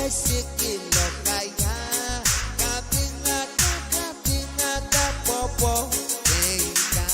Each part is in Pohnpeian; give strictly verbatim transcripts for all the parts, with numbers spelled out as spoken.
Sikilokaia, kapingada, kapingada pwohpwo nei kan.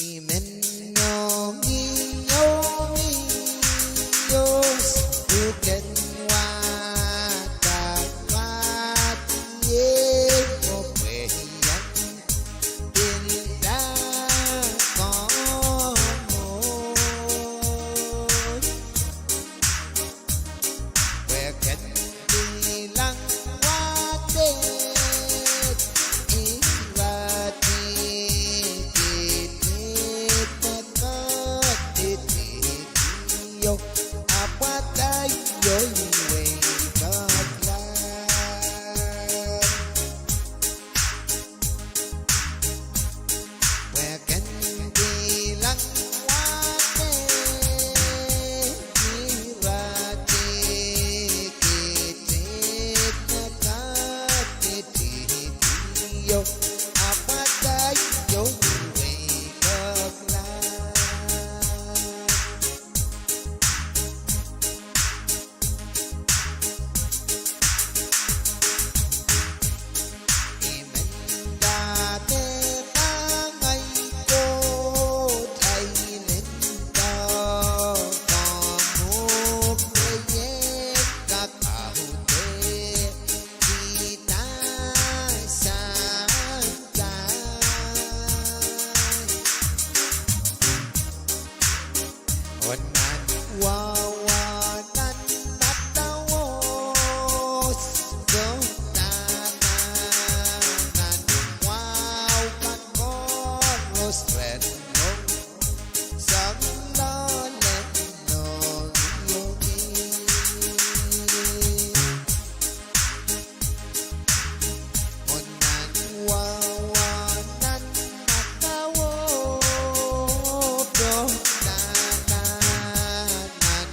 I men ong ih, ong ih, oh, pwuken wahda, wahda, ie, oh, pwe iang pilda komwi. Pwe ken kilang wahda ira dihdi, dihdi, dihdi, dihdi, oh, ahpw wahda ieu wehi kohlahng. Pwe ken kilang wahda ira dihdi, dihdi, dihdi, dihdi, oh, ahpw wahda ieu wehi kohlahng. I men dahme kangai Koht, ahi lendo, kamwuhk, pwe I kak audeikihda sansal. Oh nan wahu, nan madawos, oh nan, nan, nan wahu kan koaros ren rong sang loalen mohngiong ih. Oh nan wahu, nan madawos, oh nan, nan, nan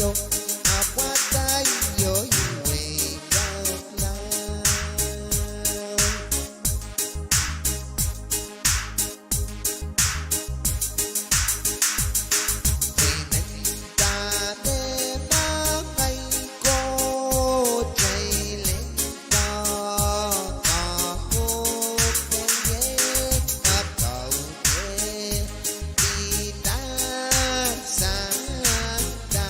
Ahpw wadai oh iwei kak laud. Ei nda me ma ngehi Koht ei lenda, ahpw oh peiek, ahpw kaudehkihda sang da.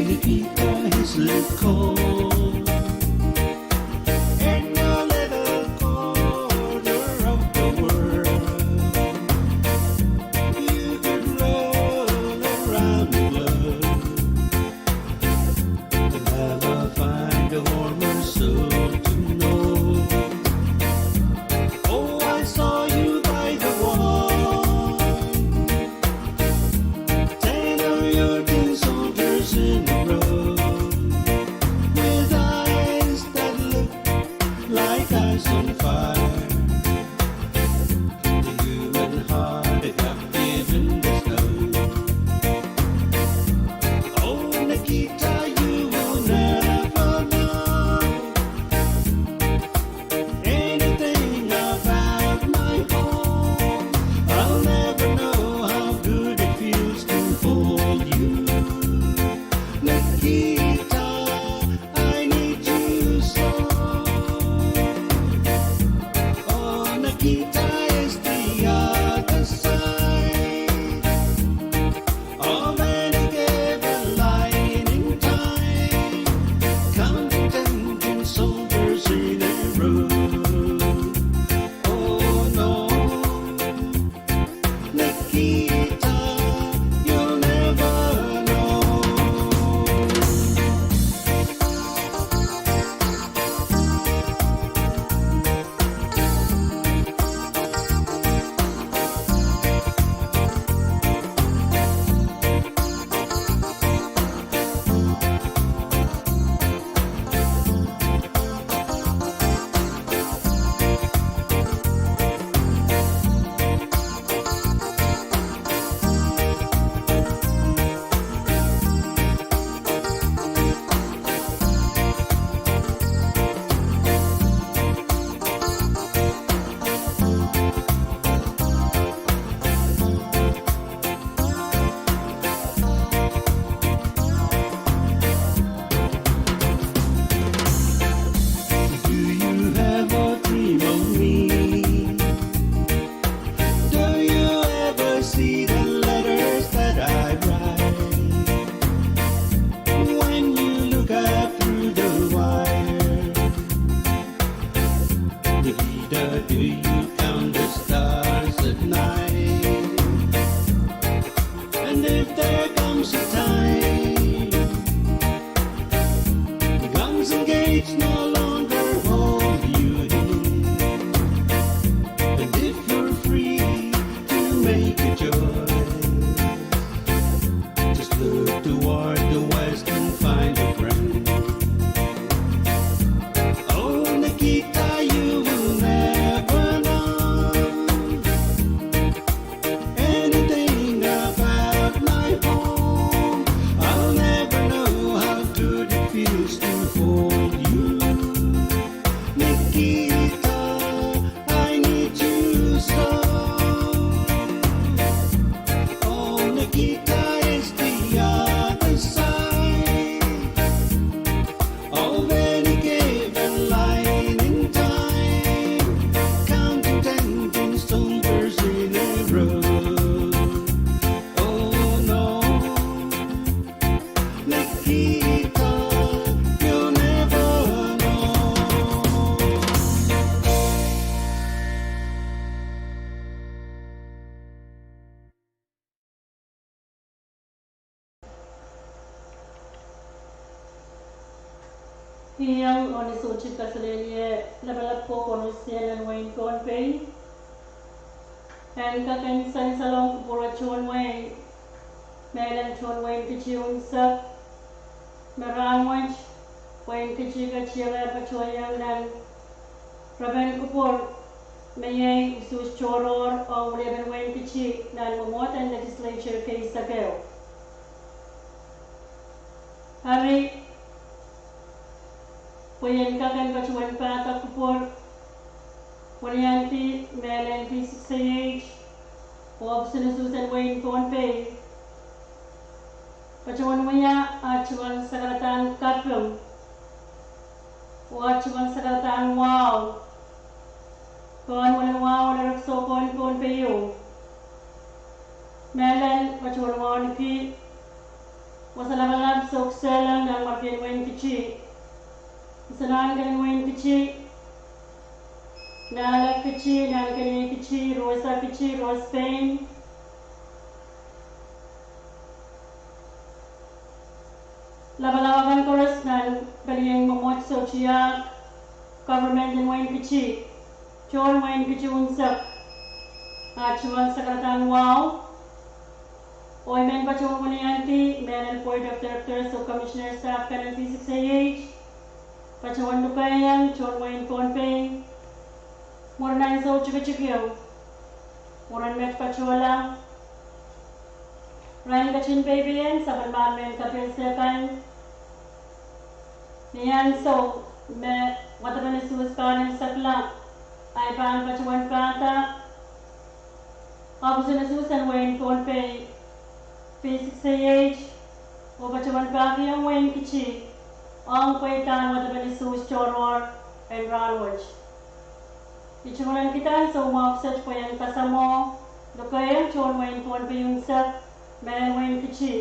Nikita is a call in a little corner of the world. You could roll around the globe and never find a warmer soul to know. Oh, I saw you by the wall. Ten of your tin soldiers in a row, with eyes that look like ice on fire. The human heart, it got given the snow. Oh, Nikita, you will never know anything about my home. I'll never know how good it feels to hold you. Nikita, I need you so. Oh, Nikita is the other side of any given line in time, counting ten tin soldiers in a row. Oh no, Nikita, you'll never know. Do you have a dream of me? Do you ever see the letters that I write when you look up through the wire? Nikita, do you count the stars at night? And if there comes a time guns and gates no longer hold you in, and if you're free to make a choice, just look toward the west and find a friend. Oh, Nikita, you will never know anything about my home. I'll never know how good it feels to hold you. Nikita, I need you so. Oh, Nikita is the other side of any given line. Ni sohte kaselehlie lapalap ko koaros nan wehin Pohnpei. En kak en sansalohng kupwur tohn wehi, mehlel tohn wehin Kitti unsek, me rahnwet wehin Kitti ketier patohiong nan repen kupwur me iei usuhs tohrohr ong weliepen wehin Kitti nan mwomwohden legislature keisek ehu. Eri, pwe I en kak en patohwan pahda kupwur, weliandi mehlel V six A H, oh ohpis en usuhs en wehin Pohnpei, patohwan wia at tungoal sakaradahn kaping, oh at tungoal sakaradahn wahu, pohn mwomwen wahu en Rek Sohpo en Pohnpei ieu. Mehlel patohwan wauneki wasa lapalap soukisehlong nan mwarkien wehin Kitti, Sanahnken en wehin Kitti, Nahlek Kitti, Nahnken en Kitti, Rosa Kitti, Rose Payne, lapalap akan koaros nan pelian mwomwohdiso tiahk, government en wehin Kitti, tohn wehin Kitti unsek, at tungoal sakaradahn wahu, oh I men patohwan weliandi mehlel Board of Directors oh Commissioner staff kan en V six A H, patohwan lukehiong tohn wehin Pohnpei, mwurin ansou tikitik ieu, mwurin met patohla, ren ketin peipeien sapwellimen mehn kapehse kan, ni ansou me wadepen usuhs pahn imwisekla, ahi pahn patohwan pahda, ohpis en usuhs en wehin Pohnpei, V six A H, oh patohwan pahkihong wehin Kitti ong pweidahn wadepen usuhs tohrohr en rahnwet. I tungoal en kihda soumwahu kiset pwe I en kasamwo lukehiong tohn wehin Pohnpei unsek, mehlel wehin Kitti,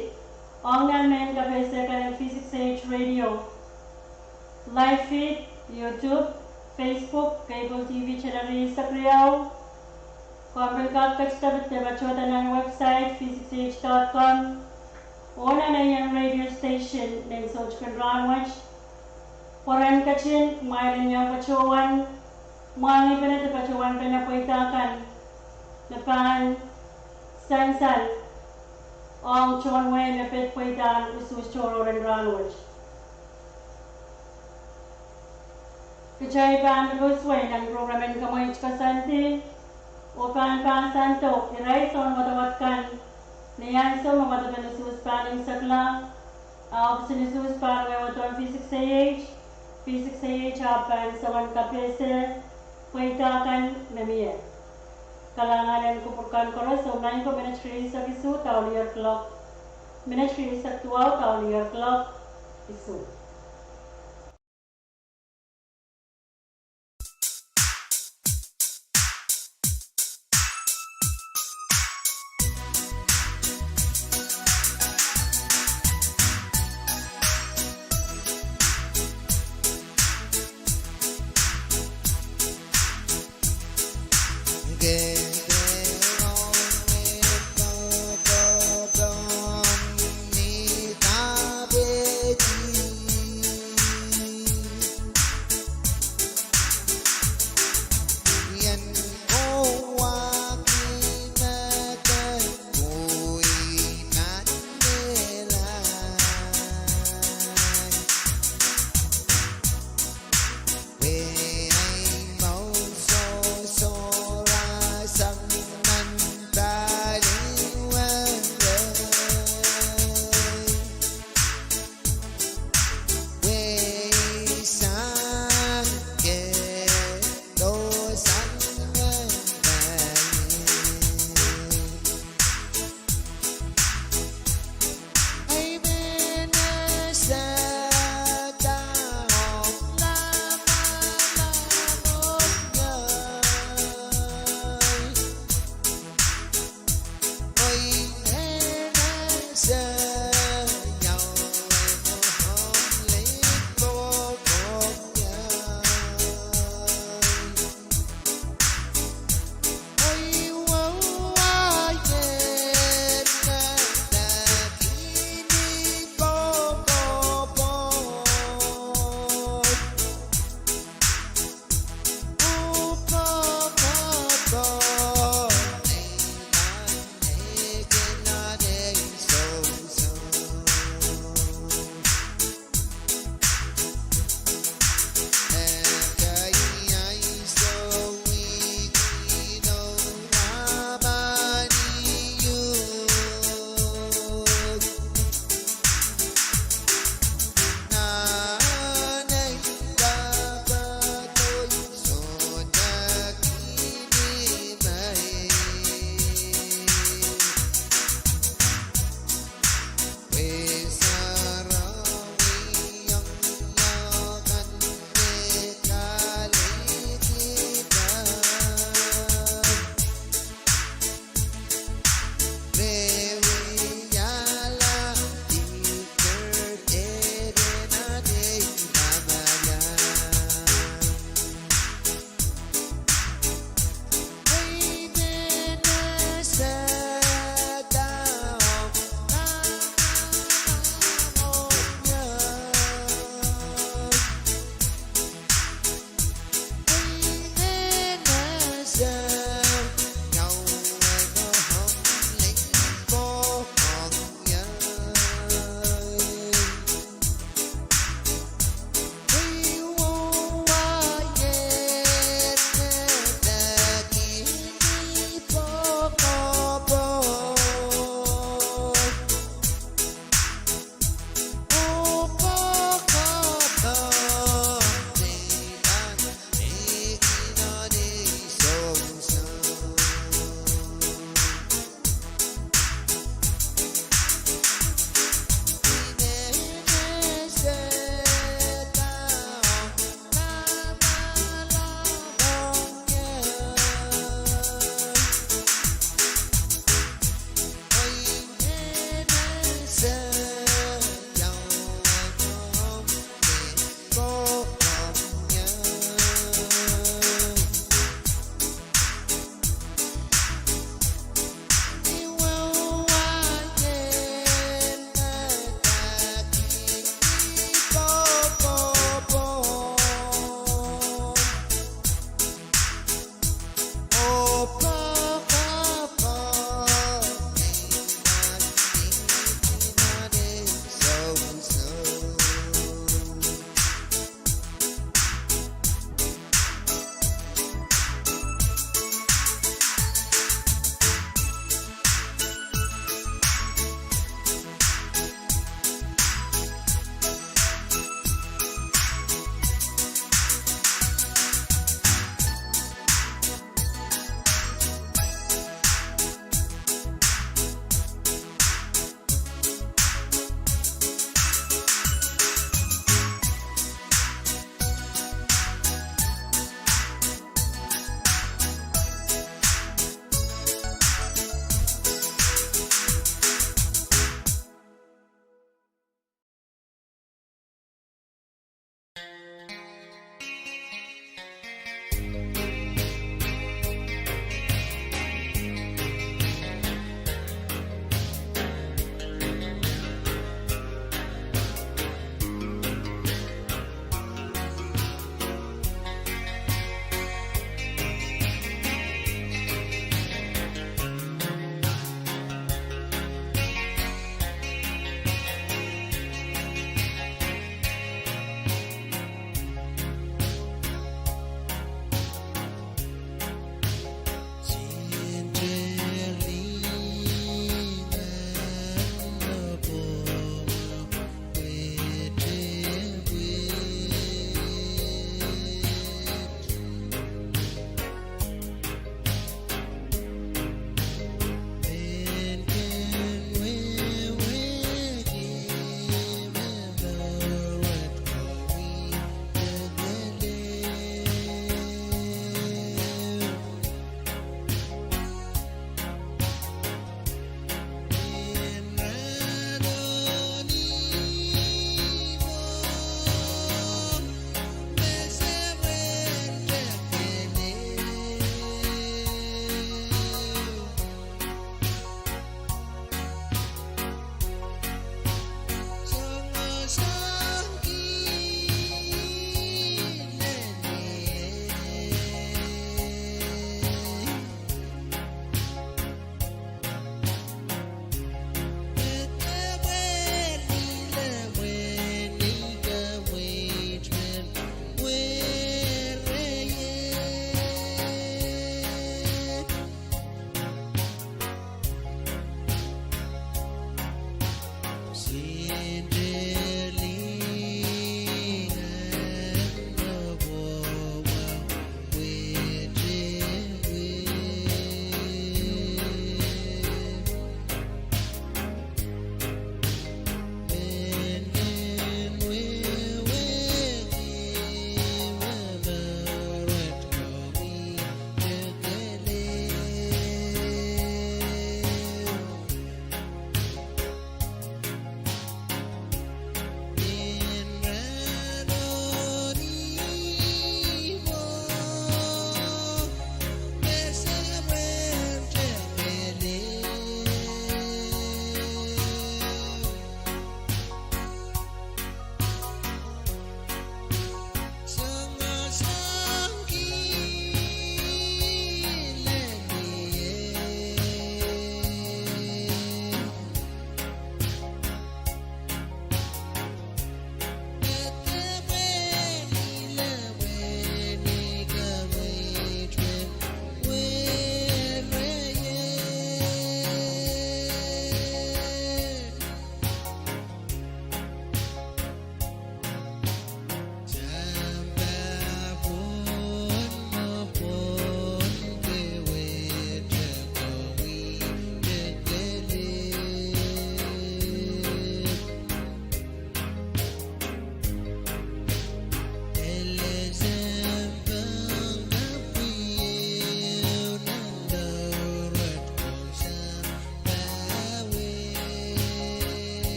ong nan mehn kapehse kan en V six A H radio, live feed, YouTube, Facebook, cable T V channel riehsek riau. Komw pil kak ketido patohda nan website V six A H dot com, oh nan ahi radio station nan soutik en rahnwet, pwe ren ketin kumwail en iang patohwan mwahngih pene de patohwan pene pweida kan me pahn sansal ong tohn wehi me pid pweidahn usuhs tohrohr en rahnwet. Kitail pahn pil kosonned nan program en Kamweid Koasoandi, oh pahn pahn sando irail soun wadawad kan ni ansou me wadepen usuhs pahn imwisekla, ah ohpis en usuhs pahn wehwehdohn V six A H, V six A H ahpw pahn soangen kapehse pweida kan me mie. Kalahngan en kupwur kan koaros, oh maing ko, minit rieisek isuh de lihar kilok, minit rieisek duwau de lihar kilok isuh.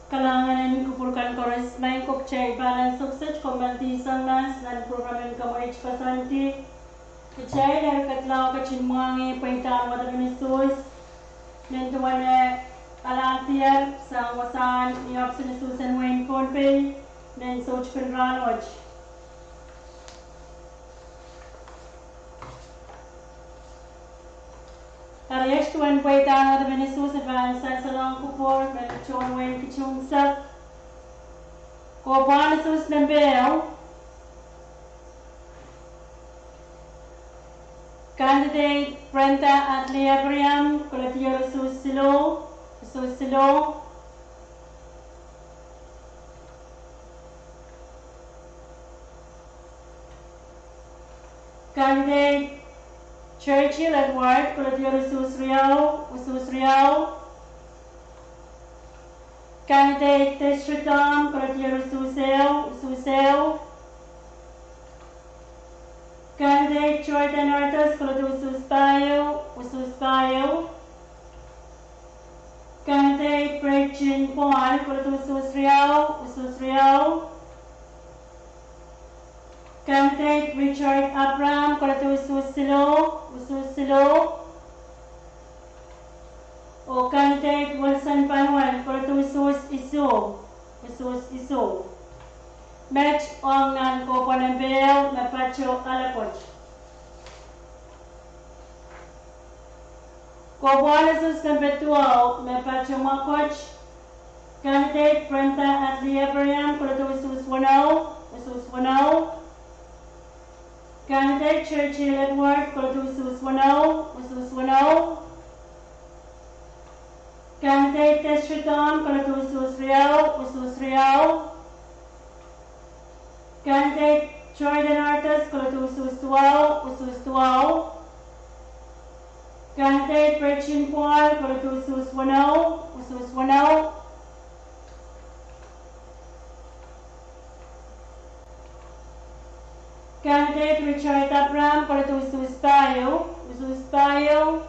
Kalahngan en kupwur kan koaros. Maing ko, kitail pahn sokset kommoal sang nan program en Kamwaij Koasoandi. Kitail eri ketlong ketin mwahngih pweidahn wadepen usuhs nin duwen alahdier sang wasahn ni ohpis en usuhs en wehin Pohnpei nin soutik en rahnwet. Eri iet duwen pweidahn wadepen usuhs me pahn sansalohng kupwur me tohn wehin Kituhnsek. Kohpwahn usuhs nempe ehu, candidate Brenda Atlee Abraham, koledier usuhs siluh, usuhs siluh. Candidate Churchill Edward, koledier usuhs riau, usuhs riau. Candidate Tesri Tom, koledier usuhs ehu, usuhs ehu. Candidate Jordan Arthurs, koledi usuhs pahieu, usuhs pahieu. Candidate Gretchen Paul, koledi usuhs riau, usuhs riau. Candidate Richard Abraham, koledi usuhs siluh, usuhs siluh. Oh candidate Wilson Panuel, koledi usuhs isuh, usuhs isuh. Met ong nan kohpwahn nempe ehu me patoh Alakot. Kohpwahn usuhs nempe duwau me patoh Mokut, candidate Brenda Atlee Abraham, koledi usuhs weneu, usuhs weneu. Candidate Churchill Edward, koledi usuhs weneu, usuhs weneu. Candidate Tesri Tom, koledi usuhs riau, usuhs riau. Candidate Jordan Arthurs, koledi usuhs duwau, usuhs duwau. Candidate Gretchen Paul, koledi usuhs weneu, usuhs weneu. Candidate Richard Abraham, koledi usuhs pahieu, usuhs pahieu.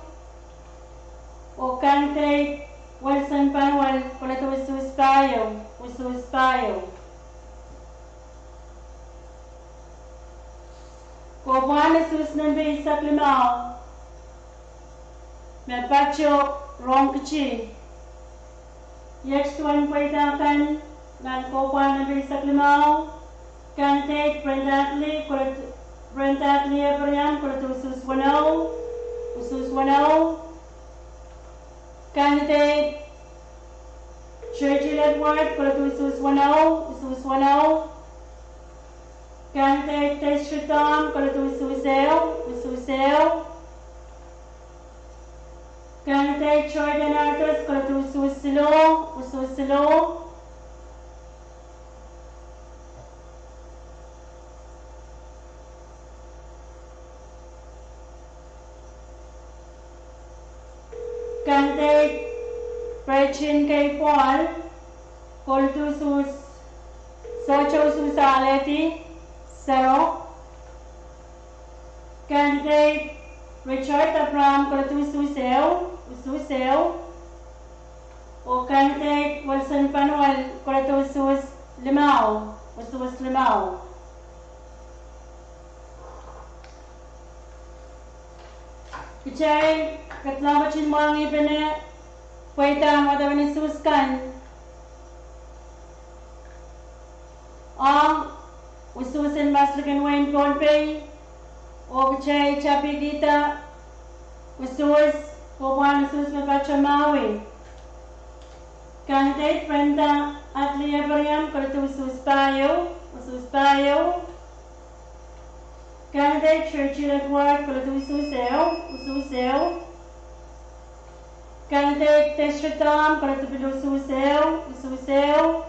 Oh candidate Wilson Panuel, koledi usuhs pahieu, usuhs pahieu. Kohpwahn usuhs nempe eisek limau me patoh Rongkiti. Iet duwen pweida kan nan kohpwahn nempe eisek limau, candidate Brenda Atlee, koledi, Brenda Atlee Abraham, koledi usuhs weneu, usuhs weneu. Candidate Churchill Edward, koledi usuhs weneu, usuhs weneu. Candidate Tesri Tom, koledi usuhs ehu, usuhs ehu. Candidate Jordan Arthurs, koledi usuhs siluh, usuhs siluh. Candidate Gretchen K Paul, koledi usuhs, sohte usuhs alehdi, sero. Candidate Richard Abraham, koledi usuhs ehu, usuhs ehu. Oh candidate Wilson Panuel, koledi usuhs limau, usuhs limau. Kitail ketlong ketin mwahngih pene pweidahn wadepen usuhs kan ong usuhs en maslek en wehin Pohnpei, oh kitail tapikihda usuhs, kohpwahn usuhs me patoh Maui. Candidate Brenda Atlee Abraham, koledi usuhs pahieu, usuhs pahieu. Candidate Churchill Edward, koledi usuhs ehu, usuhs ehu. Candidate Tesri Tom, koledi pil usuhs ehu, usuhs ehu.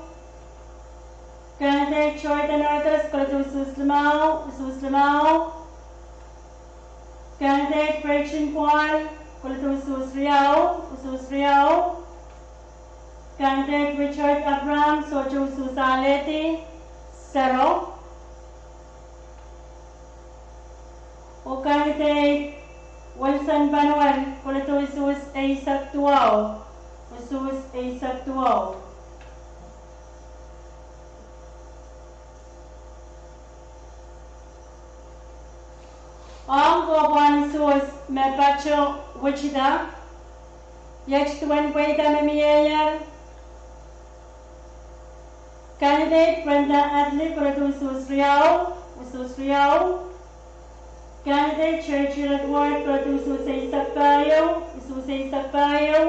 Candidate Jordan Arthurs, koledi usuhs limau, usuhs limau. Candidate Gretchen Paul, koledi usuhs riau, usuhs riau. Candidate Richard Abraham, sohte usuhs alehdi, sero. Oh candidate Wilson Panuel, koledi usuhs eisek duwau, usuhs eisek duwau. Ong kohpwahn usuhs me patoh Wichita, iet duwen pweida me mieier. Candidate Brenda Adley, kolodu usuhs riau, usuhs riau. Candidate Churchill Edward, kolodu usuhs eisek pahieu, usuhs eisek pahieu.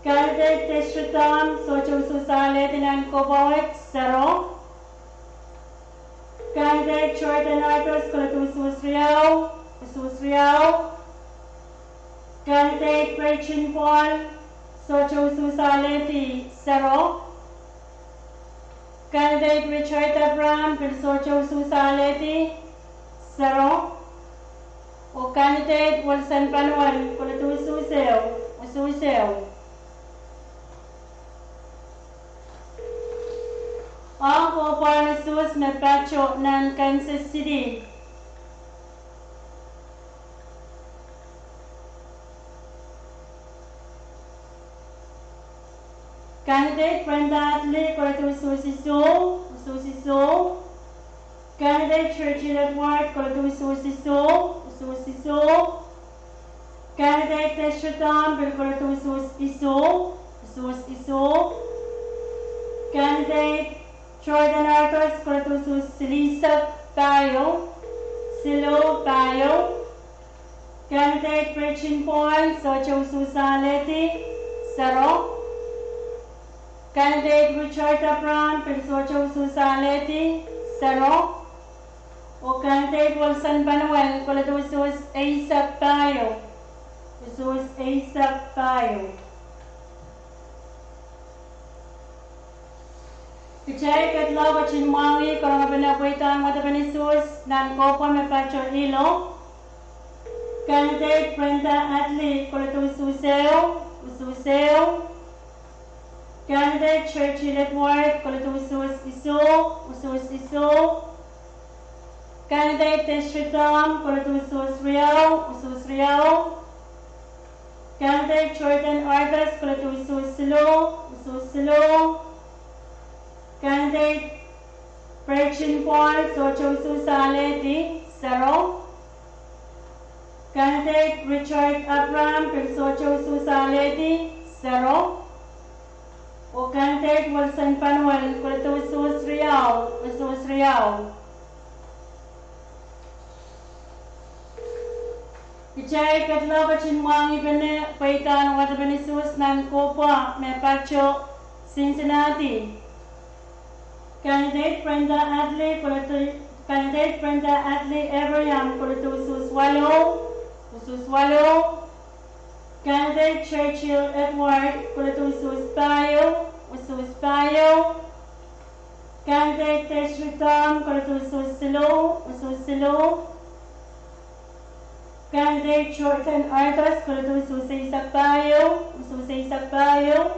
Candidate Tesri Tom, sohte usuhs alehdi nan kohpwa wet, sero. Candidate Jordan Arthurs, kolodu usuhs riau, usuhs riau. Candidate Virgin Paul, sohte usuhs alehdi, sero. Candidate Richard Abraham, pil sohte usuhs alehdi, sero. Oh candidate Wilson Panuel, kolodu usuhs ehu, usuhs ehu. Ong kohpwahn usuhs me patoh nan Kansas City. Candidate Brenda Adley, kolodu usuhs isuh, usuhs isuh. Candidate Churchill Edward, kolodu usuhs isuh, usuhs isuh. Candidate Tesri Tom, pil kolodu usuhs isuh, usuhs isuh. Candidate Jordan Arthurs, kolodu usuhs silihsek pahieu, siluh pahieu. Candidate Virgin Paul, sohte usuhs alehdi, sero. Candidate Richard Abraham, pil sohte usuhs alehdi, sero. Oh candidate Wilson Panuel, kolodu usuhs eisek pahieu, usuhs eisek pahieu. Kitail kedlong ketin mwahngih karongepene pweidahn wadepen usuhs nan kohpwa me patoh Hilo. Candidate Brenda Adley, kolodu usuhs ehu, usuhs ehu. Candidate Churchill Edward, kolodu usuhs isuh, usuhs isuh. Candidate Tesri Tom, kolodu usuhs riau, usuhs riau. Candidate Jordan Arthurs, kolodu usuhs siluh, usuhs siluh. Candidate Virgin Paul, sohte usuhs alehdi, sero. Candidate Richard Abraham, pil sohte usuhs alehdi, sero. Oh candidate Wilson Panuel, kolodu usuhs riau, usuhs riau. Kitail kedlong ketin mwahngih pene pweidahn wadepen usuhs nan kohpwa me patoh Cincinnati. Candidate Brenda Adley, kolodu, candidate Brenda Adley Abraham, kolodu usuhs waluh, usuhs waluh. Candidate Churchill Edward, kolodu usuhs pahieu, usuhs pahieu. Candidate Tesri Tom, kolodu usuhs siluh, usuhs siluh. Candidate Jordan Arthurs, kolodu usuhs eisek pahieu, usuhs eisek pahieu.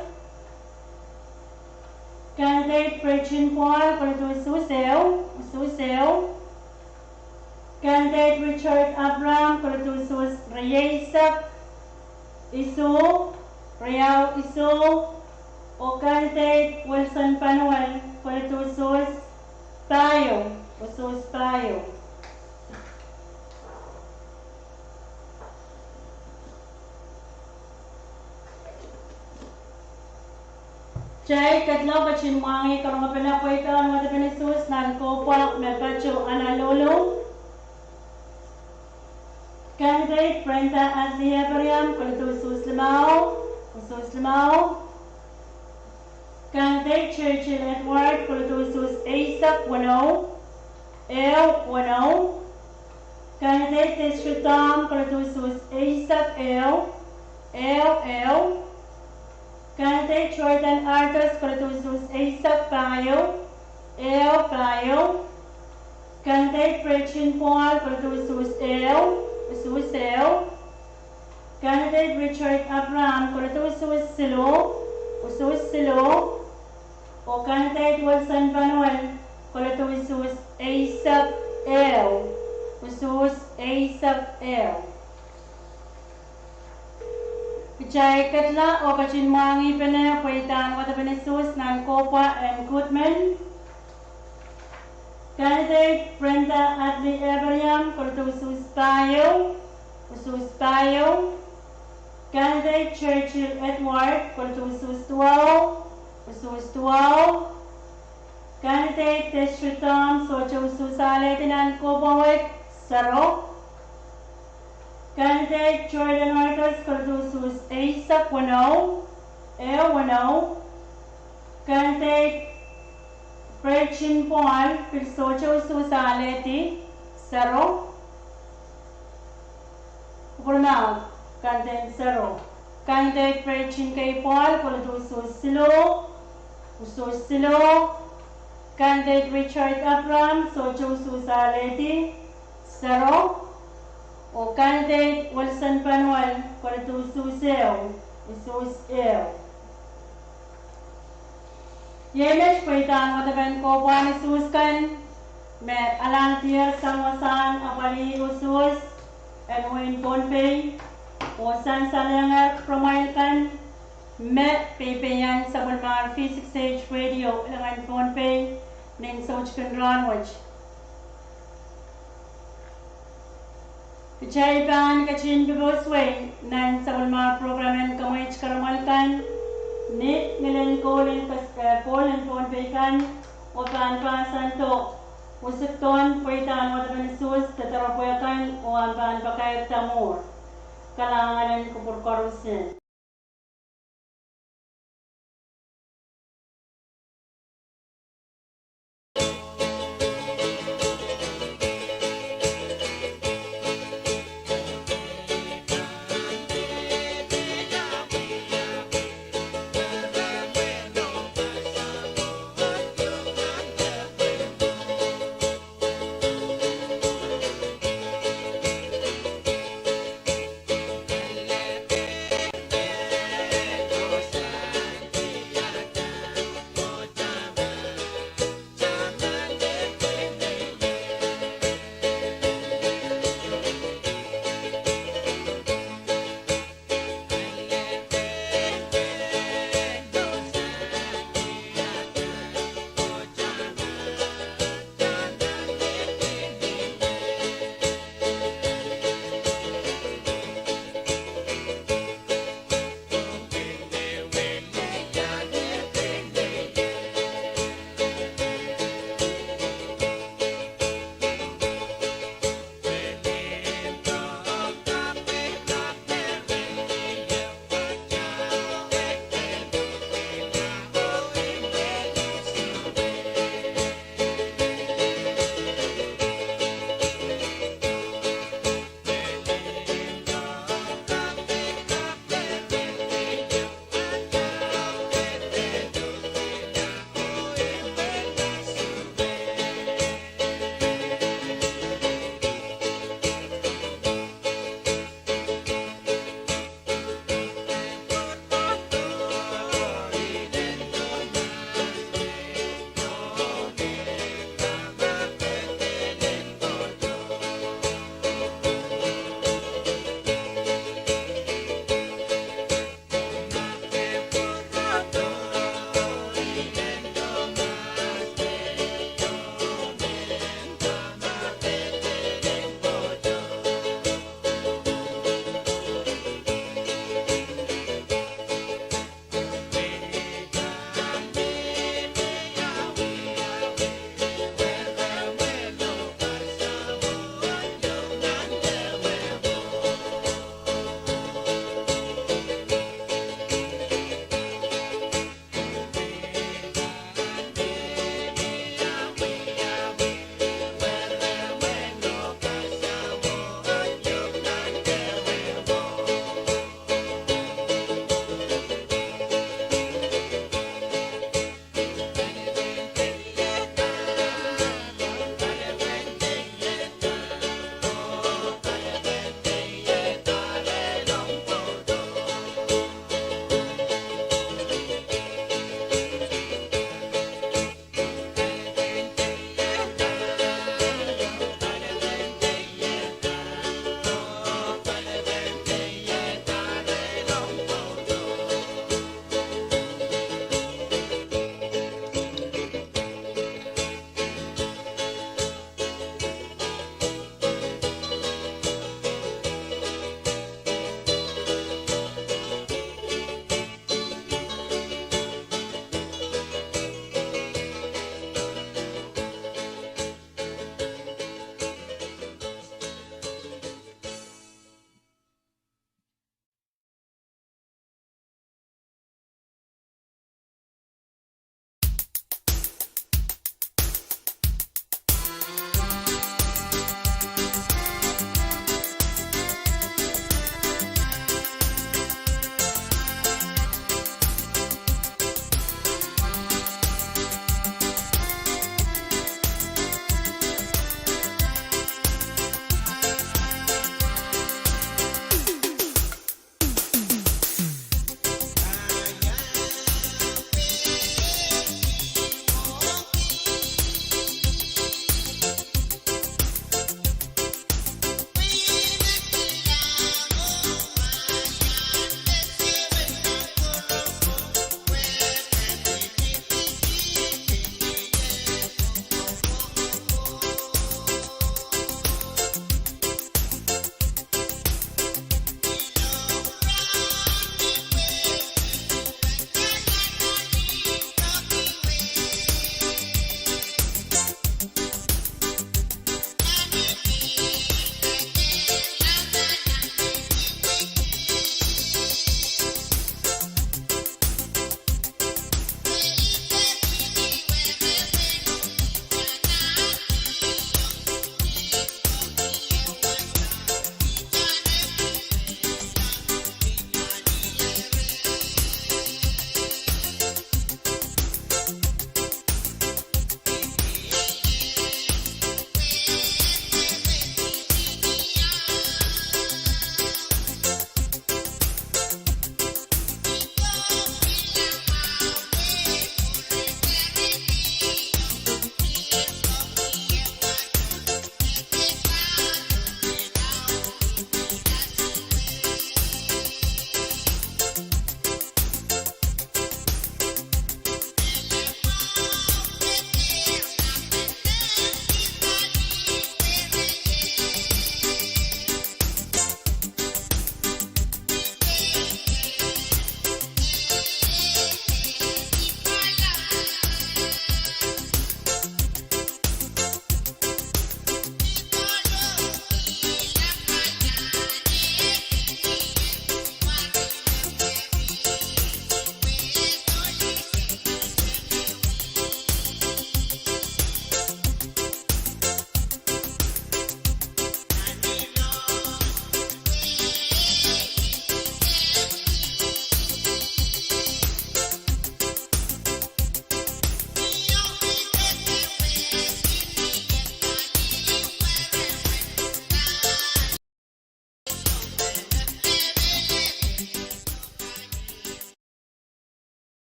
Candidate Virgin Paul, kolodu usuhs ehu, usuhs ehu. Candidate Richard Abraham, kolodu usuhs rieisek isuh, riau isuh. Oh candidate Wilson Panuel, kolodu usuhs pahieu, usuhs pahieu. Kitail kedlong ketin mwahngih karongepene pweidahn wadepen usuhs nan kohpwa me patoh Honolulu. Candidate Brenda Adley Abraham, kolodu usuhs limau, usuhs limau. Candidate Churchill Edward, kolodu usuhs eisek weneu, ehu weneu. Candidate Tesri Tom, kolodu usuhs eisek ehu, ehu ehu. Candidate Jordan Arthurs, kolodu usuhs eisek pahieu, ehu pahieu. Candidate Virgin Paul, kolodu usuhs ehu, usuhs ehu. Candidate Richard Abraham, kolodu usuhs siluh, usuhs siluh. Oh candidate Wilson Panuel, kolodu usuhs eisek ehu, usuhs eisek ehu. Kitail ketla oh ketin mwahngih pene pweidahn wadepen usuhs nan kohpwa en Goodman. Candidate Brenda Adley Abraham, kolokolte usuhs pahieu, usuhs pahieu. Candidate Churchill Edward, kolokolte usuhs duwau, usuhs duwau. Candidate Destry Tom, sohte usuhs alehdi nan kohpwung wet, sero. Candidate Jordan Arthurs, kolokolte usuhs eisek, weneu, ehu, weneu. Candidate Virgin Paul, pil sohte usuhs alehdi, sero. Kupwurmahk, candidate sero. Candidate Virgin K Paul, kolokolte usuhs siluh, usuhs siluh. Candidate Richard Abraham, sohte usuhs alehdi, sero. Oh candidate Wilson Panuel, kolokolte usuhs ehu, usuhs ehu. Iei met pweidahn wadepen kohpwahn usuhs kan, me alahngdier sang wasahn apwalih usuhs en wehin Pohnpei, oh sansalehr pwuromwail kan me peipeian sapwellimar V six H Radio en wehin Pohnpei, nin soutik en rahn wet. Kitail pahn ketin pepose wei nan sapwellimar program en kamweit karamwal kan, ni ngilen koul en kas-, eh, koul en Pohnpei kan, oh pahn pahsando usuhkdohn pweidahn wadepen usuhs de doaropwe kan, oh ahpw pahn pakairda mwuhr. Kalahngan en kupwur koarusie.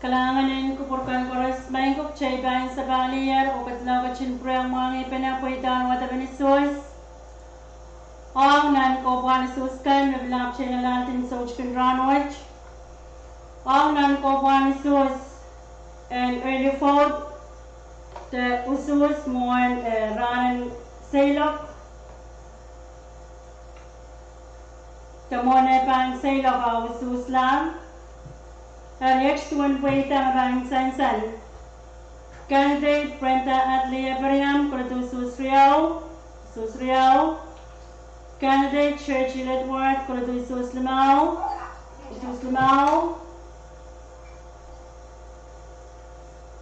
Kalahngan en kupwur kan koaros. Maing ko, kitail pahn sapahl ier oh kedlahng ketin pwurehng mwahngih pene pweidahn wadepen usuhs. Ong nan kohpwahn usuhs kan me pil ahpwtehn alahldi ni soutik en rahnwet. Ong nan kohpwahn usuhs en early vote, de usuhs mwohn, eh, rahnen seiloak, de mwohn eh pahn seiloak a usuhs lahng. Eri iet duwen pweida me pahn sansal: candidate Brenda Adley Ephriam, kolodu usuhs riau, usuhs riau. Candidate Churchill Edward, kolodu usuhs limau, usuhs limau.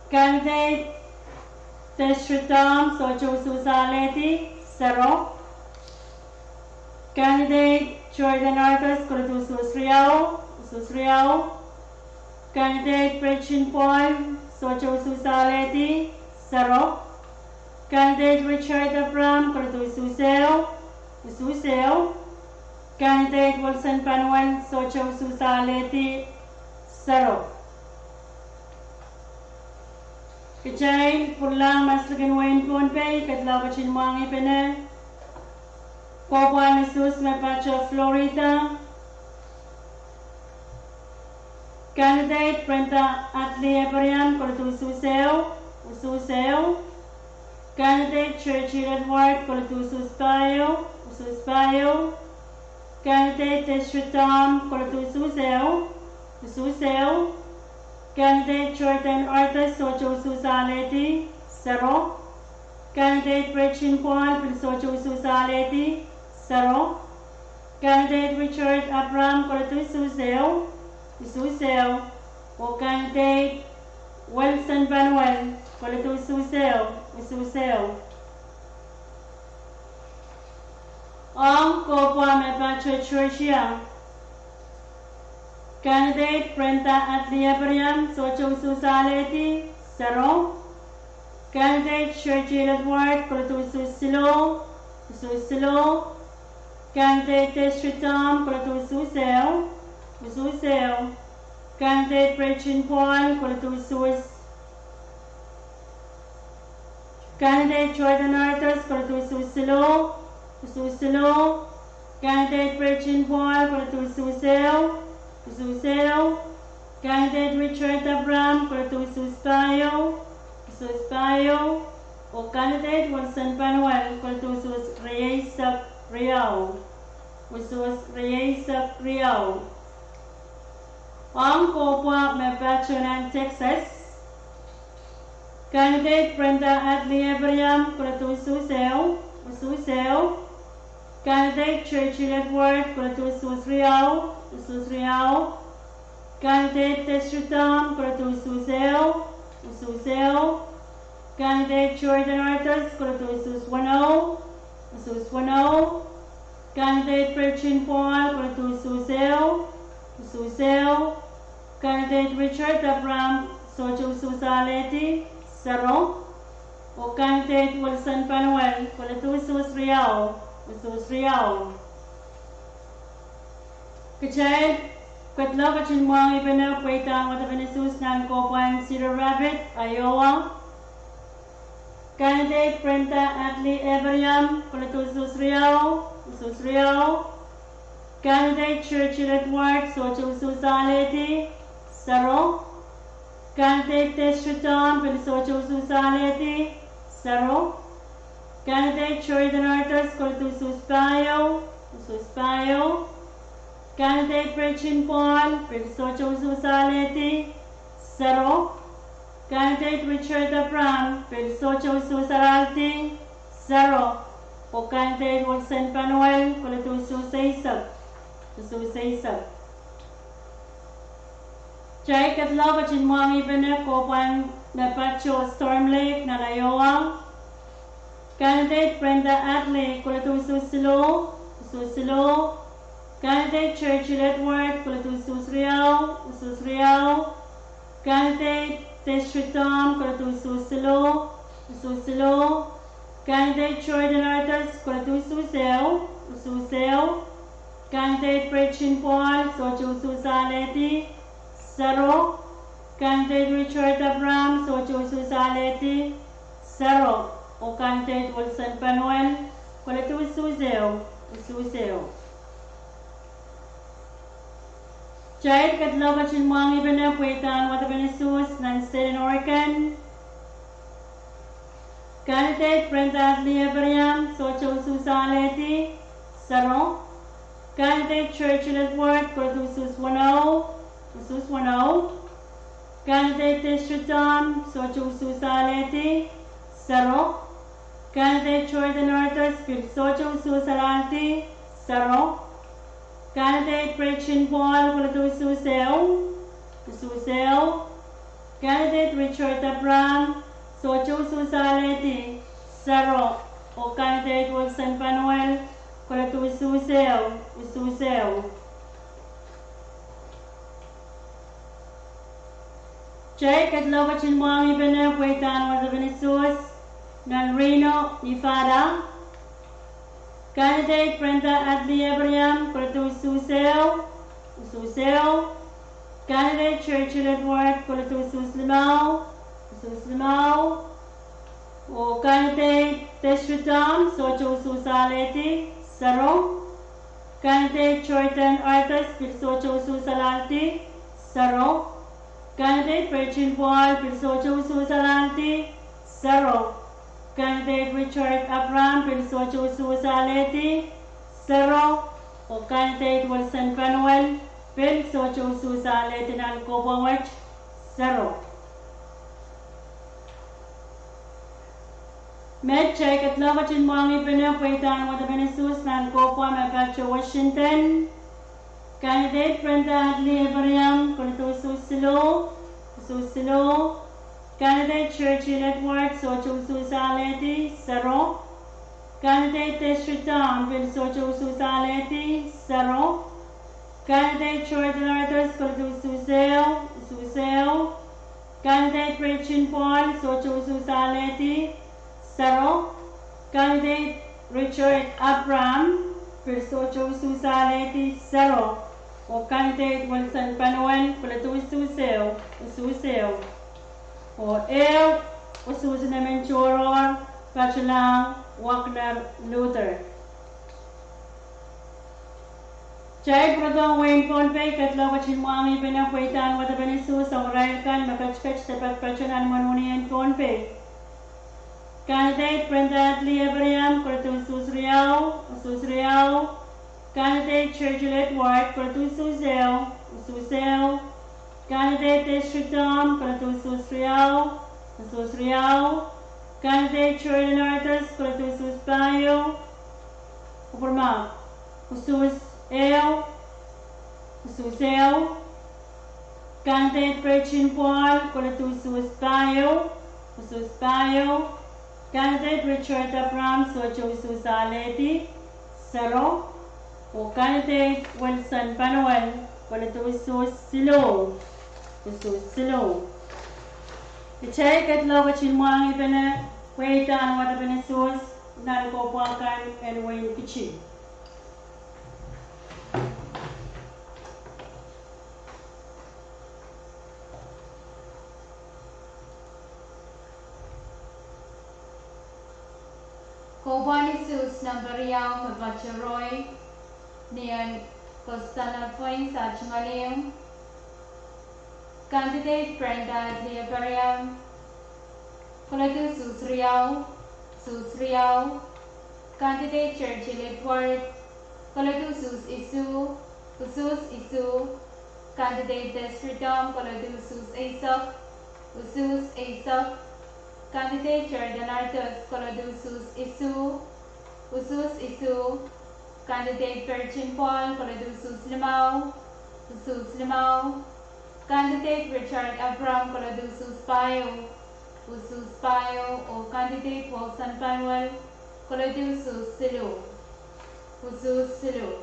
Candidate Teshri Tom, sohte usuhs alehdi, sero. Candidate Jordan Arthurs, kolodu usuhs riau, usuhs riau. Candidate Bridget Paul, sohte usuhs alehdi, sero. Candidate Richard Abraham, kolodu usuhs ehu, usuhs ehu. Candidate Wilson Panuel, sohte usuhs alehdi, sero. Kitail pwuralahng maslikin wehin Pohnpei, kedlahng ketin mwahngih pene kohpwahn usuhs me pato Florida. Candidate Brenda Adley Ephriam, kolodu usuhs ehu, usuhs ehu. Candidate Churchill Edward, kolodu usuhs pahieu, usuhs pahieu. Candidate Teshri Tom, kolodu usuhs ehu, usuhs ehu. Candidate Jordan Arthurs, sohte usuhs alehdi, sero. Candidate Bridget Paul, pil sohte usuhs alehdi, sero. Candidate Richard Abraham, kolodu usuhs ehu, usuhs ehu. Oh candidate Wilson Panuel, kolodu usuhs ehu, usuhs ehu. Ong kohpwahn me pato Georgia, candidate Brenda Adley Ephriam, sohte usuhs alehdi, sero. Candidate Churchill Edward, kolodu usuhs siluh, usuhs siluh. Candidate Teshri Tom, kolodu usuhs ehu, usuhs ehu. Candidate Bridget Paul, kolodu usuhs Candidate Jordan Arthurs, kolodu usuhs siluh, usuhs siluh. Candidate Bridget Paul, kolodu usuhs ehu, usuhs ehu. Candidate Richard Abraham, kolodu usuhs pahieu, usuhs pahieu. Oh candidate Wilson Panuel, kolodu usuhs rieisek riau, usuhs rieisek riau. Ong kohpwahn me pato nan Texas, candidate Brenda Adley Ephriam, kolodu usuhs ehu, usuhs ehu. Candidate Churchill Edward, kolodu usuhs riau, usuhs riau. Candidate Teshri Tom, kolodu usuhs ehu, usuhs ehu. Candidate Jordan Arthurs, kolodu usuhs weneu, usuhs weneu. Candidate Bridget Paul, kolodu usuhs ehu, usuhs ehu. Candidate Richard Abraham, sohte usuhs alehdi, sero. Oh candidate Wilson Panuel, kolodu usuhs riau, usuhs riau. Kitail ketlong ketin mwahngih pene pweidahn wadepen usuhs nan kohpwahn Cedar Rapids, Iowa. Candidate Brenda Adley Ephriam, kolodu usuhs riau, usuhs riau. Candidate Churchill Edward, sohte usuhs alehdi, sero. Candidate Teshri Tom, pil sohte usuhs alehdi, sero. Candidate Jordan Arthurs, kolodu usuhs pahieu, usuhs pahieu. Candidate Bridget Paul, pil sohte usuhs alehdi, sero. Candidate Richard Abraham, pil sohte usuhs alehdi, sero. Oh candidate Wilson Panuel, kolodu usuhs eisek, usuhs eisek. Kitail ketlong ketin mwahngih pene kohpwahn me pato Storm Lake nan Iowa. Candidate Brenda Adley, kolodu usuhs siluh, usuhs siluh. Candidate Churchill Edward, kolodu usuhs riau, usuhs riau. Candidate Teshri Tom, kolodu usuhs siluh, usuhs siluh. Candidate Jordan Arthurs, kolodu usuhs ehu, usuhs ehu. Candidate Bridget Paul, sohte usuhs alehdi, sero. Candidate Richard Abraham, sohte usuhs alehdi, sero. Oh candidate Wilson Panuel, koledi usuhs ehu, usuhs ehu. Kitail ketilong ketin mwahngih pene pweidahn wadepen usuhs nan state en Oregon. Candidate Brenda Adley Ephriam, sohte usuhs alehdi, sero. Candidate Churchill Edward, koledi usuhs weneu, usuhs weneu. Candidate Teshri Tom, sohte usuhs alehdi, sero. Candidate Jordan Arthurs, pil sohte usuhs alehdi, sero. Candidate Brejin Paul, koledi usuhs ehu, usuhs ehu. Candidate Richard Abraham, sohte usuhs alehdi, sero. Oh candidate Wilson Panuel, koledi usuhs ehu, usuhs ehu. Kitail ketilong ketin mwahngih pene pweidahn wadepen usuhs nan Reno, Nevada. Candidate Brenda Adley Ephriam, koledi usuhs ehu, usuhs ehu. Candidate Churchill Edward, koledi usuhs limau, usuhs limau. Oh candidate Teshri Tom, sohte usuhs alehdi, sero. Candidate Jordan Arthurs, pil sohte usuhs alehdi, sero. Candidate Brejin Paul, pil sohte usuhs alehdi, sero. Candidate Richard Abraham, pil sohte usuhs alehdi, sero. Oh candidate Wilson Panuel, pil sohte usuhs alehdi nan kohpwa wet, sero. Met kitail ketilong ketin mwahngih pene pweidahn wadepen usuhs nan kohpwa me pato Washington. Candidate Brenda Adley Ephriam, koledi usuhs siluh, usuhs siluh. Candidate Churchill Edward, sohte usuhs alehdi, sero. Candidate Teshri Tom, pil sohte usuhs alehdi, sero. Candidate Jordan Arthurs, koledi usuhs ehu, usuhs ehu. Candidate Brejin Paul, sohte usuhs alehdi, sero. Candidate Richard Abraham, pil sohte usuhs alehdi, sero. Oh candidate Wilson Panuel, koledi usuhs ehu, usuhs ehu. Oh ehu usuhs en emen tohrohr, patohlahng Wagner Luther. Kitail pwurodohng wehin Pohnpei ketilong ketin mwahngih pene pweidahn wadepen usuhs ong irail kan me ketiket de patopato nan wenihmwen en Pohnpei. Candidate Brenda Adley Ephriam, koledi usuhs riau, usuhs riau. Candidate Churchill Edward, koledi usuhs ehu, usuhs ehu. Candidate Teshri Tom, koledi usuhs riau, usuhs riau. Candidate Jordan Arthurs, koledi usuhs pahieu, kupwurmahn, usuhs ehu, usuhs ehu. Candidate Brejin Paul, koledi usuhs pahieu, usuhs pahieu. Candidate Richard Abraham, sohte usuhs alehdi, sero. Oh candidate Wilson Panuel, koledi usuhs siluh, usuhs siluh. Kitail ketilong ketin mwahngih pene pweidahn wadepen usuhs nan kohpwa kan en wehin Kitti. Kohpwa ni usuhs nempe riau me pato roh, ni en Kostana Poins, Aht Ngaliung. Candidate Brenda Adley Ephriam, koledi usuhs riau, usuhs riau. Candidate Churchill Edward, koledi usuhs isuh, usuhs isuh. Candidate Teshri Tom, koledi usuhs eisek, usuhs eisek. Candidate Jordan Arthurs, koledi usuhs isuh, usuhs isuh. Candidate Brejin Paul, koledi usuhs limau, usuhs limau. Candidate Richard Abraham, koledi usuhs pahieu, usuhs pahieu. Oh candidate Wilson Panuel, koledi usuhs siluh, usuhs siluh.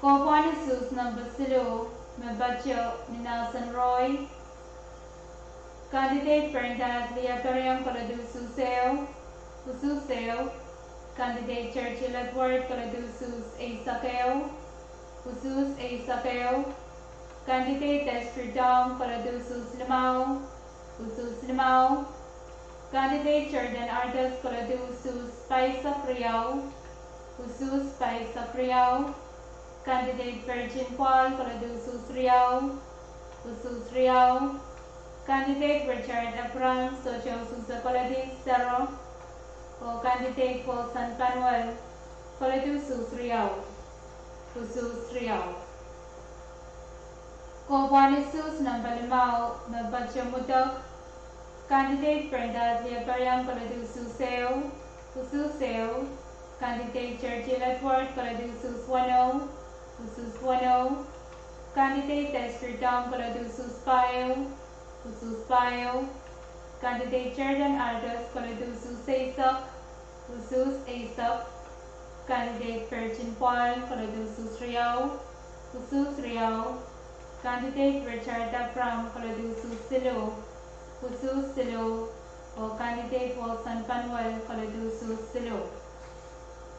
Kohpwa ni usuhs nempe siluh me pato ni Nelson roh. Candidate Brenda Adley Ephriam, koledi usuhs ehu, usuhs ehu. Candidate Churchill Edward, koledi usuhs eisek ehu, usuhs eisek ehu. Candidate Destri Tong, kolodu usuhs limau, usuhs limau. Candidate Jordan Artes, kolodu usuhs pahisek riau, usuhs pahisek riau. Candidate Virgin Paul, kolodu usuhs riau, usuhs riau. Candidate Richard Abraham, sohte usuhs koledi, sero. Oh candidate Wilson Panuel, kolodu usuhs riau, usuhs riau. Kohpwahn usuhs number limau, me patohwan mwudoak. Candidate Brenda Lieberyan, kolodu usuhs ehu, usuhs ehu. Candidate Churchill Edward, kolodu usuhs weneu, usuhs weneu. Candidate Destri Tong, kolodu usuhs pahieu, usuhs pahieu. Candidate Jordan Artes, kolodu usuhs eisek, usuhs eisek. Candidate Virgin Paul, kolodu usuhs riau, usuhs riau. Candidate Richard Abraham, kolodu usuhs siluh, usuhs siluh. Oh candidate Wilson Panuel, kolodu usuhs siluh,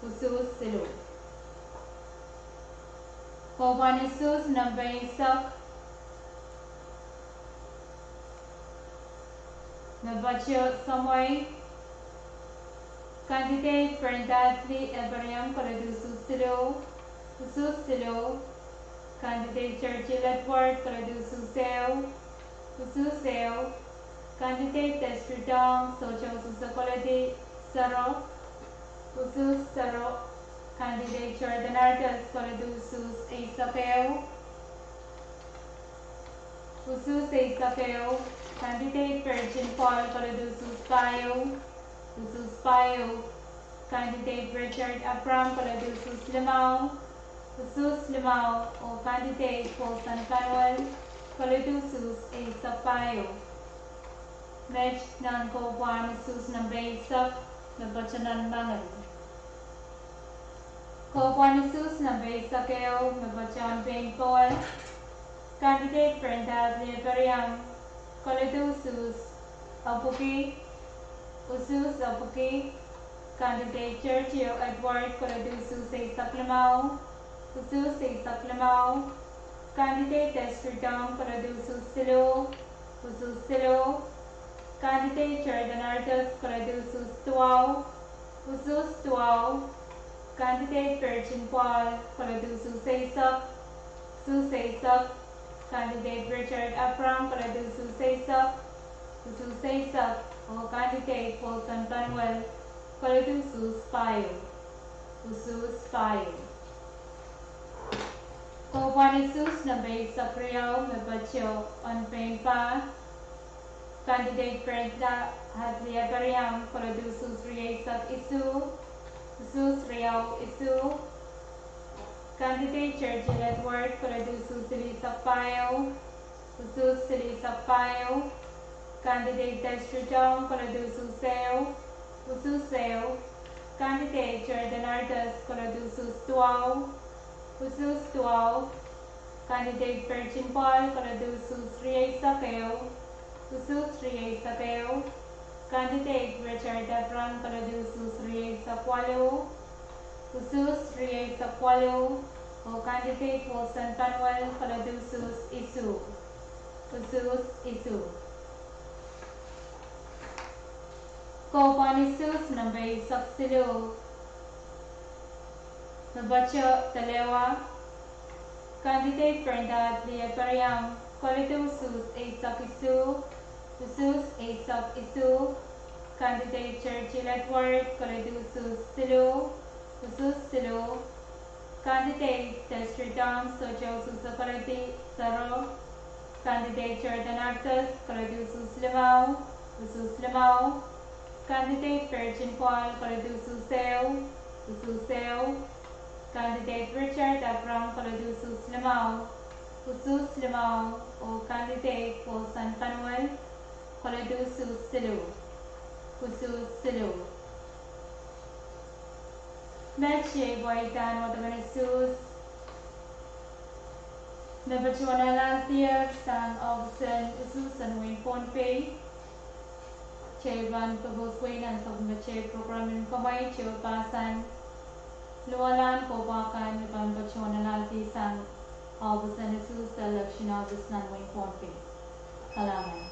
usuhs siluh. Kohpwahn usuhs number eisek, me patohwan samwei. Candidate Brenda Lieberyan, kolodu usuhs siluh, usuhs siluh. Candidate Churchill Edward, kolodu usuhs ehu, usuhs ehu. Candidate Destri Tong, sohte usuhs koledi, sero, usuhs sero. Candidate Jordan Artes, kolodu usuhs eisek ehu, usuhs eisek ehu. Candidate Virgin Paul, kolodu usuhs pahieu, usuhs pahieu. Candidate Richard Abraham, kolodu usuhs limau, usuhs limau. Oh candidate Wilson Panuel, kolodu usuhs eisek pahieu. Met nan kohpwahn usuhs number eisek, me patohwan mangel. Kohpwahn usuhs number eisek ehu, me patohwan pein powe. Candidate Brenda Lieberyan, kolodu usuhs epwiki, usuhs epwiki. Candidate Churchill Edward, kolodu usuhs eisek limau, usuhs eisek limau. Candidate Destri Tong, kolodu usuhs siluh, usuhs siluh. Candidate Jordan Artes, kolodu usuhs duwau, usuhs duwau. Candidate Virgin Paul, kolodu usuhs eisek, usuhs eisek. Candidate Richard Abraham, kolodu usuhs eisek, usuhs eisek. Oh candidate Wilson Panuel, kolodu usuhs pahieu, usuhs pahieu. Kohpwahn usuhs number eisek riau, me patohwan pein pah. Candidate Brenda Lieberyan, kolodu usuhs rieisek isuh, usuhs riau isuh. Candidate Churchill Edward, kolodu usuhs silihsek pahieu, usuhs silihsek pahieu. Candidate Destri Tong, kolodu usuhs ehu, usuhs ehu. Candidate Jordan Artes, kolodu usuhs duwau, usuhs duwau. Candidate Virgin Paul, kolodu usuhs rieisek ehu, usuhs rieisek ehu. Candidate Richard Abraham, kolodu usuhs rieisek waluh, usuhs rieisek waluh. Oh candidate Wilson Panuel, kolodu usuhs isuh, usuhs isuh. Kohpwahn usuhs number eisek siluh, me patohwan dahlewa. Candidate Brenda Lieberyan, kolodu usuhs eisek isuh, usuhs eisek isuh. Candidate Churchill Edward, kolodu usuhs siluh, usuhs siluh. Candidate Destri Tong, sohte usuhs koledi, sero. Candidate Jordan Artes, kolodu usuhs limau, usuhs limau. Candidate Virgin Paul, kolodu usuhs ehu, usuhs ehu. Candidate Richard Abraham, kolodu usuhs limau, usuhs limau. Oh candidate Wilson Panuel, kolodu usuhs siluh, usuhs siluh. Met iei pweidahn wadawad en usuhs me patohwan alahldier sang ohpis en usuhs en wehin Pohnpei. Kitail pahn pwupwudi nan sapwellimatail program en kamwaid, kitail pahn sang luwalahn kohpwa kan me pahn patohwan alahldi sang Office en usuhs, election office nan wehin Pohnpei. Kalahngan.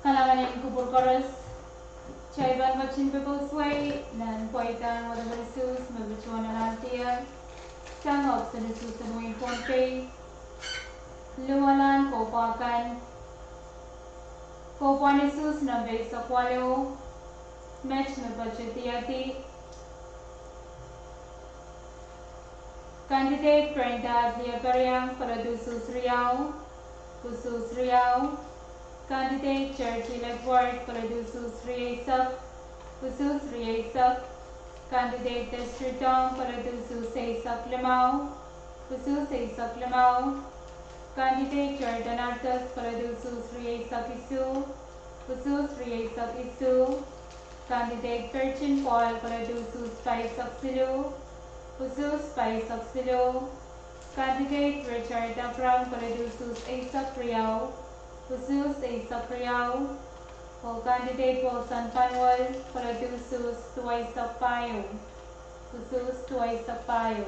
Kalahngan en kupwur koaros. Kitail pahn ketin pekoswei nan pweidahn wedeweduhn usuhs me patohwan alahngdier sang office en usuhs en wehin Pohnpei. Luwalahn koupwahkan. Koupwahn usuhs nempe eisek waluh, met me patohwan diarada. Candidate Brenda Adlia Periang, kolodu usuhs riau, usuhs riau. Candidate George Ledward, kolodu usuhs rieisek, usuhs rieisek. Candidate Destry Tong, kolodu usuhs eisek limau, usuhs eisek limau. Candidate Jordan Artes, kolodu usuhs rieisek isuh, usuhs rieisek isuh. Candidate Virgin Paul, kolodu usuhs pahisek siluh, usuhs pahisek siluh. Candidate Richard Abraham, kolodu usuhs eisek riau, usuhs eisek riau. Oh Candidate Wilson Panwel, kolodu usuhs duweisek pahieu, usuhs duweisek pahieu.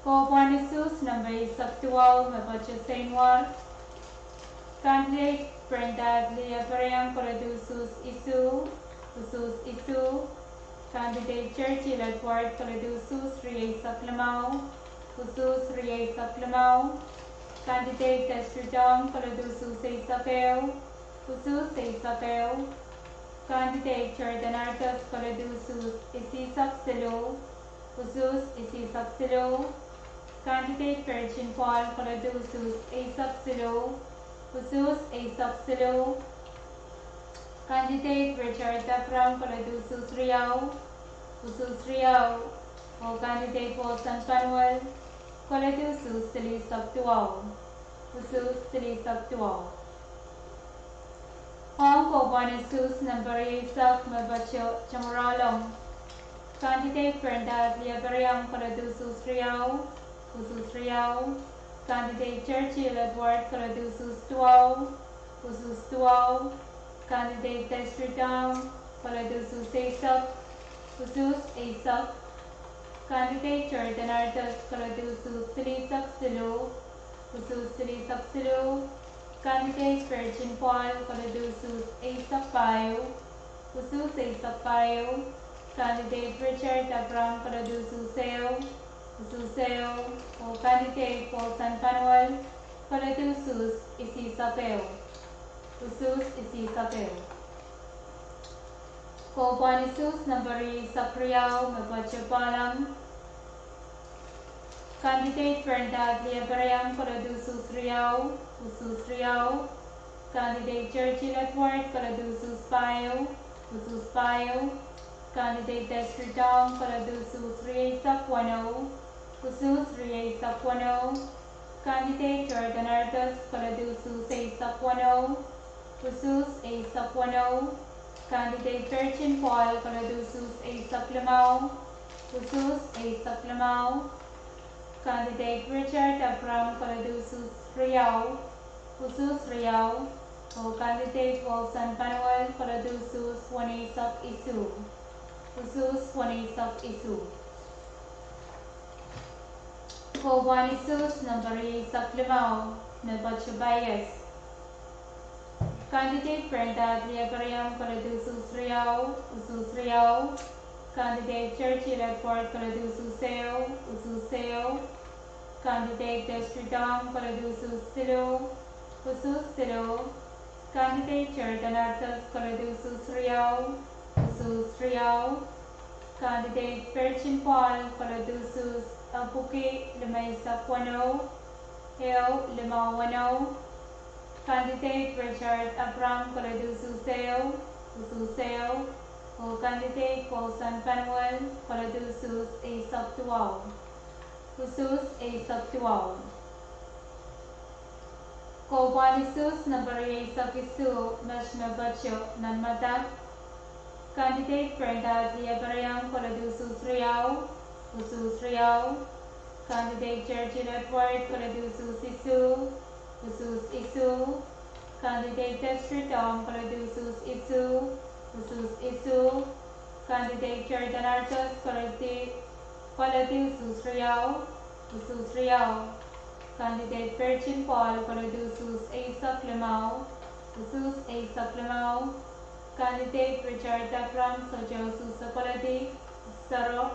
Koupwahn usuhs nempe eisek duwau me patohwan seinwar. Candidate Brenda Adlia Periang, kolodu usuhs isuh, usuhs isuh. Candidate George Ledward, kolodu usuhs rieisek limau, usuhs rieisek limau. Candidate Destry Tong, kolodu usuhs eisek ehu, usuhs eisek ehu. Candidate Jordan Artes, kolodu usuhs isihsek siluh, usuhs isihsek siluh. Candidate Virgin Paul, kolodu usuhs eisek siluh, usuhs eisek siluh. Candidate Richard Abraham, kolodu usuhs riau, usuhs riau. Oh Candidate Wilson Panwel, kolodu usuhs silihsek duwau, usuhs silihsek duwau. Ong koupwahn usuhs nempe rieisek me patohwan temwarailong. Candidate Brenda Lieberiem, koloduhsus riau, usuhs riau. Candidate Churchill Edward, koloduhsus duwau, usuhs duwau. Candidate Destry Tong, koloduhsus eisek, usuhs eisek. Candidate Jordan Artis, koloduhsus silihsek siluh, usuhs silihsek siluh. Candidate Virgin Paul, koloduhsus eisek pahieu, usuhs eisek pahieu. Candidate Richard Abraham, koloduhsus ehu, usuhs ehu. Oh candidate Paulson Panuel, koloduhsus isihsek ehu, usuhs isihsek ehu. Kohpwahn usuhs nampa rieisek riau me patopalam. Candidate Brenda Lieberiem, koloduhsus riau, usuhs riau. Candidate Churchill Edward, koloduhsus pahieu, usuhs pahieu. Candidate Destry Tong, koloduhsus rieisek weneu, usuhs rieisek weneu. Candidate Jordan Artis, koloduhsus eisek weneu, usuhs eisek weneu. Candidate Virgin Paul, koloduhsus eisek limau, usuhs eisek limau. Candidate Richard Abraham, koloduhsus riau, usuhs riau. Oh candidate Paulson Panuel, koloduhsus weneisek isuh, usuhs weneisek isuh. Kohpwahn usuhs nampa rieisek limau me patopalam. Candidate Brenda Lieberiem, koloduhsus riau, usuhs riau. Candidate Churchill Edward, koloduhsus ehu, usuhs ehu. Candidate Destry Tong, koloduhsus siluh, usuhs siluh. Candidate Jordan Artis, koloduhsus riau, usuhs riau. Candidate Virgin Paul, koloduhsus epwiki limeisek weneu, ehu limau weneu. Candidate Richard Abraham, koloduhsus ehu, usuhs ehu. Oh candidate Paulson Panuel, koloduhsus eisek duwau, usuhs eisek duwau. Kohpwahn usuhs nampa rieisek isuh met me pato nan madang. Candidate Brenda Lieberiem, koloduhsus riau, usuhs riau. Candidate Churchill Edward, koloduhsus isuh, usuhs isuh. Candidate Destry Tong, koloduhsus isuh, usuhs isuh. Candidate Jordan Artis, koloduhsus riau, usuhs riau. Candidate Virgin Paul, koloduhsus eisek limau, usuhs eisek limau. Candidate Richard Abraham, sohte usuhs koledi, sero.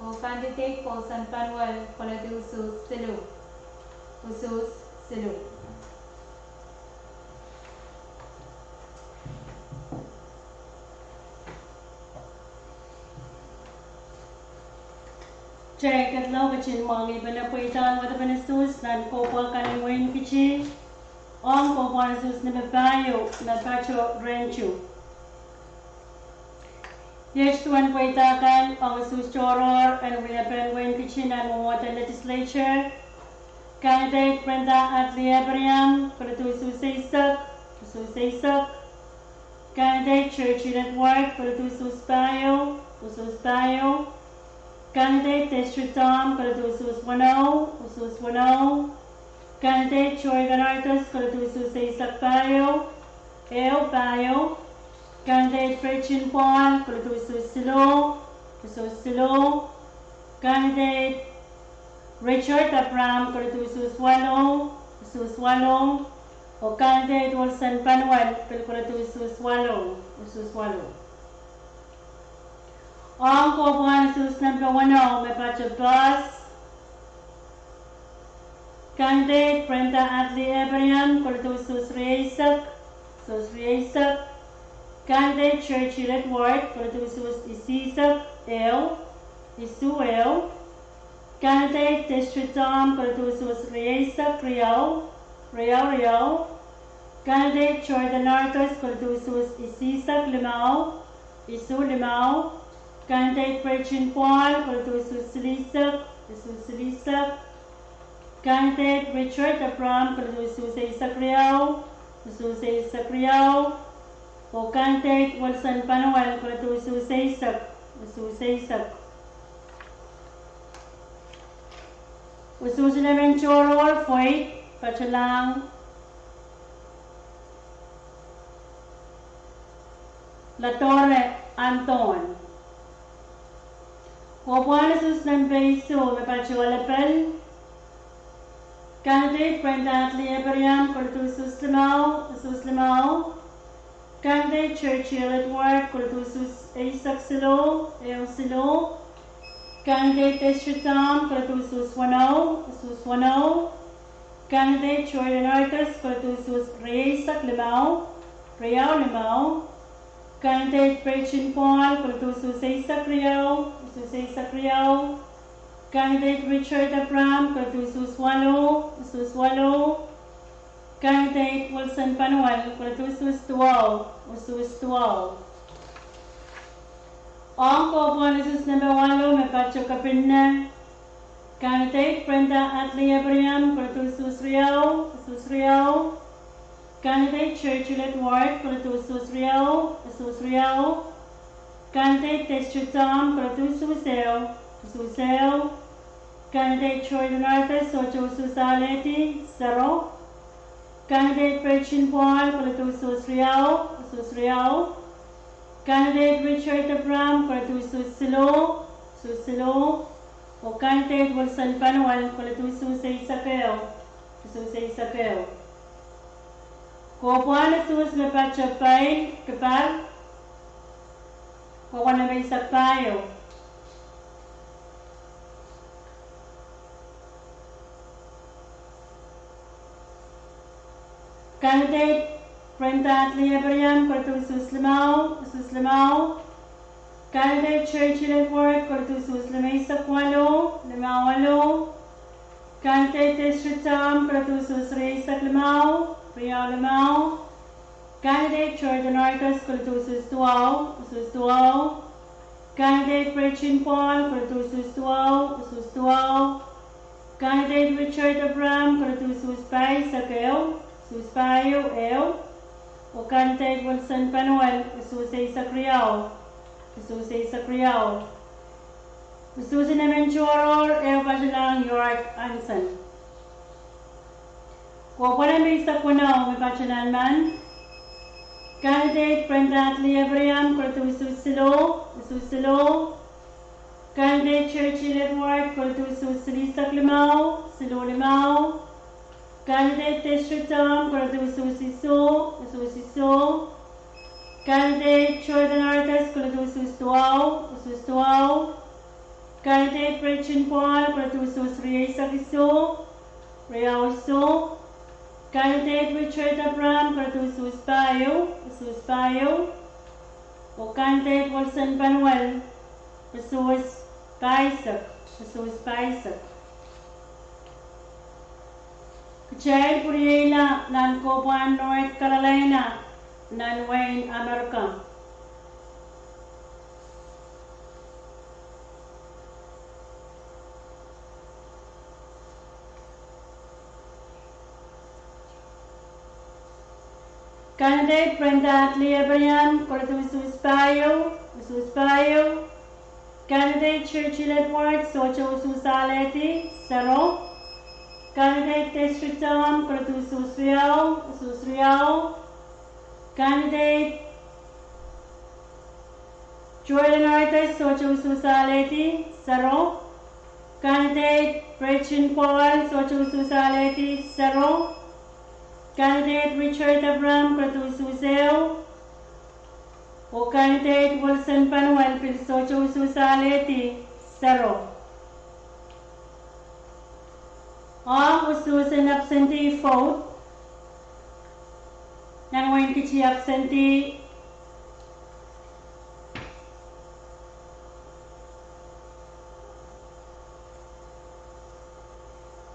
Oh candidate Paulson Panuel, koloduhsus siluh, usuhs siluh. Kitail ketlong ketin mwahngih pene pweidahn wadawad usuhs nan kohpwa kan en wehin Kitti, ong kohpwahn usuhs nimpe pahieu me pato rehn tu. Iet duwen pweida kan ong usuhs tohrohr en wiepen wehin Kitti nan mwomwohden legislature. Candidate Brenda Atlee Ephriam, koloduhsus eisek, usuhs eisek. Candidate Churchill Edward, koloduhsus pahieu, usuhs pahieu. Candidate Destry Tom, koloduhsus weneu, usuhs weneu. Candidate Joy Leonardus, koloduhsus eisek pahieu, ehu pahieu. Candidate Virgin Paul, koloduhsus siluh, usuhs siluh. Candidate Richard Abraham, koloduhsus waluh, usuhs waluh. Oh candidate Wilson Panuel, pil koloduhsus waluh, usuhs waluh. Ong kohpwahn usuhs nimpe weneu me pato pahs. Candidate Brenda Atlee Ephriam, koloduhsus rieisek, usuhs rieisek. Candidate Churchill Edward, koloduhsus isihsek, ehu, isuh ehu. Candidate Destry Tom, koloduhsus rieisek, riau, riau riau. Candidate Joy Leonardus, koloduhsus isihsek limau, isuh limau. Candidate Virgin Paul, koloduhsus silihsek, isuhs silihsek. Candidate Richard Abraham, koloduhsus eisek riau, usuhs eisek riau. Oh candidate Wilson Panuel, koloduhsus eisek, usuhs eisek. Usuhs en emen tohrohr, Voit Patohlahng Ladore Anthony. Kohpwahn usuhs nempe isuh me patohwan lepel, candidate Brenda Atlee Ephriam, koledi usuhs limau, usuhs limau. Candidate Churchill Edward, koledi usuhs eisek siluh, ehu siluh. Candidate Destry Tom, koledi usuhs weneu, usuhs weneu. Candidate Joy Leonardus, koledi usuhs rieisek limau, riau limau. Candidate Brechin Paul, koledi usuhs eisek riau, usuhs eisek riau. Candidate Richard Abraham, koledi usuhs waluh, usuhs waluh. Candidate Wilson Panuel, koledi usuhs duwau, usuhs duwau. Ong kohpwahn usuhs nempe waluh me patohwan kepinne, candidate Brenda Atlee Ephriam, koledi usuhs riau, usuhs riau. Candidate Churchill Edward, koledi usuhs riau, usuhs riau. Candidate Destry Tom, koledi usuhs ehu, usuhs ehu. Candidate Joy Leonardus, sohte usuhs alehdi, sero. Candidate Brechin Paul, koledi usuhs riau, usuhs riau. Candidate Richard Abraham, koledi usuhs siluh, usuhs siluh. Oh candidate Wilson Panuel, koledi usuhs eisek ehu, usuhs eisek ehu. Kohpwahn usuhs me patohwan pil kipahr, kohpwahn nempe eisek pahieu. Candidate Brenda Atlee Ephriam, koledi usuhs limau, usuhs limau. Candidate Churchill Edward, koledi usuhs limeisek waluh, limau waluh. Candidate Destry Tom, koledi usuhs rieisek limau, riau limau. Candidate Joy Leonardus, koledi usuhs duwau, usuhs duwau. Candidate Brechin Paul, koledi usuhs duwau, usuhs duwau. Candidate Richard Abraham, koledi usuhs pahisek ehu, usuhs pahieu ehu. Oh candidate Wilson Panuel, usuhs eisek riau, usuhs eisek riau. Usuhs en emen tohrohr, ehu patohlahng York Hanson. Kohpwahn nempe eisek weneu me patohwan men, candidate Brenda Atlee Ephriam, koledi usuhs siluh, usuhs siluh. Candidate Churchill Edward, koledi usuhs silihsek limau, siluh limau. Candidate Destry Tom, koledi usuhs isuh, usuhs isuh. Candidate Joy Leonardus, koledi usuhs duwau, usuhs duwau. Candidate Brechin Paul, koledi usuhs rieisek isuh, riau isuh. Candidate Richard Abraham, koledi usuhs pahieu, usuhs pahieu. Oh candidate Wilson Panuel, usuhs pahisek, usuhs pahisek. Kitail pwuriehla nan kohpwahn North Carolina, nan wehin Amerika. Candidate Brenda Atlee Ephriam, koledi usuhs pahieu, usuhs pahieu. Candidate Churchill Edward, sohte usuhs alehdi, sero. Candidate Destry Tom, koledi usuhs riau, usuhs riau. Candidate Joy Leonardus, sohte usuhs alehdi, sero. Candidate Brechin Paul, sohte usuhs alehdi, sero. Candidate Richard Abraham, koledi usuhs ehu. Oh candidate Wilson Panuel pil sohte usuhs alehdi, sero. Ong usuhs en absentee vote, nan wehin Kiti absentee,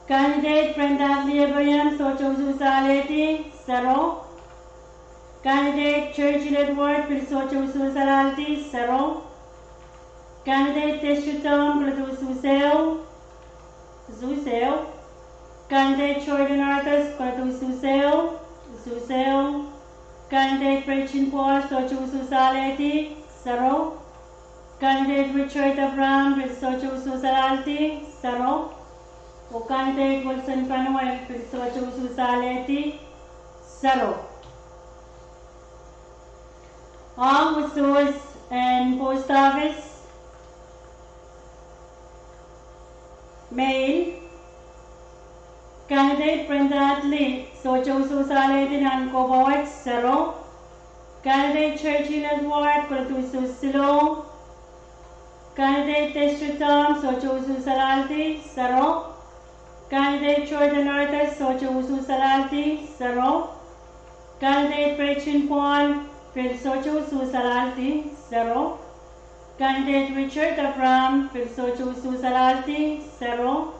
candidate Brenda Atlee Ephriam, sohte usuhs alehdi, sero. Candidate Churchill Edward pil sohte usuhs alehdi, sero. Candidate Destry Tom, koledi usuhs ehu, usuhs ehu. Candidate Joy Leonardus, koledi usuhs ehu, usuhs ehu. Candidate Brechin Paul, sohte usuhs alehdi, sero. Candidate Richard Abraham pil sohte usuhs alahldi, sero. Oh candidate Wilson Panuel pil sohte usuhs alahldi, sero. Ong usuhs en post office, Mail, candidate Brenda Atli sohte usuhs alahldi nan kohpwa wet, sero. Candidate Churchill Edward, kolodu usuhs Siloam. Candidate Destry Tom sohte usuhs alahldi, sero. Candidate Jordan Arthur sohte usuhs alahldi, sero. Candidate Gretchen Paul pil sohte usuhs alahldi, sero. Candidate Richard Abraham pil sohte usuhs alahldi, sero.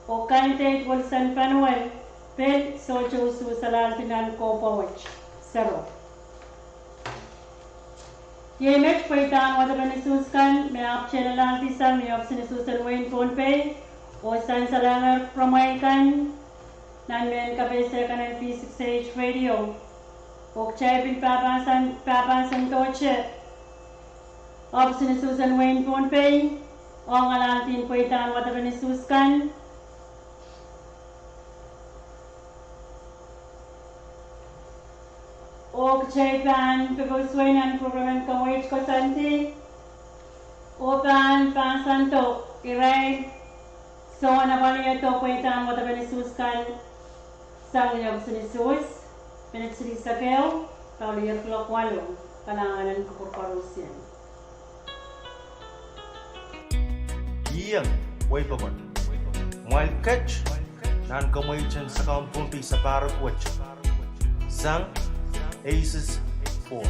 Oh candidate Wilson Panuel pil sohte usuhs alahldi nan kohpwa wet, sero. Iei met pweidahn wadepen usuhs kan me ahpwtehn alahldi sang ni ohpis en usuhs en wehin Pohnpei, oh sansal en kupwuramwail kan nan mehn kapehse kan en V six H Radio. Oh kitail pil pahpahn san, pahpahn sangdohte ohpis en usuhs en wehin Pohnpei ong alahldi en pweidahn wadepen usuhs kan. Oh kitail pahn pepeusuwei nan program en kaweid koasoandi, oh pahn pahnsando irail soun apwaliohdo pweidahn wadepen usuhs kan sang ni ohpis en usuhs, minit silihsek ehu, pahn wia kuloak walu, kalahngan en kupwur koarusie. Iang weipokon mwail ket nan kamweitin Sakaun Pohnpei sapahrek wet sang ACES four.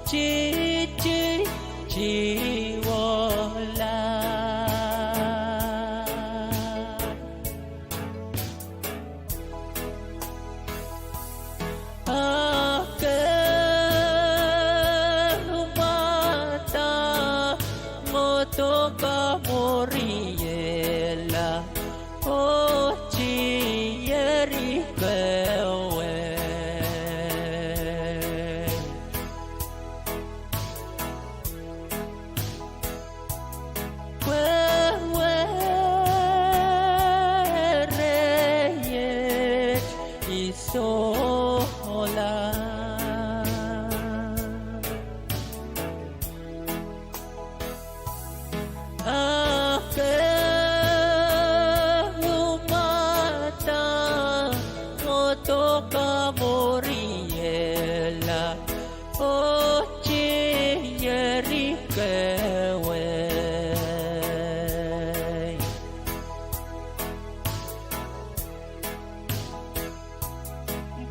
titi tiwohla. Ahpw ke mwadang oh doka mwuriela, oh tieri kewe. Pwe wereiet I sohla. Ahpw ke mwadang oh doka mwuriela, oh tieri kewe.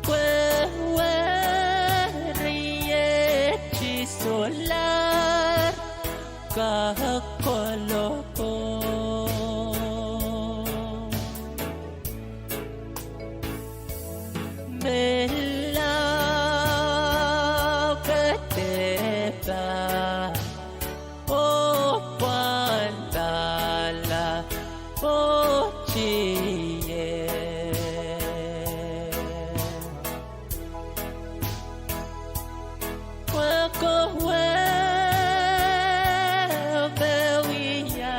Pwe wereiet I sohlahr kak koloko. Me lao kadehpa oh pwandala oh tie. Pwe kowe me wia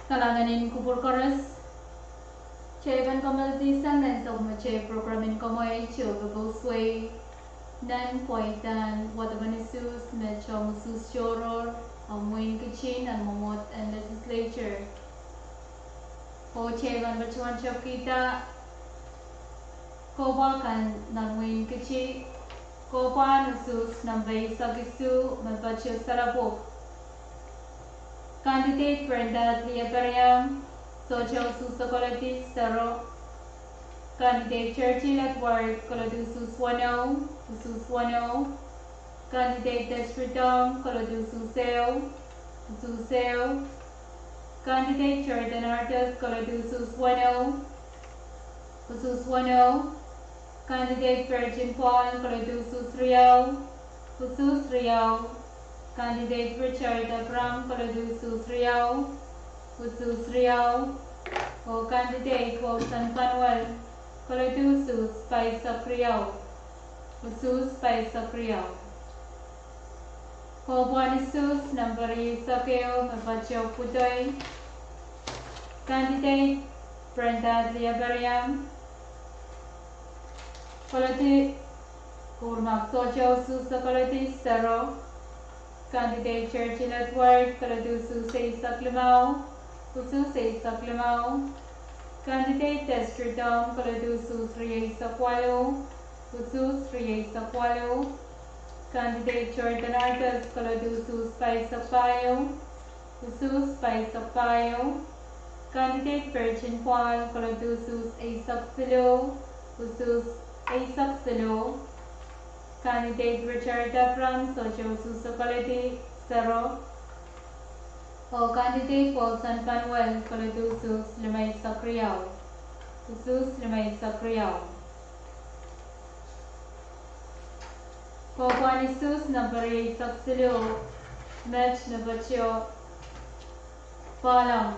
Kalahngan en kupwur koaros. Kitail pahn kamehlele sang nan sapwellimatail program en kamwahuiho pepous wei nan pwaidahn wadawad usuhs me tong usuhs tohrohr, omw wein kitin nan mwomwohd en legislature. Oh kitail pahn patohwan tepkihda kohpwa kan nan wein kitin, kohpwahn usuhs nempe eisek isuh me patoh Salapwup. Candidate Brenda Adlia Pariam, sohte usuhs Sokoledi, Sero. Candidate Churchill Edward, Koledi usuhs weneu, usuhs weneu. Candidate Destry Tong, Koledi usuhs ehu, usuhs ehu. Candidate Jordan Artes, Koledi usuhs weneu, usuhs weneu. Candidate Virgin Paul, Koledi usuhs riau, usuhs riau. Candidate Richard Abraham, Koledi usuhs riau, usuhs riau. Oh Candidate Wilson Panuel, Koledi usuhs pahisek riau, usuhs pahisek riau. Kohpwahn usuhs nempe rieisek ehu me patoh Pwudoi. Candidate Brenda Adlia Pariam, Koledi, Kurmak, sohte usuhs Sokoledi, Sero. Candidate Churchill Edward, Koledi usuhs eisek limau, usuhs eisek limau. Candidate Destry Tong, Koledi usuhs rieisek waluh, usuhs rieisek waluh. Candidate Jordan Artes, Koledi usuhs pahisek pahieu, usuhs pahisek pahieu. Candidate Virgin Paul, Koledi usuhs eisek siluh, usuhs eisek siluh. Candidate Richard Abraham, sohte usuhs Sokoledi, Sero. Oh Candidate Wilson Panuel, Koledi usuhs limeisek riau, usuhs limeisek riau. Kohpwahn usuhs nempe rieisek siluh, met me patoh Pahlung.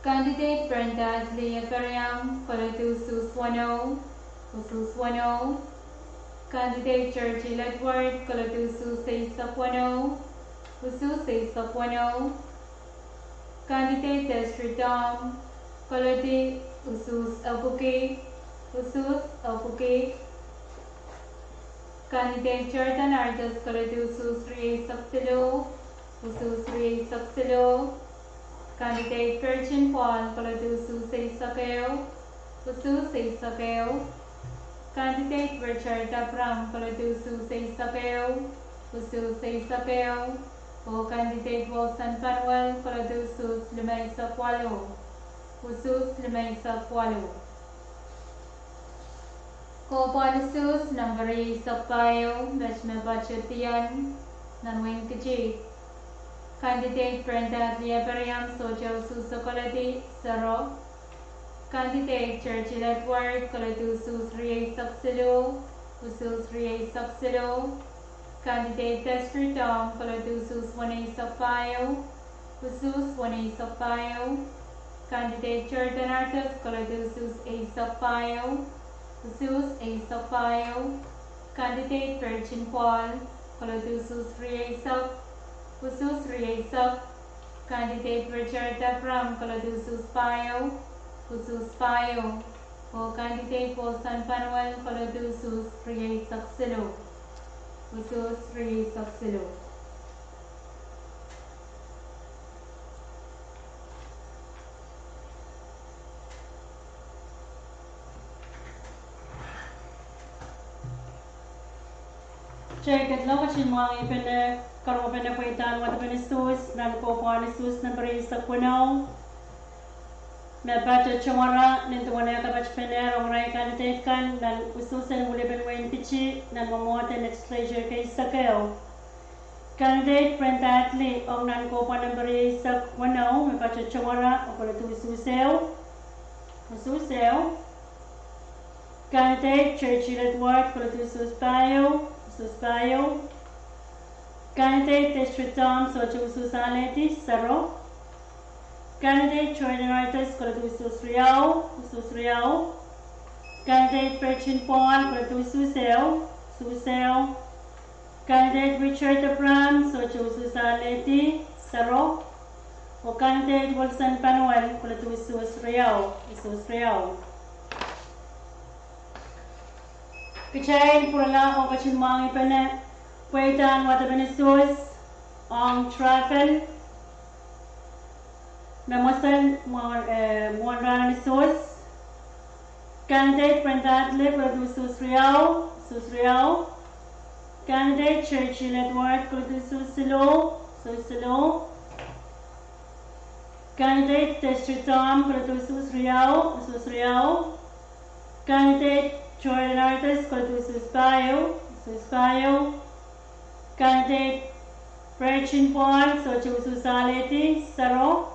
Candidate Brenda Adlia Pariam, Koledi usuhs weneu, usuhs weneu. Candidate Churchill Edward, Koledi usuhs eisek weneu, usuhs eisek weneu. Candidate Destry Tong, Koledi usuhs epwiki, usuhs epwiki. Candidate Jordan Artes, Koledi usuhs rieisek siluh, usuhs rieisek siluh. Candidate Virgin Paul, Koledi usuhs eisek ehu, usuhs eisek ehu. Candidate Richard Abraham, Koledi usuhs eisek ehu, usuhs eisek ehu. Oh Candidate Wilson Panuel, Koledi usuhs limeisek waluh, usuhs limeisek waluh. Kohpwahn usuhs nempe rieisek pahieu, met me patoh Dian, nan wein Kitik. Candidate Brenda Adlia Pariam, sohte usuhs Sokoledi, Sero. Candidate Churchill Edward, Koledi usuhs rieisek siluh, usuhs rieisek siluh. Candidate Destry Tong, Koledi usuhs weneisek pahieu, usuhs weneisek pahieu. Candidate Jordan Artes, Koledi usuhs eisek pahieu, usuhs eisek pahieu. Candidate Virgin Paul, Koledi usuhs rieisek, usuhs rieisek. Candidate Richard Abraham, Koledi usuhs pahieu, usuhs pahieu. Oh Candidate Wilson Panuel, Koledi usuhs rieisek siluh, usuhs rieisek siluh. Kitail ketilong ketin mwahngih pene, karonge pene pweidahn wadawad usuhs nan kohpwahn usuhs nempe rieisek weneu me patoh towehda nin duwen eh kapatpene rongen arail candidate kan nan usuhsen wilipen wein Kitik nan mwomwohden legislature keisek ehu. Candidate Brenda Adlia ong nan kohpwahn nempe rieisek weneu me patoh towehda, Koledi usuhs ehu, usuhs ehu. Candidate Churchill Edward, Koledi usuhs pahieu, usuhs pahieu. Candidate Destry Tong, sohte usuhs alehdi, Sero. Candidate Jordan Artes, Koledi usuhs riau, usuhs riau. Candidate Virgin Paul, Koledi usuhs ehu, usuhs ehu. Candidate Richard Abraham, sohte usuhs alehdi, Sero. Oh candidate Wilson Panuel, kolodu usuhs riau, usuhs riau. Kitail pwurala oh ketin mwahngih pene pweidahn wadepen usuhs ong travel me mwomwen, eh, mwohn rahnen usuhs. Candidate Brenda Adley, kolodu usuhs riau, usuhs riau. Candidate Churchill Edward, kolodu usuhs siluh, usuhs siluh. Candidate Destry Tom, kolodu usuhs riau, usuhs riau. Candidate Joy Leonardus, kolodu usuhs pahieu, usuhs pahieu. Candidate Virgin Paul, sohte usuhs alehdi, sero.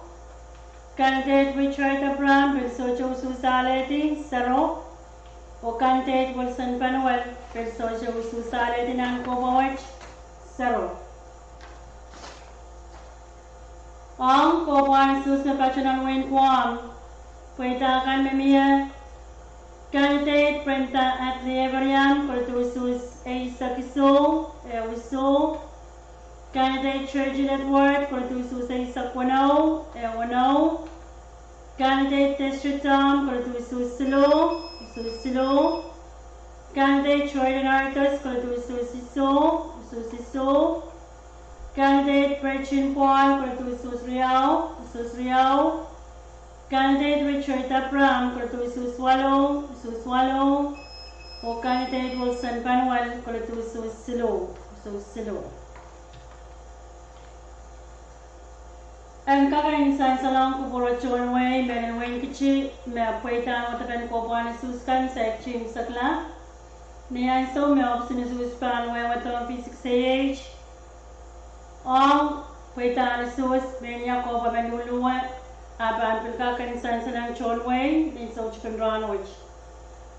Candidate Richard Abraham, pil sohte usuhs alehdi, sero. Oh candidate Wilson Panuel, pil sohte usuhs alehdi nan kohpwa wet, sero. Ong kohpwahn usuhs me patohwan wehin Guam, pweida kan me mie: candidate Brenda Adley Abraham, kolodu usuhs eisek isuh, ehu isuh. Candidate Churchill Edward, kolodu usuhs eisek weneu, ehu weneu. Candidate Destry Tom, kolodu usuhs siluh, usuhs siluh. Candidate Joy Leonardus, kolodu usuhs isuh, usuhs isuh. Candidate Virgin Paul, kolodu usuhs riau, usuhs riau. Candidate Richard Abraham, kolodu usuhs waluh, usuhs waluh. Oh candidate Wilson Panuel, kolodu usuhs siluh, usuhs siluh. En kak en sansalohng kupwur tohn wehi, mehlel wehin Kitti, me pweidahn wadepen kohpwahn usuhs kan saikinte sekla. Ni ansou me ohpis en usuhs pahn wehwehdohng V six A H ong pweidahn usuhs, mehnia kohpwa me luluwe, a pahn pil kak en sansalohng tohn wehi ni soutikin rahnwet.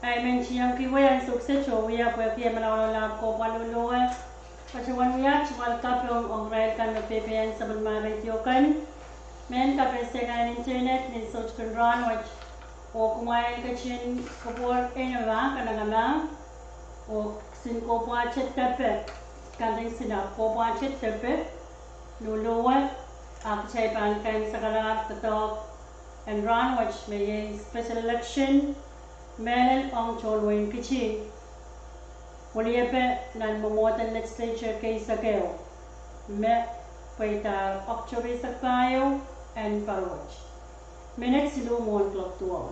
Ahi men tiengki wei ansou kiset oh wia pwehki malaulaud kohpwa luluwe. Patohwan wia tungoal kaping ong irail kan me peipeien sapwellimarail radio kan, mehn kapehse kan internet ni soutikin rahnwet. Oh kumwail ketin kupwur ehu me kanengamah oh kisin kohpwahte depe, kandeng sinap kohpwahte depe luluwe, a kitail pahn kin sakalahr doadoahk en rahnwet me iei special election mehlel ong tohn wehin Kitti, weliepe nan mwomwohden legislature keisek ehu, me pweidahr October eisek pahieu en parawet. Minit siluh mwohn kuloak duwau.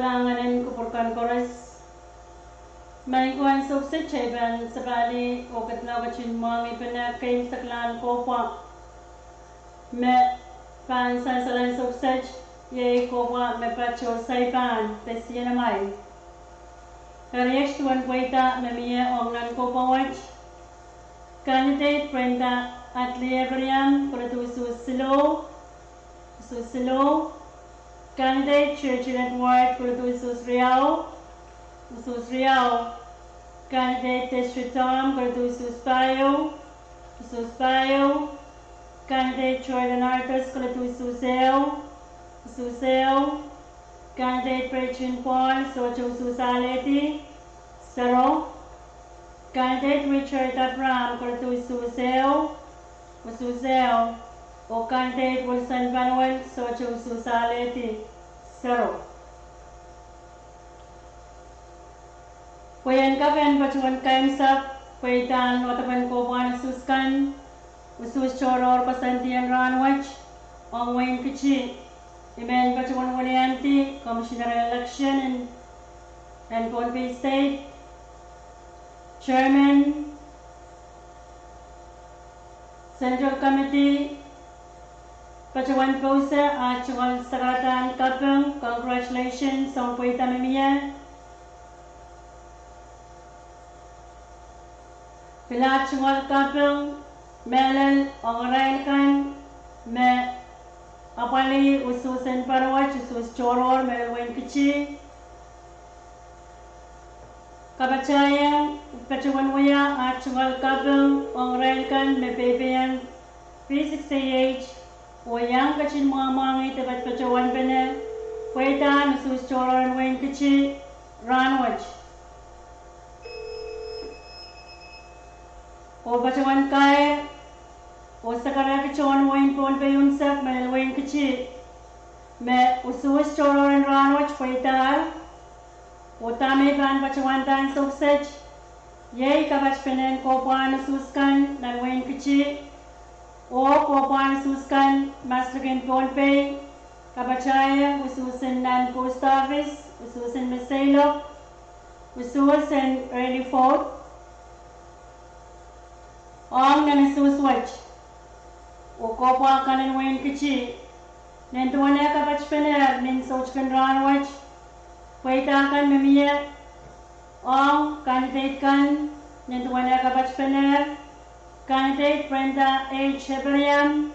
Kalahngan en kupwur kan koaros. Maing ko, ansou kiset kitail pahn sapahl oh kedlahng ketin mwahngih pene keimwseklahn kohpwa me pahn sansal ansou kiset, iei kohpwa me patoh saipahn de sienamwail. Eri iet duwen pweida me mie ong nan kohpwa wet. Candidate Brenda Atli Ebriam, kolodu usuh siluh, usuh siluh. Candidate Churchill Edward, kolodu usuh riau, usuh riau. Candidate Tesri Tom, kolodu usuh pahieu, usuh pahieu. Candidate Jordan Arthurs, kolodu usuh ehu, usuh ehu. Candidate Bridgin Paul, sohte usuh alehdi, sero. Candidate Richard Abraham, kolodu usuh ehu, usuh ehu. Oh candidate Wilson Panuel, sohte usuh alehdi, sero. Pwe ien kak en patohwan kaimwisekla pweidahn wadepen kohpwahn usuhs kan, usuhs tohrohr koasoandi en rahnwet, ong wehin Kiti, I men patohwan wiliandi Commissioner Election en, en Pohnpei State, Chairman, Central Committee, patohwan pousehla aht tungoal sakaradahn kaping, congratulations ong pweida me mie. Pil aht tungoal kaping mehlel ong irail kan me apwalih usuhs en patohwan usuhs tohrohr mehlel wehin Kiti. Kapatahieng patohwan wia aht tungoal kaping ong irail kan me peipeiong P six A H oh iang ketin mwahmwahngih de patohwan pene pweidahn usuhs tohrohr en wehin Kiti rahnwet. Oh patohwan kair oh sakaraki tohn wehin Pohnpei unsek mehlel wehin Kiti me usuhs tohrohr en rahnwet pweidahr. Oh dahme I pahn patohwan ansou kiset, iei kapatpenen kohpwahn usuhs kan nan wehin Kiti oh kohpwahn usuhs kan maslikin Pohnpei, kapatahieng usuhs en nan post office, usuhs en Meseiloak, usuhs en Rehoboth, ong nan usuhs wet oh kohpwa kan en wehin Kiti, nin duwen eh kapatpenehr nin soutik en rahnwet pweida kan me mie, ong candidate kan, nin duwen eh kapatpenehr, candidate Brenda H Ebriam,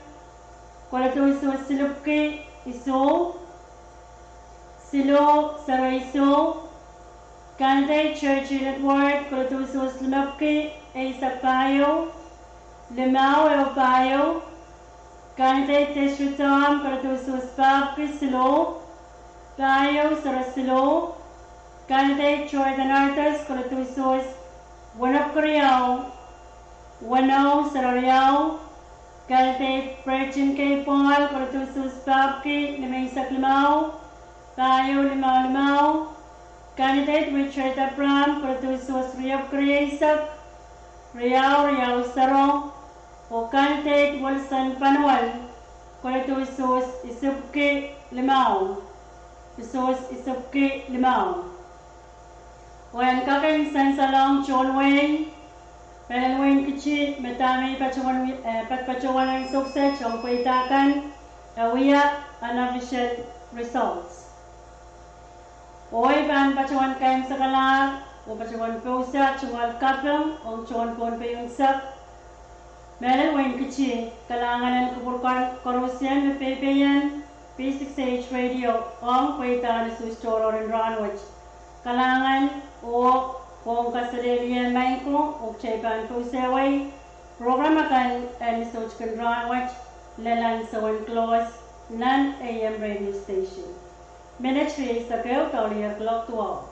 kolodu usuh silipwki isuh, siluh sero isuh. Candidate Churchill Edward, kolodu usuh limepwiki eisek pahieu, limau ehu pahieu. Candidate Tesri Tom, kolodu usuh pahpwiki siluh, pahieu sero siluh. Candidate Jordan Arthurs, kolodu usuh wenepwiki riau, weneu sero riau. Candidate Burton K Paul, kolodu usuh pahpwiki limeisek limau, pahieu limau limau. Candidate Richard Abraham, kolodu usuh riepwiki rieisek, riau riau sero. Oh candidate Wilson Panuel, kolodu usuh isipwiki limau, usuh isipwiki limau. Oh en kak en sansalong tohn wehi mehlel wehin Kiti me dahme I patohwan, eh, patohwan ansou kiset ong pweida kan, e wia unofficial results. Oh I pahn patohwan kaimwisekalahr oh patohwan pousehla tungoal kaping ong tohn Pohnpei unsek mehlel wehin Kiti, kalahngan en kupwur kan koarosie me peipeien P six A H Radio ong pweidahn usuhs tohrohr en rahnwet. Kalahngan oh pwong kaselehlie maing ko, oh kitail pahn pousehwei program akan en soutik en rahnwet lel ansou en Kloos nan A M radio station. Minit rieisek ehu doaleier kuloak duwau.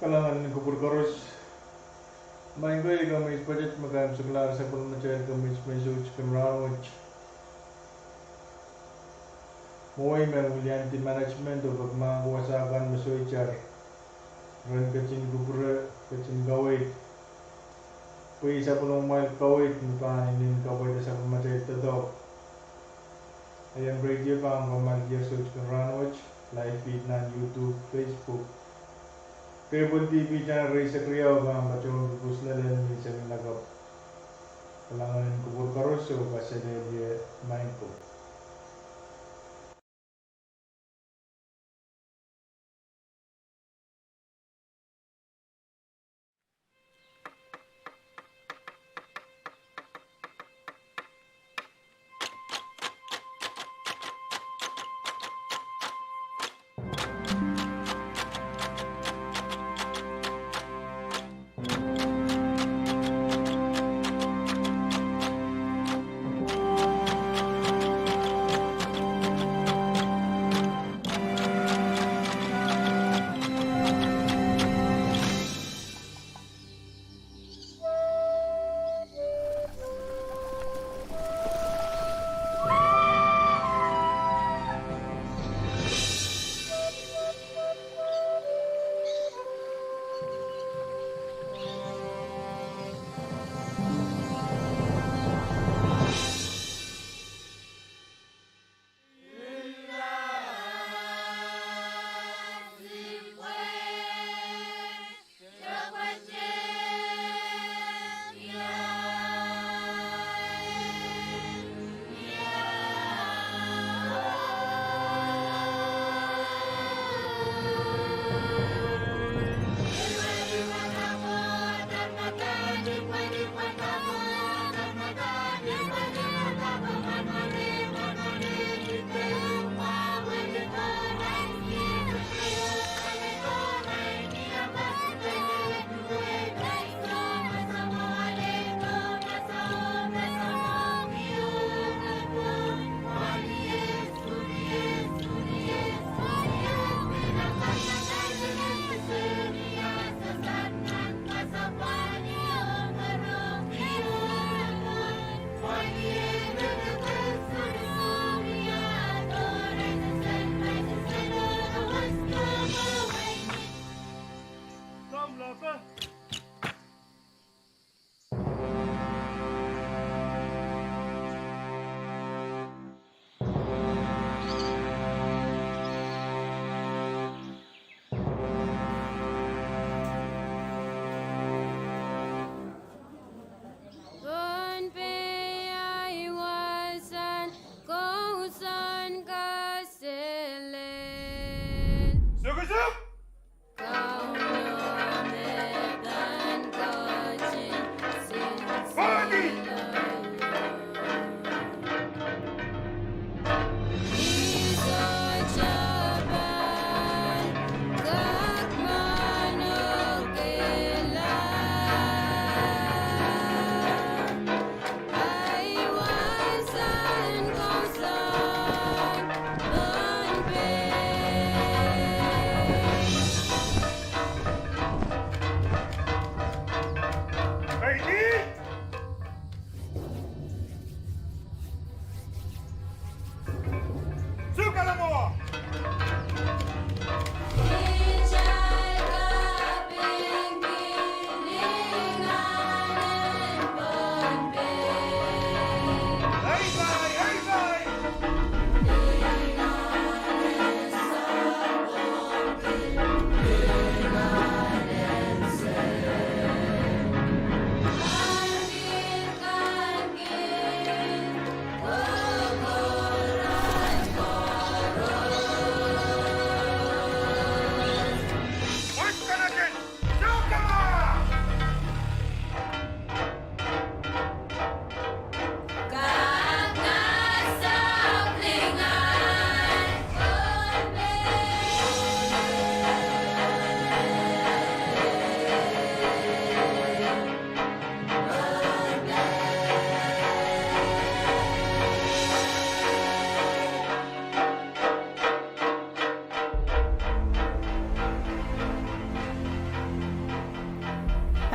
Kalahngan en kupwur koaros. Maing ko, komwi pwoatet me komw soklahr sapwellimatail komwi me soutik en rahnwet. Mwowe me wiliandi management oh pek mahn ko wasa kan me sohte ren ketin kupwure, ketin kaweid. Pwe sapwellimamwail kaweid me pahn inenen kapwaiada sapwellimatail doadoahk. Ahi radio pahn kamwakelehr soutik en rahnwet, live feed nan YouTube, Facebook. Cable T V channel rieisek riau pahn patohwan pwupwuslahng menseng lakapw. Kalahngan en kupwur koaros oh kaselehlie Maing ko.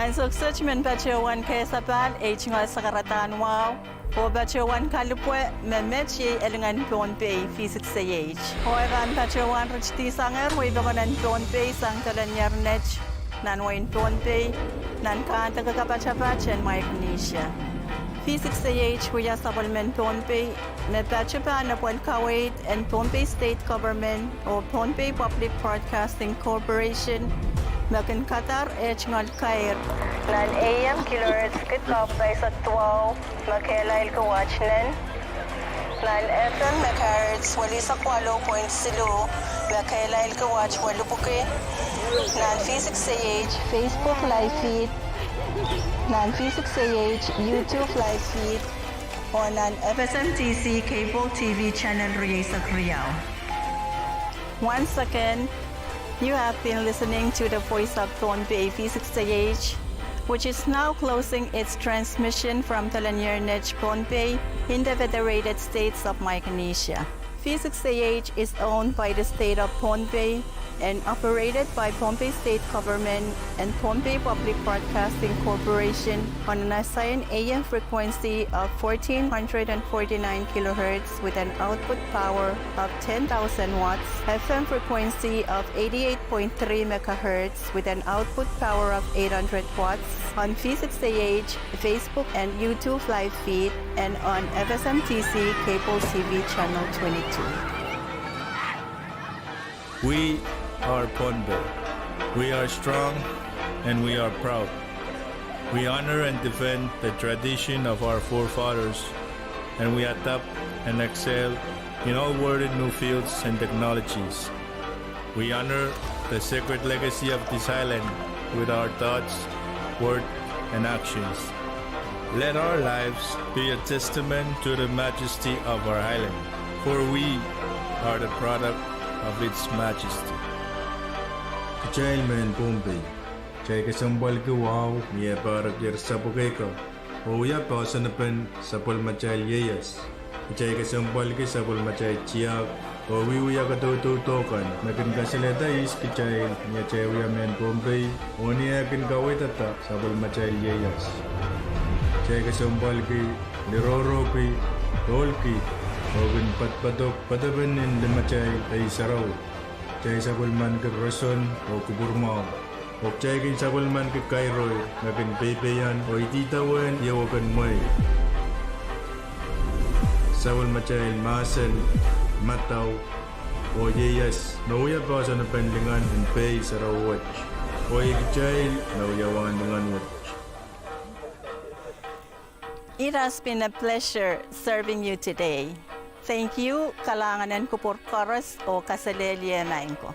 Ansou kiset men patohwan kesapahl ei tungoal sakaradahn wahu, oh patohwan kalipwe me met iei elingan Pohnpei V six A H. Oh e pahn patohwan ritidi sangehr wehi pokon en Pohnpei sang dolanier net nan wehin Pohnpei, nan kahndeke kapatapat en Micronesia. V six A H wia sapwellimen Pohnpei me patopato nan apwal kaweid en Pohnpei State Government oh Pohnpei Public Broadcasting Corporation me kin kadar eh tungoal kair nan A M kilohertz kid kepwe pahisek duwau me kehlail ki watt nen, nan F M megahertz welisek waluh point siluh me kehlail ki watt welipwiki, nan V six A H Facebook live feed, nan V six A H YouTube live feed, oh nan F S M T C cable T V channel rieisek riau. Once again, you have been listening to the Voice of Pohnpei V six A H, which is now closing its transmission from Telanier Net, Pohnpei, in the Federated States of Micronesia. V six A H is owned by the State of Pohnpei and operated by Pohnpei State Government and Pohnpei Public Broadcasting Corporation on an assigned A M frequency of fourteen hundred and forty-nine kilohertz with an output power of ten thousand watts, F M frequency of eighty-eight point three megahertz with an output power of eight hundred watts, on V six A H Facebook and YouTube live feed, and on F S M T C cable T V channel twenty-two. We are Pohnpei. We are strong and we are proud. We honor and defend the tradition of our forefathers, and we adapt and excel in all worthy new fields and technologies. We honor the sacred legacy of this island with our thoughts, word, and actions. Let our lives be a testament to the majesty of our island, for we are the product of its majesty. Kitail mehn Pohnpei, kitail kesempwalki wahu ni eh pahrekier sapwukei kan oh wia poahsoanpen sapwellimatail ieias. Kitail kesempwalki sapwellimatail tiahk oh wiewia kadaudodo kan me kin kasalehda ihs kitail ni atail wia mehn Pohnpei oh ni eh kin kaweidada sapwellimatail ieias. Kitail kesempwalki, lirohrohki, dohlki, oh kin poadopoadok poadopen en limatail Pei Sarawi. Kitail sapwellimanki roson oh kupwurmwahu, oh kitail kin sapwellimanki kairoi me kin peipeian oh ididawehn ieu akan mwehi. Sapwellimatail mahsen, madau, oh ieias me wia poahsoanpen lingan en Pei Sarawi wet, oh iei kitail me wia wahn lingan wet. It has been a pleasure serving you today. Thank you, kalahngan en kupwur koaros oh kaselehlie maing ko.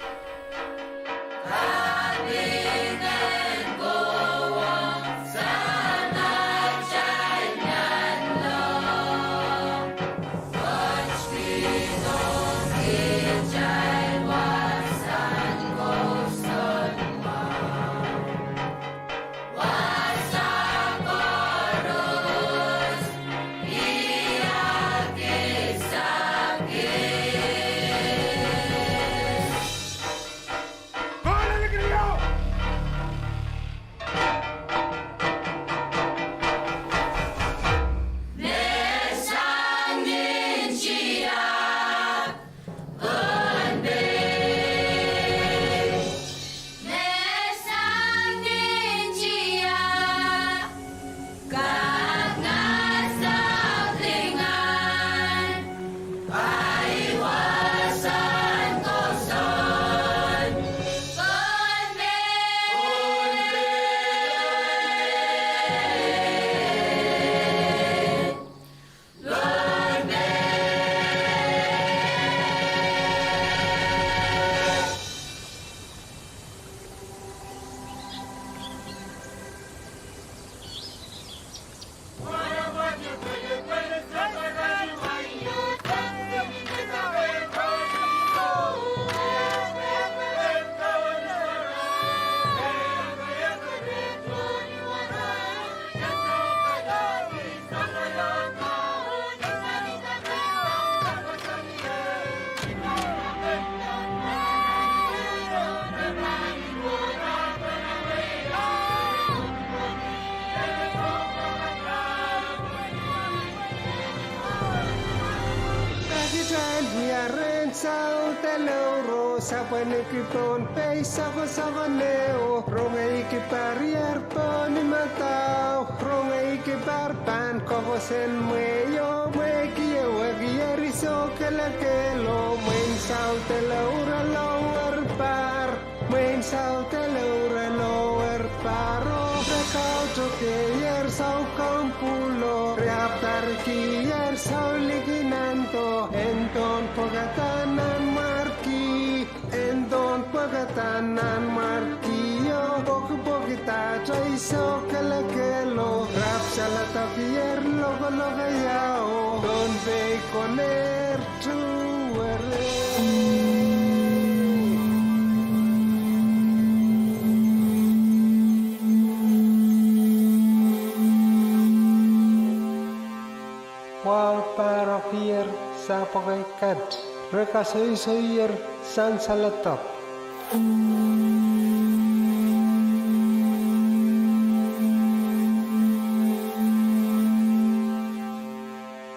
Lelouro sapweniki Pohnpei sokosoko neho, rongeiki parier pohn imadahu, rongeiki par pahn kokosen mweio, mwekiewek ieri soukelekelo, mwein saut e lelouro lower par, mwein saut e lelouro lower paro, re kautoke ier sou kompulo, re apwtarki ier sou likin nando, en dohn pwekada nan mwarki, en dohn pwekada nan mwarkio, pwekipwekidahte I soukelekelo, rapsaladek ier lokolokaiao, Pohnpei konehr tuwere. Wahu pahrek ier sapwekei kat, re kasoisoier sansaladek.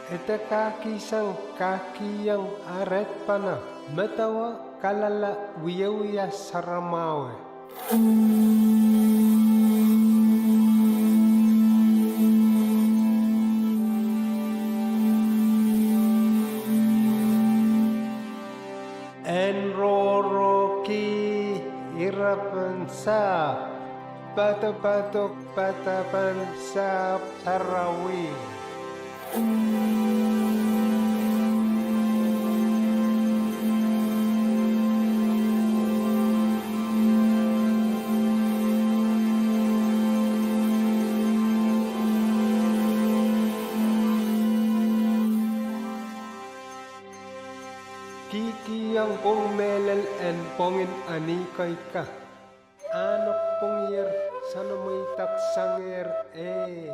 Ede kahkihsang kahkihieng ahr edpene, medewe kalala wiewia saramwahu. En rohrohki irapen sahpw, padapadok padapen sahpw sarawi. Kihkihong pwung mehlel en pwongin Anihkoi ka. Ahneki pwungier soanamweidek sangehr, eh.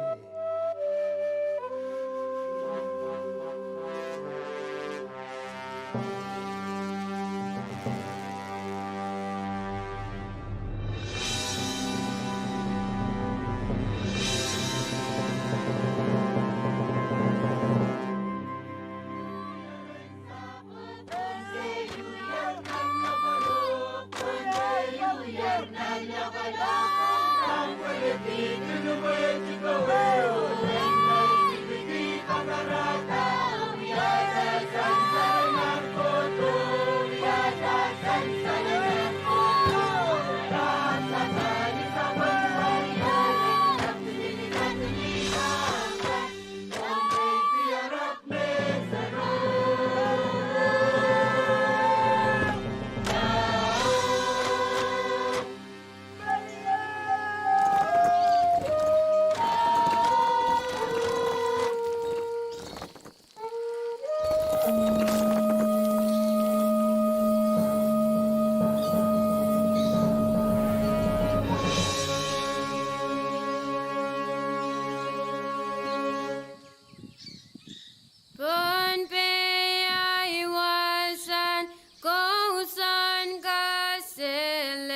Pohnpei ahi wahsahn kousoan kaselel,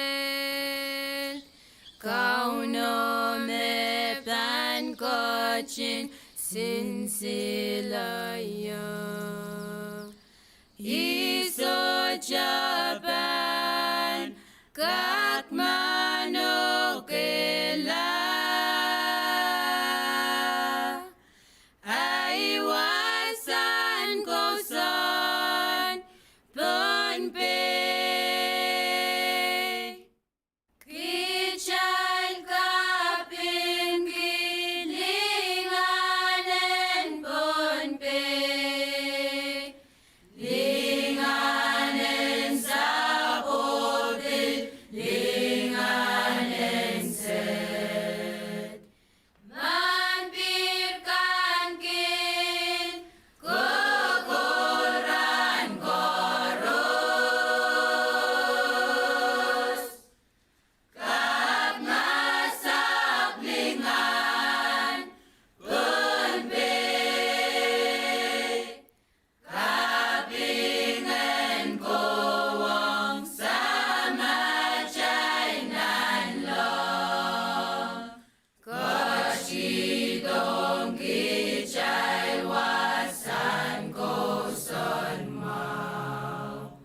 Kauno me pahn ketin sinsile ie. I sohte pahn kak manokehla. Ahi wahsahn kousoan Pohnpei. Kitail kapingki lingan en Pohnpei, lingan en sahpwo pil lingan en sed. Mahnpihr kan kin kokohran koaros. Kak masap lingan Pohnpei. Kaping en kohwong Samatail Nanleng. Ketikihdohng kitail wahsahn kousoan mwahu.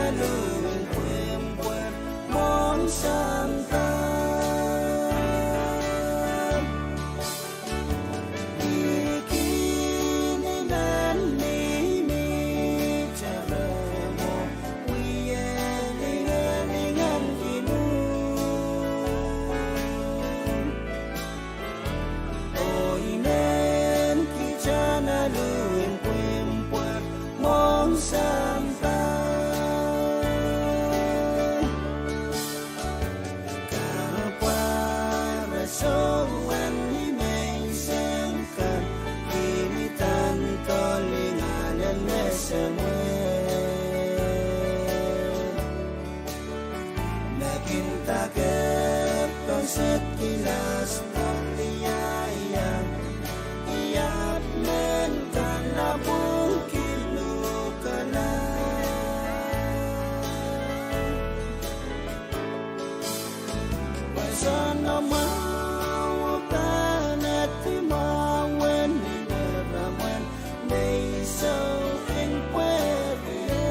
Pwehn pwehn mwohn sampah. Ikini nan mihmi teremo, wie lingalingan kin uhk. Oh I men kitail alu en pwehn pwehn mwohn sampah. Kapwaiada soangen ni menseng kan, kilidan doh lingan en me semwehla. Me kin dakehda pohnset kilas pwehn iang, iang, iang men kan lapwung kin uhkala. Pwe soangen mwahu pahn edi mwahu en irair mwein me I sou kin pwehn ie.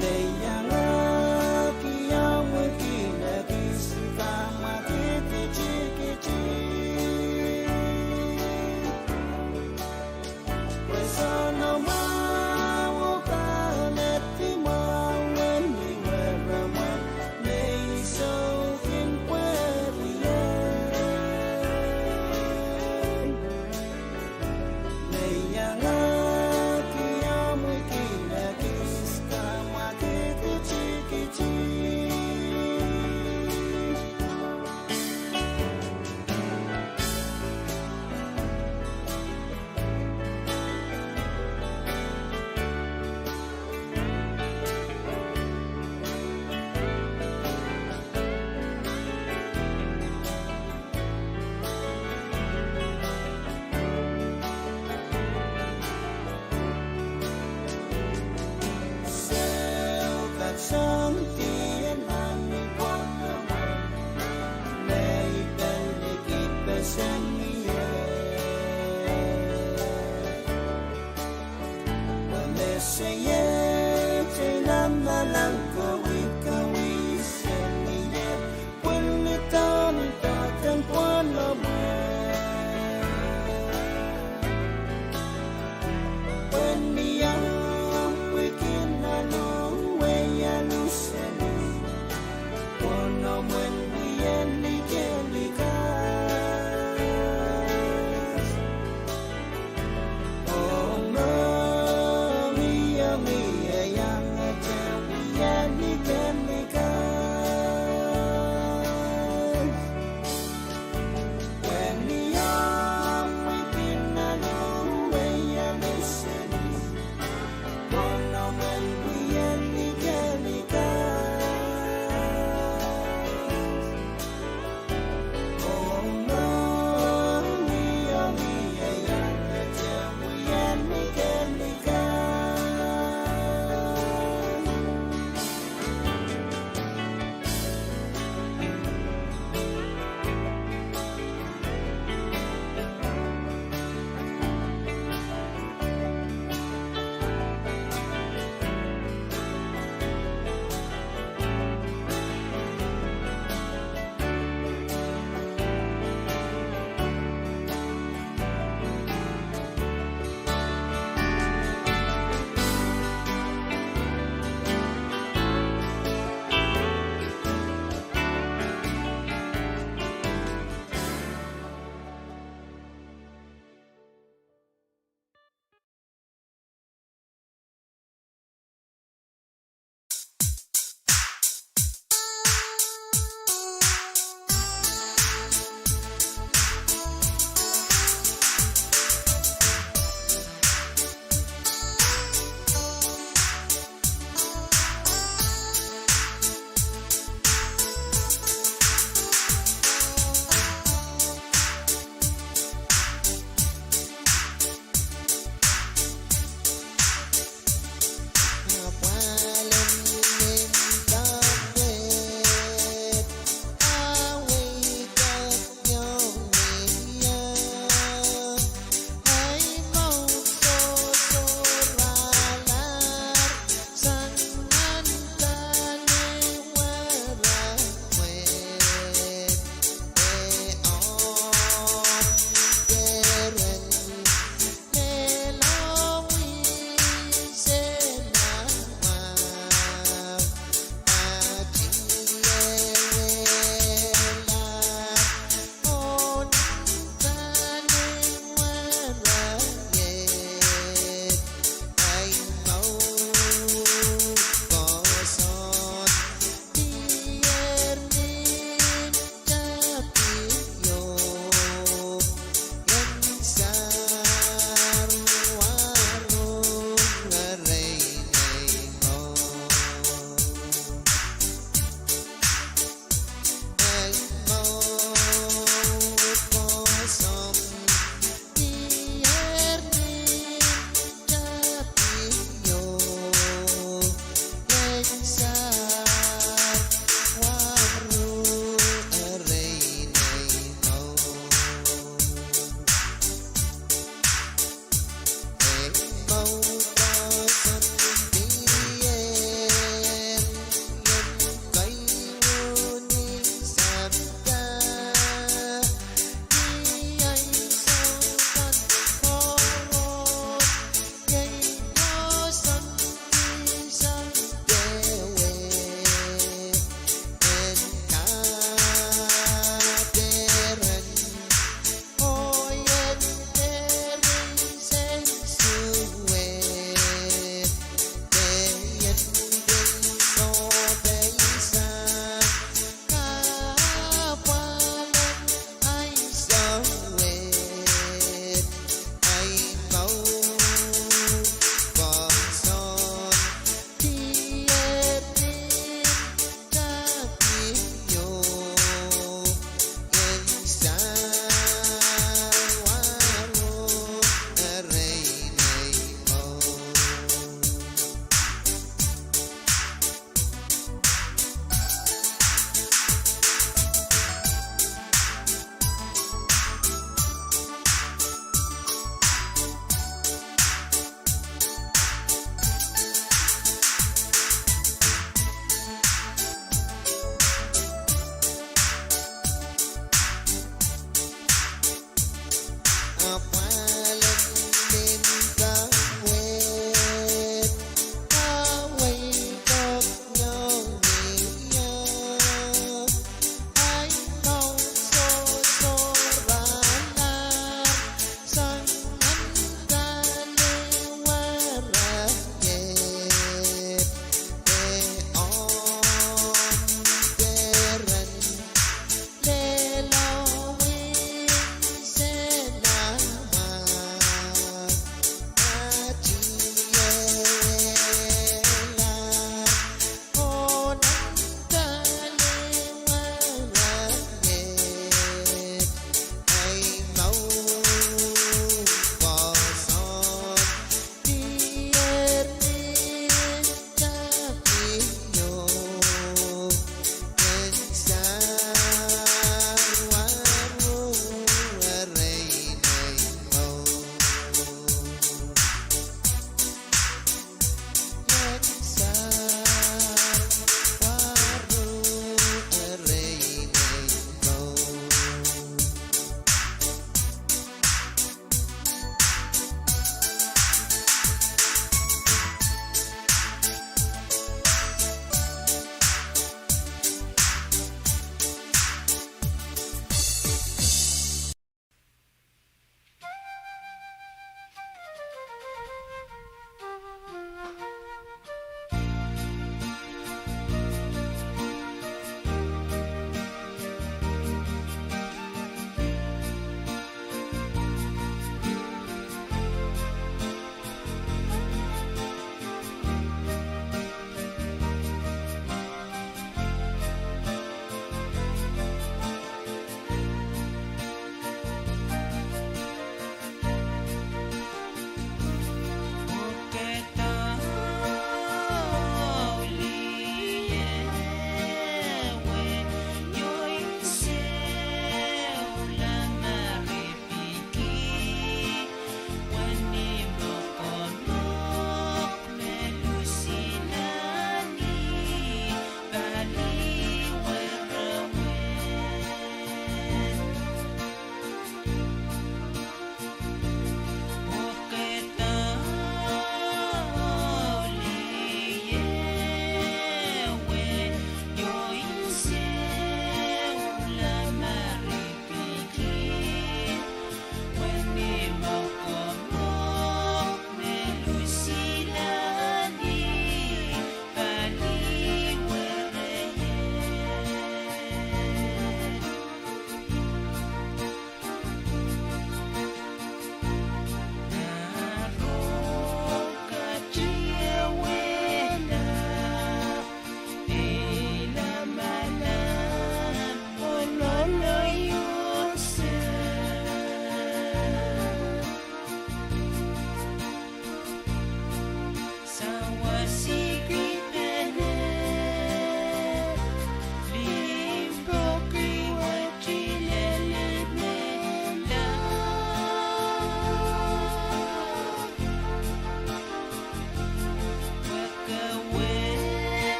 Me iangahki omwi kin ekis kamwakid tikitik. Pwe soangen mwahu pahn edi mwahu en irair mwein me I sou kin pwehn ie. Me iangahki omwi kin ekis kamwakid tikitik. Sou kat soang dien nan ni pwohn lamalam, me I pil likidpeseng ie. Pwe me seiet ei lamalam kawikawisen ie, pwehn lidahn doadoahk en pwohn lamalam. Pwehn mie omwi kin alu, wie alu seli, pwohn lamalam wie likilikas. Oh mohngiong ie iangete wie likilikas. Pwehn mie omwi kin alu, wie alu seli, pwohn lamalam wie likilikas.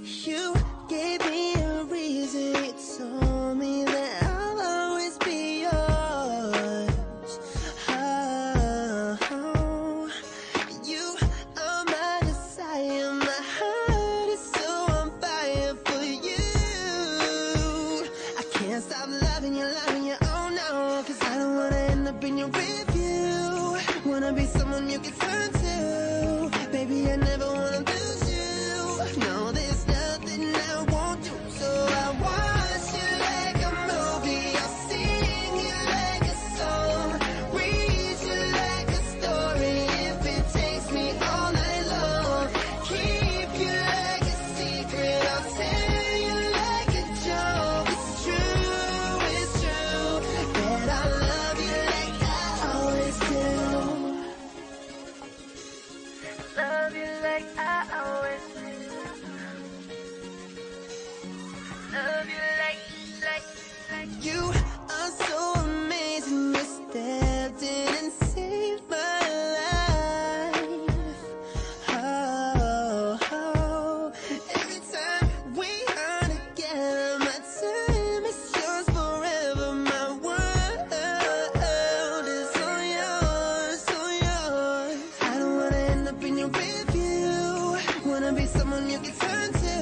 You gave me a reason. You told me that I'll always be yours. Oh, you are my desire. My heart is so on fire for you. I can't stop loving you, loving you, oh no. 'Cause I don't wanna end up in your rearview. Wanna be someone you can turn to. Baby, I never wanna lose you. No, there's nothing I won't do. So I watch you like a movie. I'll sing you like a song. Read you like a story. If it takes me all night long. Keep you like a secret. I'll tell you like a joke. It's true, it's true. That I love you like I always do. Love you like I always do. Love you like, like, like. You are so amazing. You stepped in and saved my life. Oh, oh. Every time we are together, my time is yours forever. My world is all yours, all yours. I don't wanna end up in your rearview. Wanna be someone you can turn to.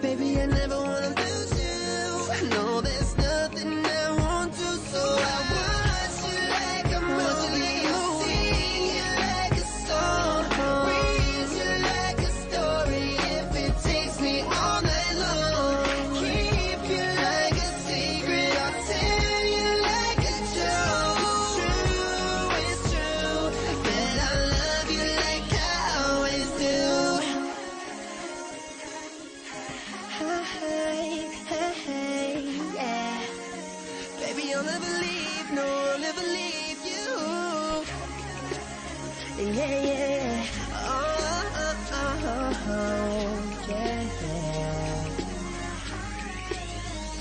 Baby, I never wanna lose you. No, there's nothing I won't do. So I watch you like a movie. Sing you like a song. Read you like a story. If it takes me all night long. Keep you like a secret. I'll tell you like a joke. It's true, it's true. That I love you like I always do. Hey, hey, hey, yeah. Baby, I'll never leave, no, I'll never leave you. Yeah, yeah. Oh, oh, oh, oh, yeah, yeah.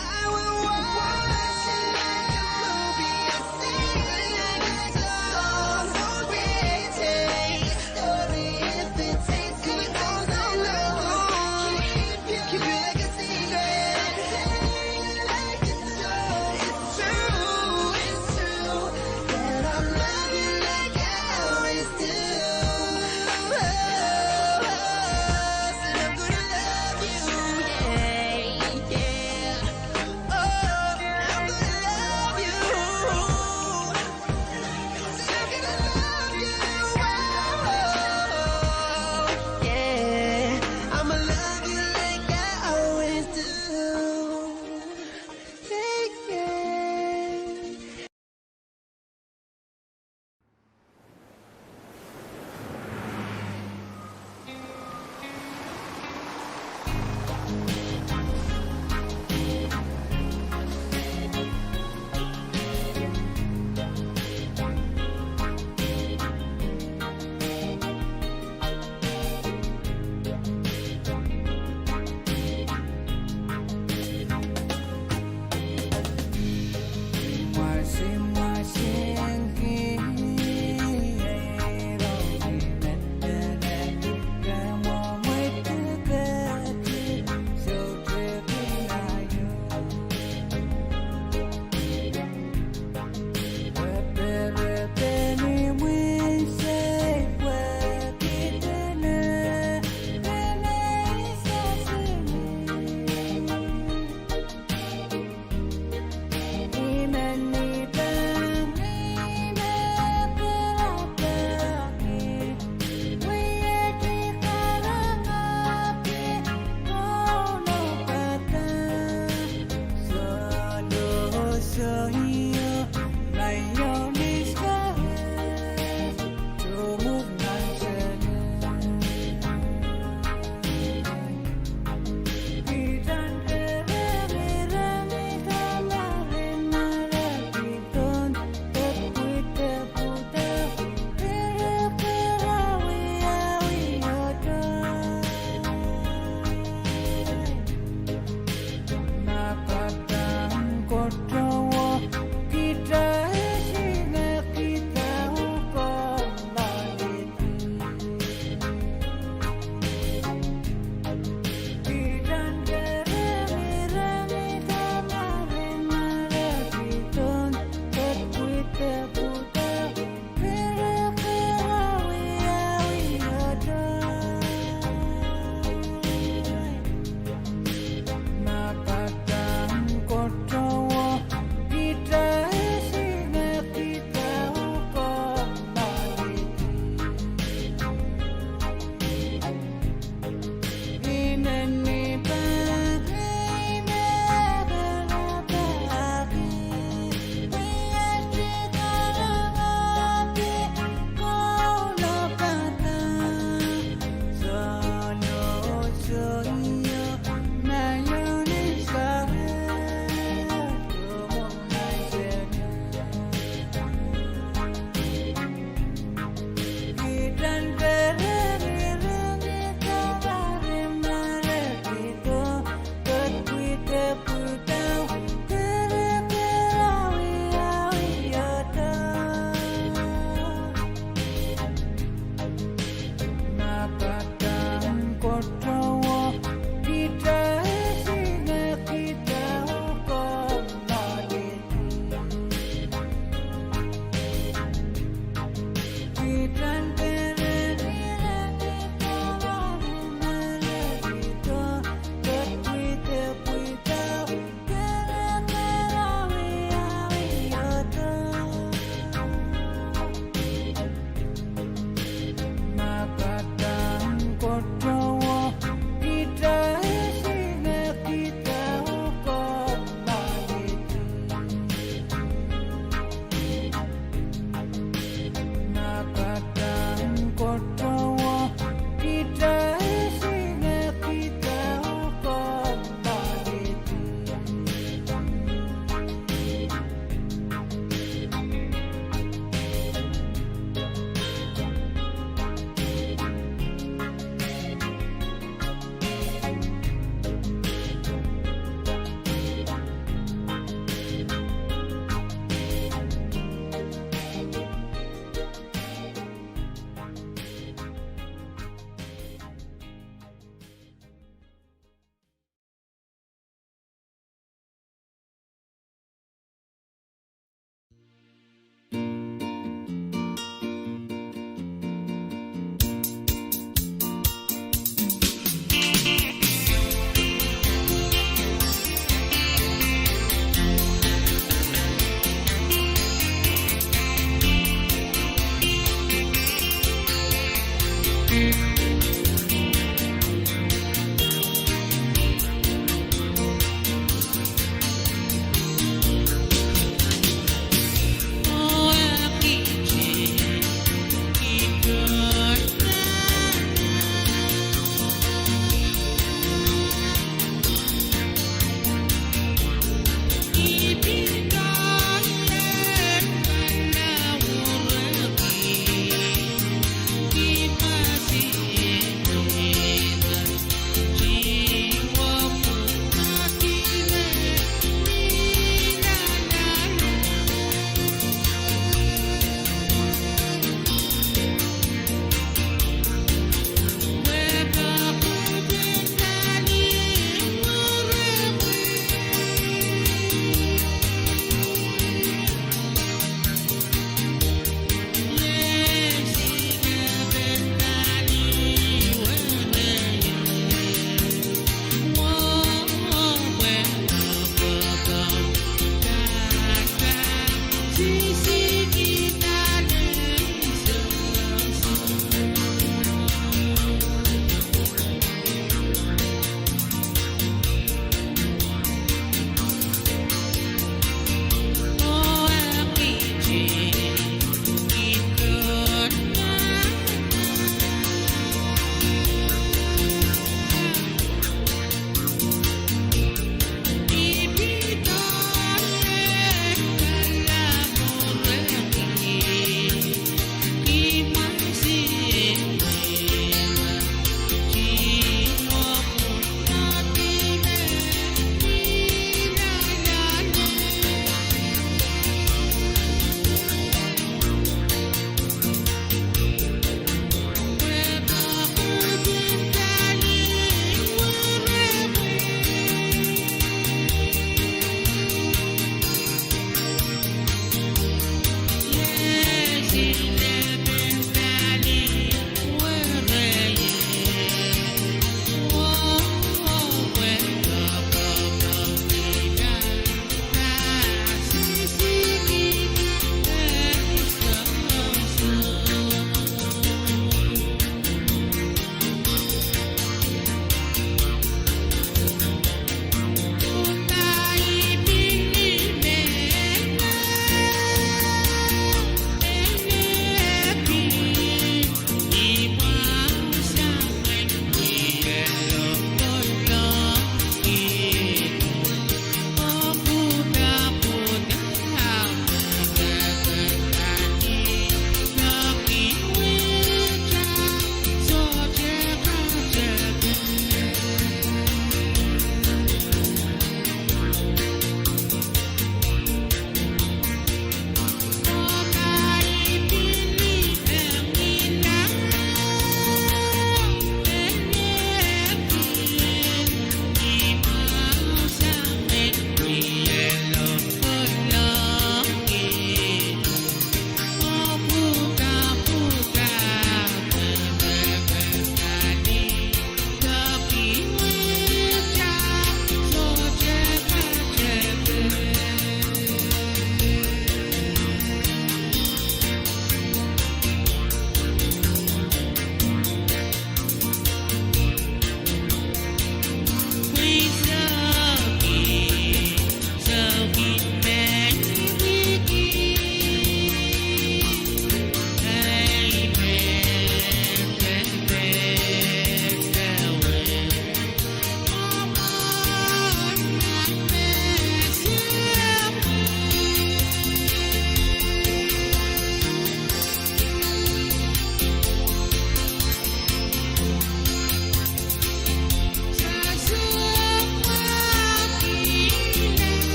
I will watch it like a movie. I'll sing it like a song. I'll retake the story if it takes me all night long. Keep you, keep you like a secret. Tell you like a joke. It's true, it's true. That I love you like I always do.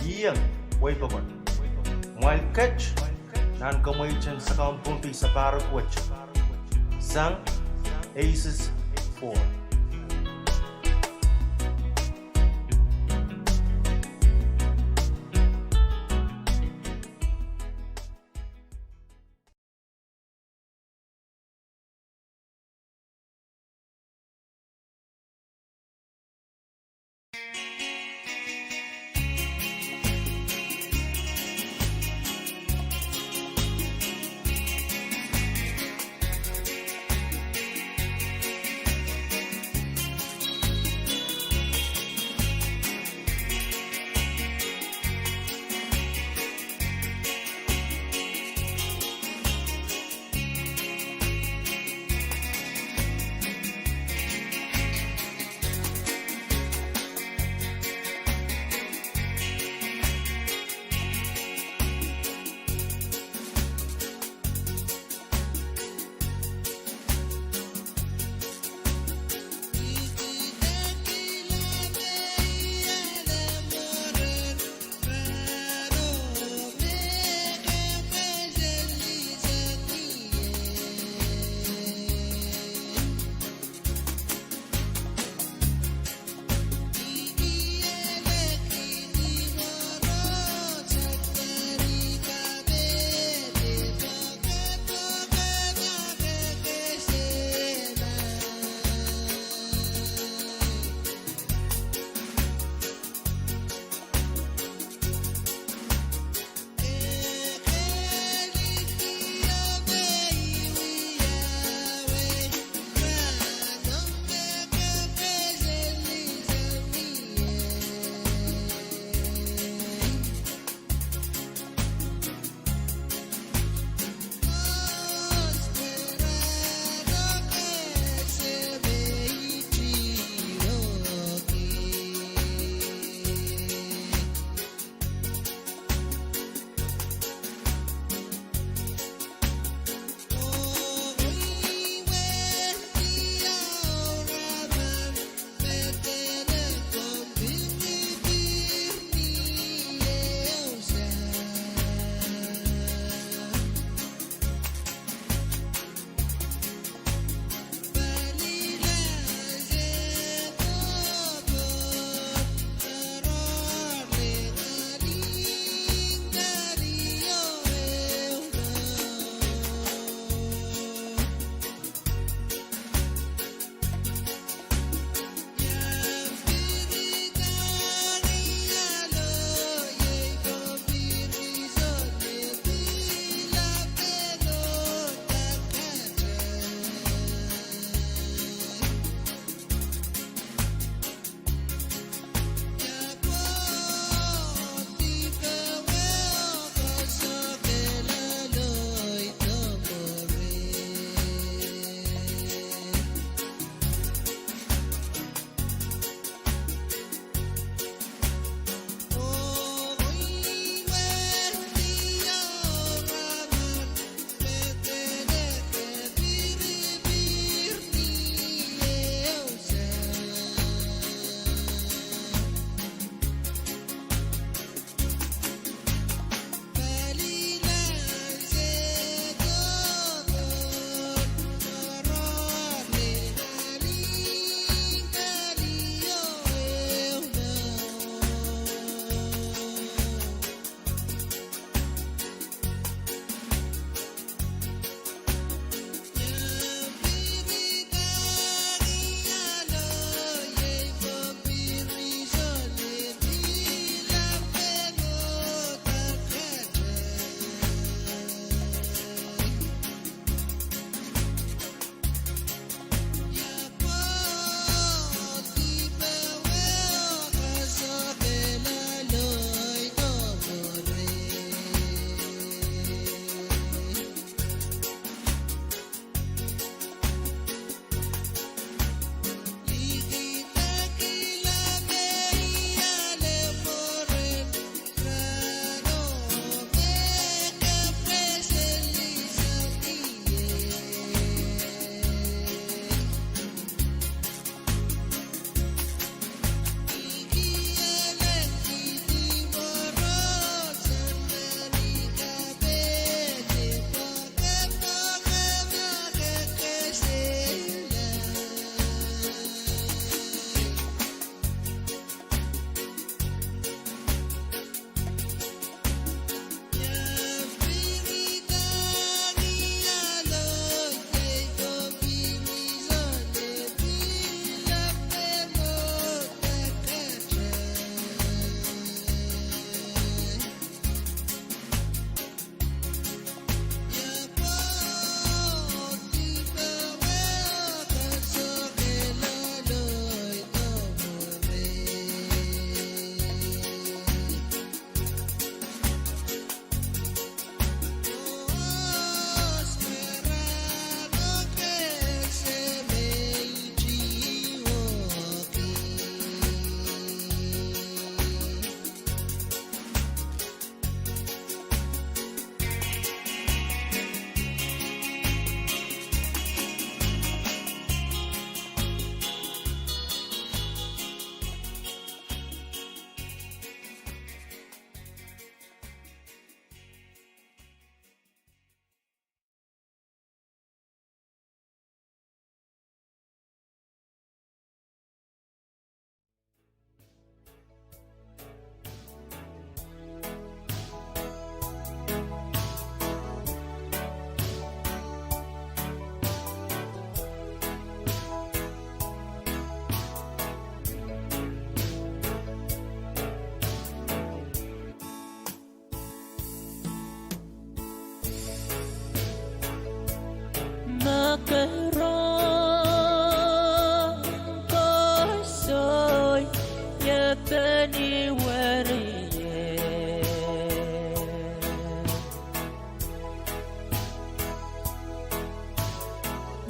Iang wei pokon. Mwail ket nan kamweitin Sakaun Pohnpei sapahrek wet sang ACES four.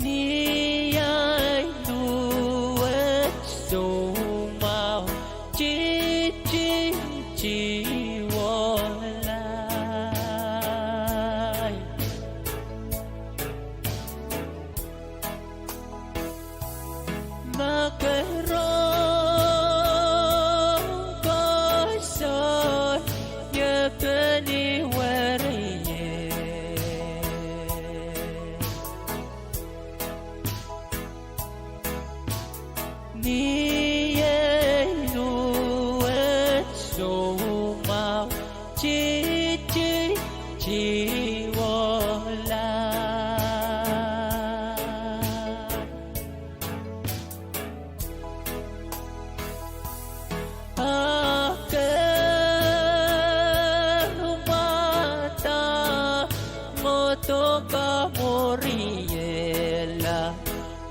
Ni ahi luwet soumwahu, titi tiwohlai. Ma ke rong koasoai, ie peni weriei. Ni ahi luwet soumwahu, titi tiwohlai. A ke mwadang oh doka mwuriela,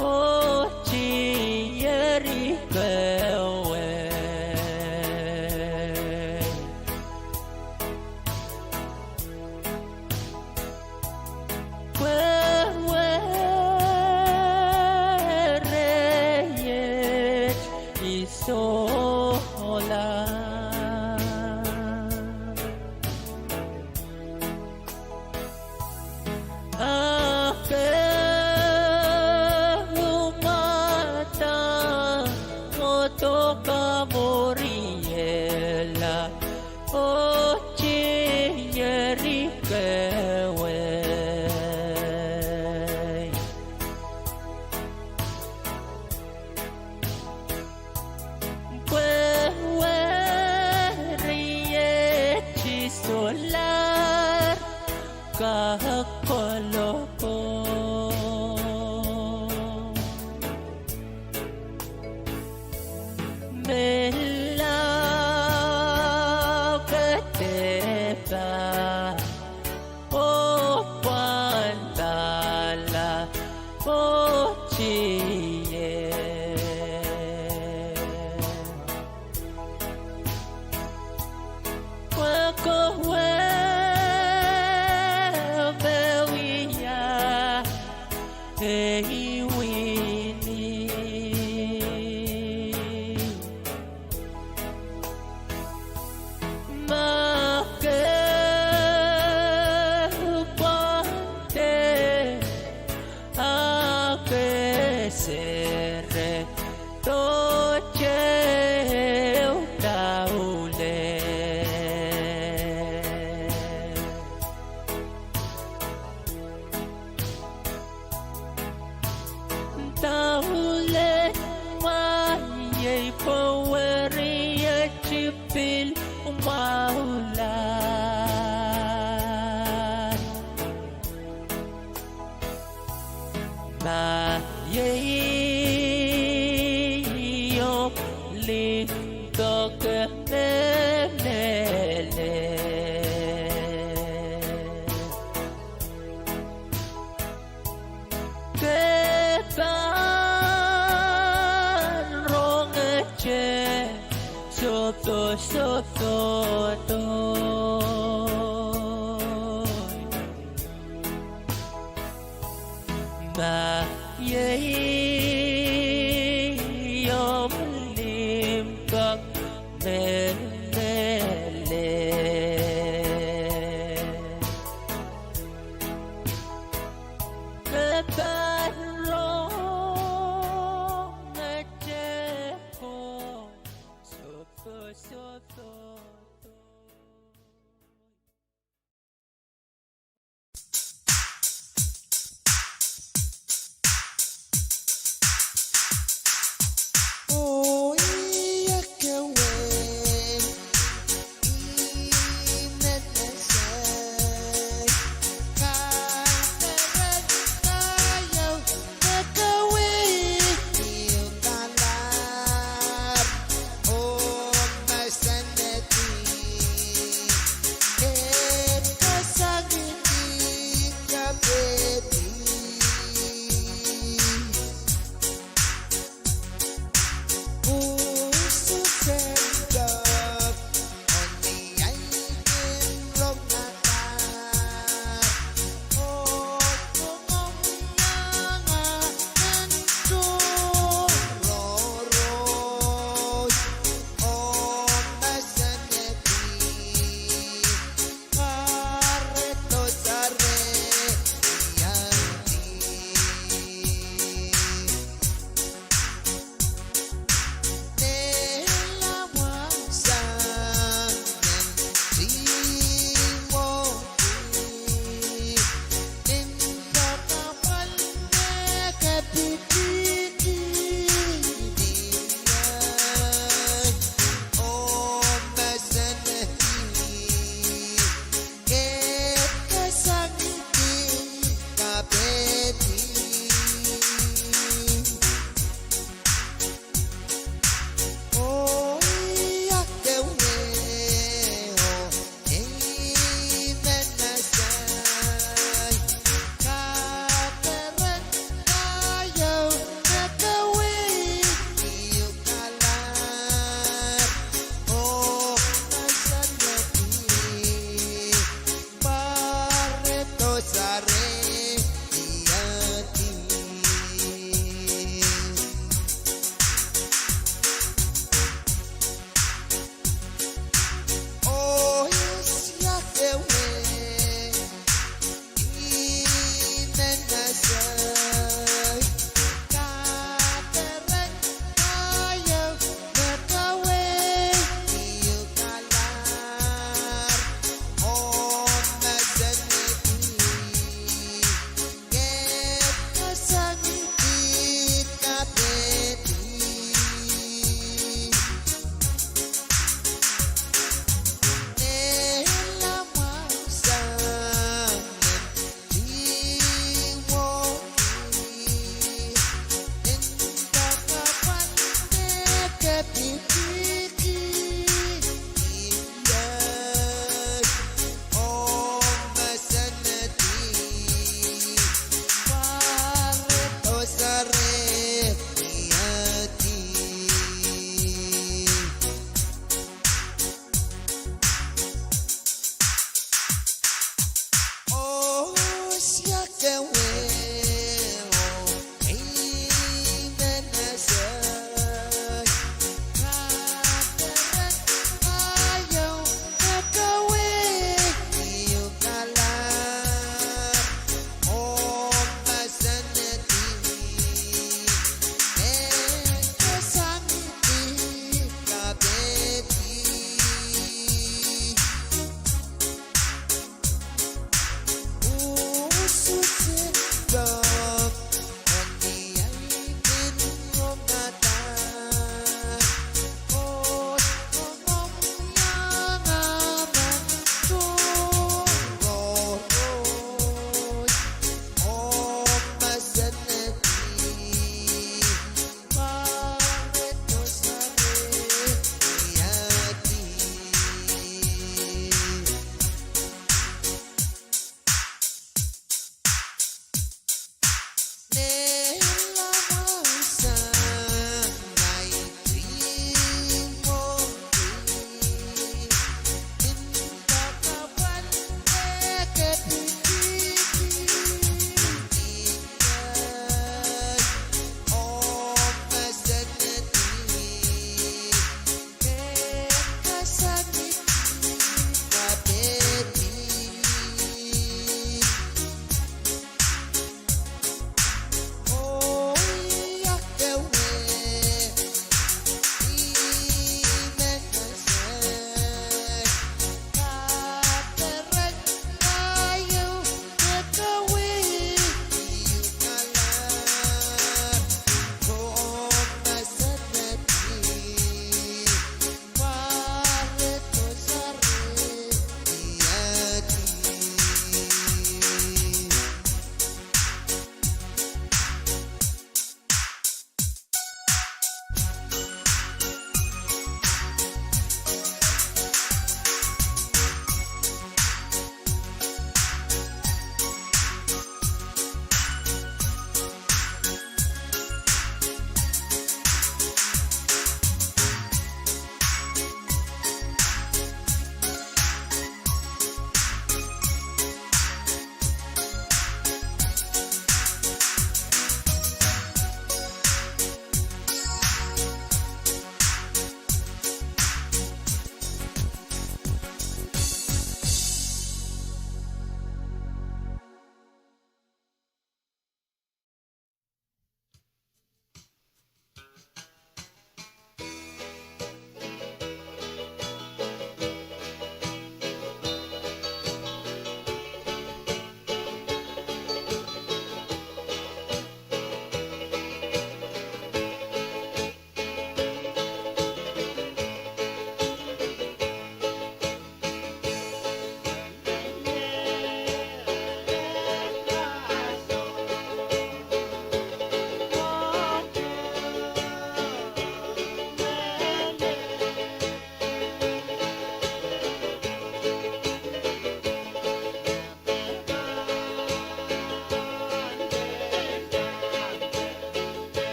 oh tieri kewe. Pwe weriet I sohla. A ke mwadang oh doka mwuriela, oh tieri kewe. Pwe weriet I sohlahr kak kolokol. Melahr ke dehpa, oh pwandala, oh tier. Pwe kowe me wia ei wini. Ma ke pwandei, a ke sere, dohte ehu daulel. Daulel mwahiei pwe weriet I pil mwahula. Ma iei omw limpoak me mehlel, ke pahn rongete sohpeiong sohpeiong. Ma iei omw limpoak me mehlel, ke pahn rongete sohpeiong sohpeiong.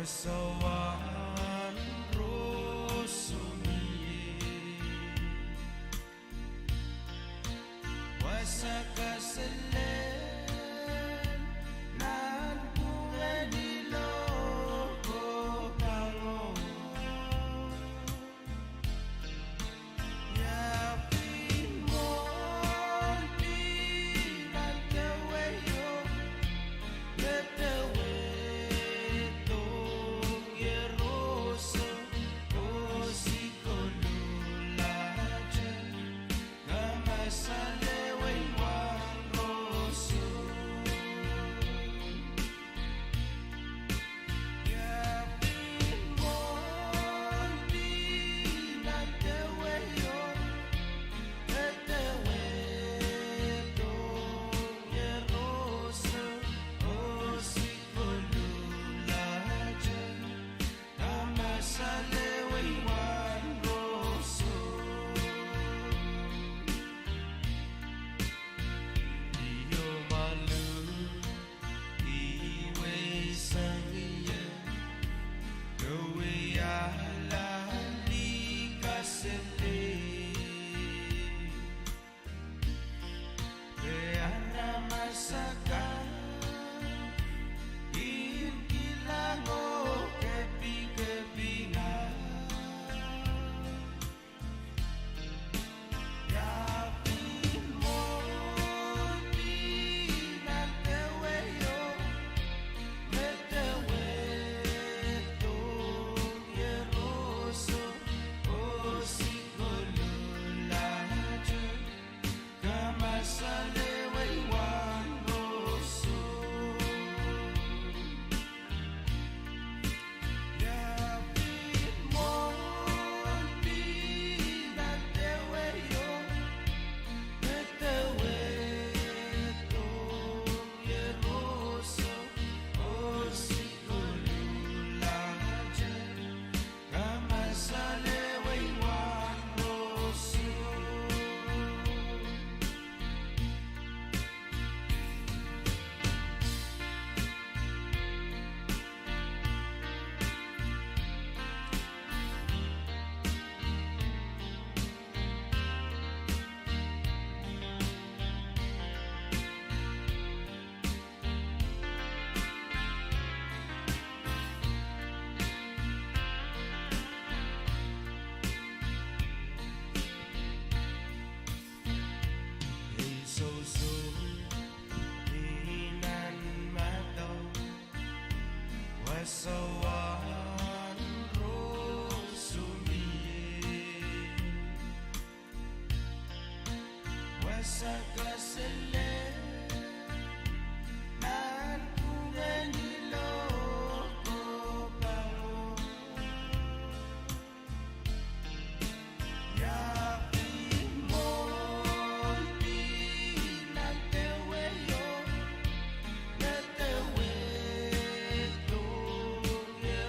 Soangen roson mie. Wasa kasalen nanpwungen iloak oh kangoange. Ia pil mwohn pil nan dewehio, me dewe dohng ie roson, oh sikoluhlahte. Kamasale wehi wan roson. Ia pil mwohn pil nan dewehio, me dewe dohng ie roson, oh sikoluhlahte. Kamasale wehi wan roson. Io malu, ih weisang ie, kewe ahla lih kaselel. Pwe aramas akan kin kilang oh kepikepinga. Ia pil mwohn pil nan dewehio, me dewe dohng ie roson, oh sikoluhlahte. Kamasale wehi wan roson. Ia pil mwohn pil nan dewehio, me dewe dohng ie roson, oh sikoluhlahte. Kamasale wehi wan roson. Ei sousou, ih nan madau, wasa wan roson mie. Wasa kasalen nanpwungen iloak oh kangoange. Ia pil mwohn pil nan dewehio, me dewe dohng ie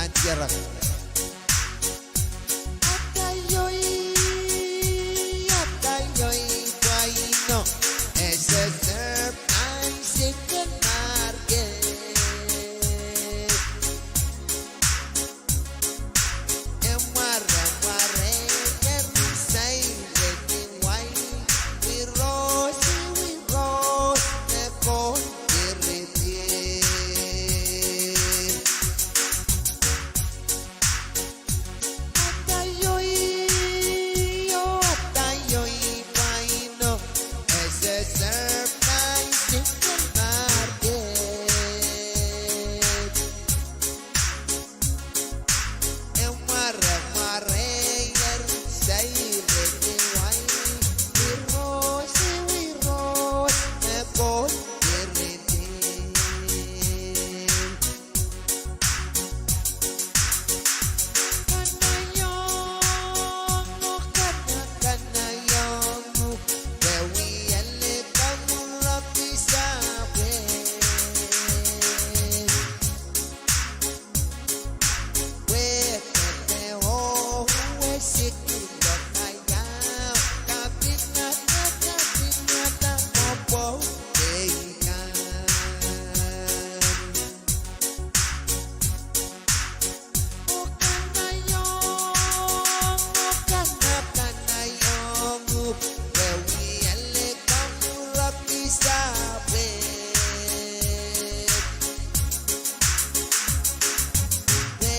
Ierek. Atail iohi, atail iohi pwaino, ese serve nan single market. E mwaremware ker sair ni wai, wiros, wiros me Koht iritir. Atail iohi, oh, atail iohi pwaino, ese serve nan single market. E mwaremware ker sair ni wai, wiros, wiros me Koht iritir. Kanaiong, oh, kana, kanaiong, oh, we wie likamw ropisa pwe. We kete oh, we sikiloak aiau, kapingada, kapingada pwopwoud ei kan. Oh kanaiong, oh kana, kanaiong, oh, we wie likamw ropisa pwe. We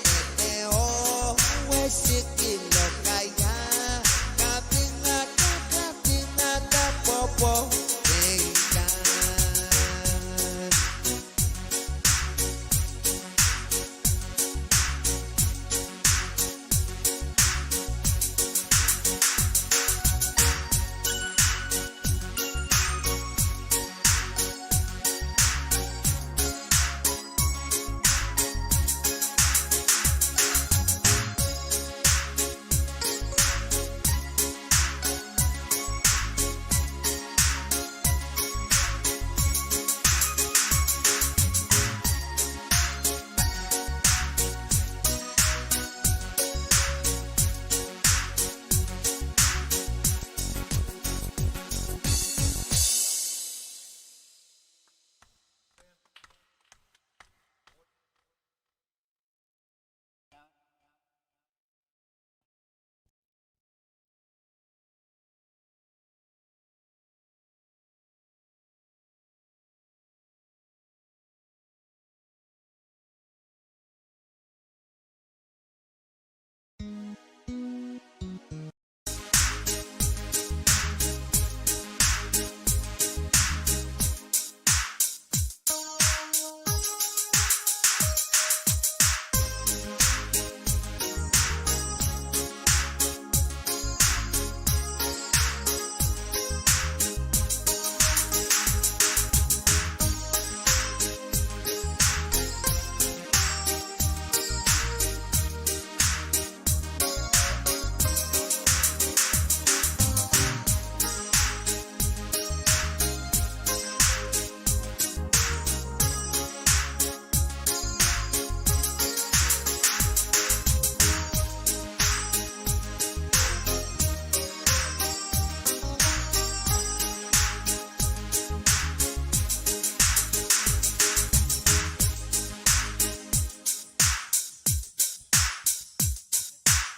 kete oh, we sikiloak aiau, kapingada, kapingada pwopwoud ei kan.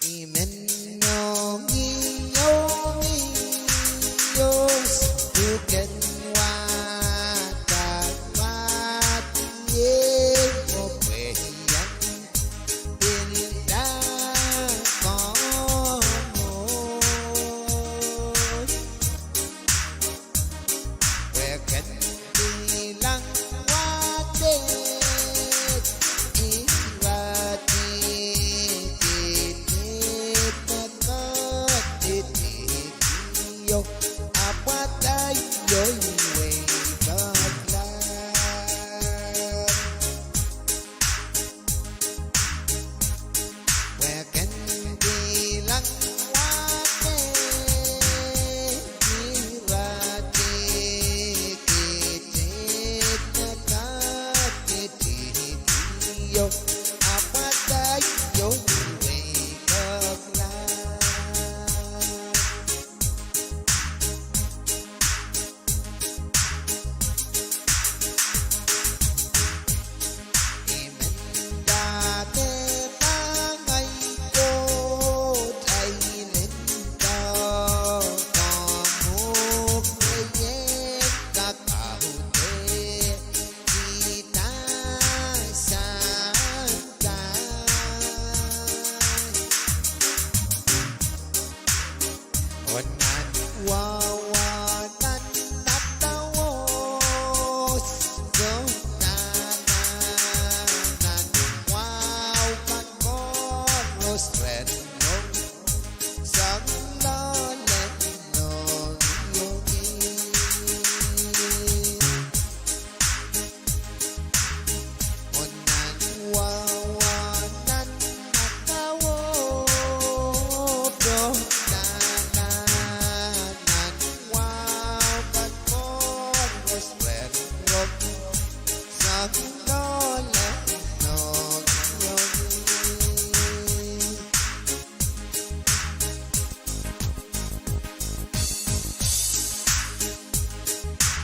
I men ong ih, ong ih, oh, sohte kin wadawad ie, oh, pwe I en pil dah komwi. Pwe ken kilang wadek, ira tititi, me Koht tititi, oh, ahpw atail iohi wei Koht lap. Pwe ken kilang wadek, ira tititi, me Koht tititi, oh, ahpw Aio, wake up, love. I men dahme ma ngehi Koht ahi lel doadoahk, mwo pwe ien kak audehdahsang oh nan wawa nan madawao oh, nan, nan, nan wahu kan koaros ren rong sang loale nohng ieu. Oh nan wawa nan madawao, nan, nan, nan wahu kan koaros ren rong sang loale nohng ieu.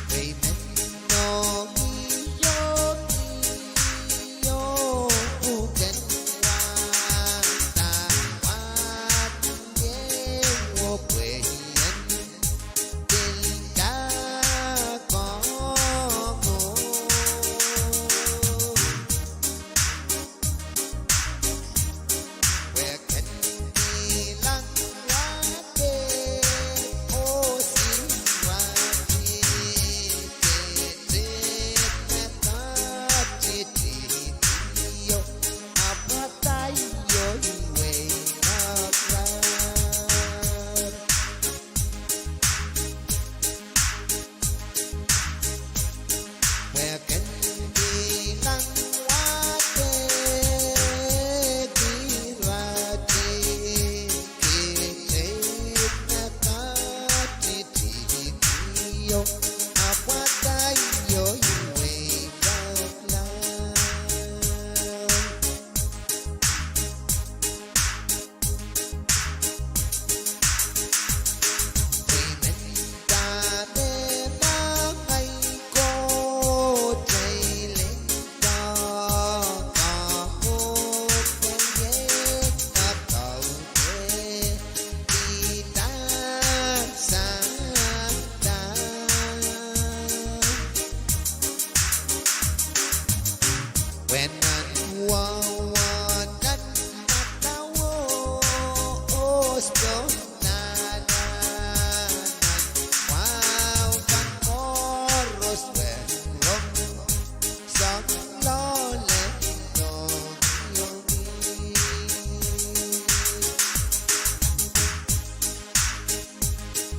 Pwe I men nohng ieu, ieu, pwuken wadawad ieu oh pwe I en pil kak ong oh. Pwe ken kilang wadek oh siwati, te, te, me kak titi, io, ahpw adaio, wake up, love. Pwe ken kilang wadek, irati, kihte, me kak titi, io, ahpw adaio, wake up, love. I men dahme ma ngehi Koht ahi lel doadoahk, mwo pwe ien kak audehdahsang. Pwe nan wawa nan madawao, oh, nan, nan, nan wahu kan koaros ren rong sang loale nohng ieu.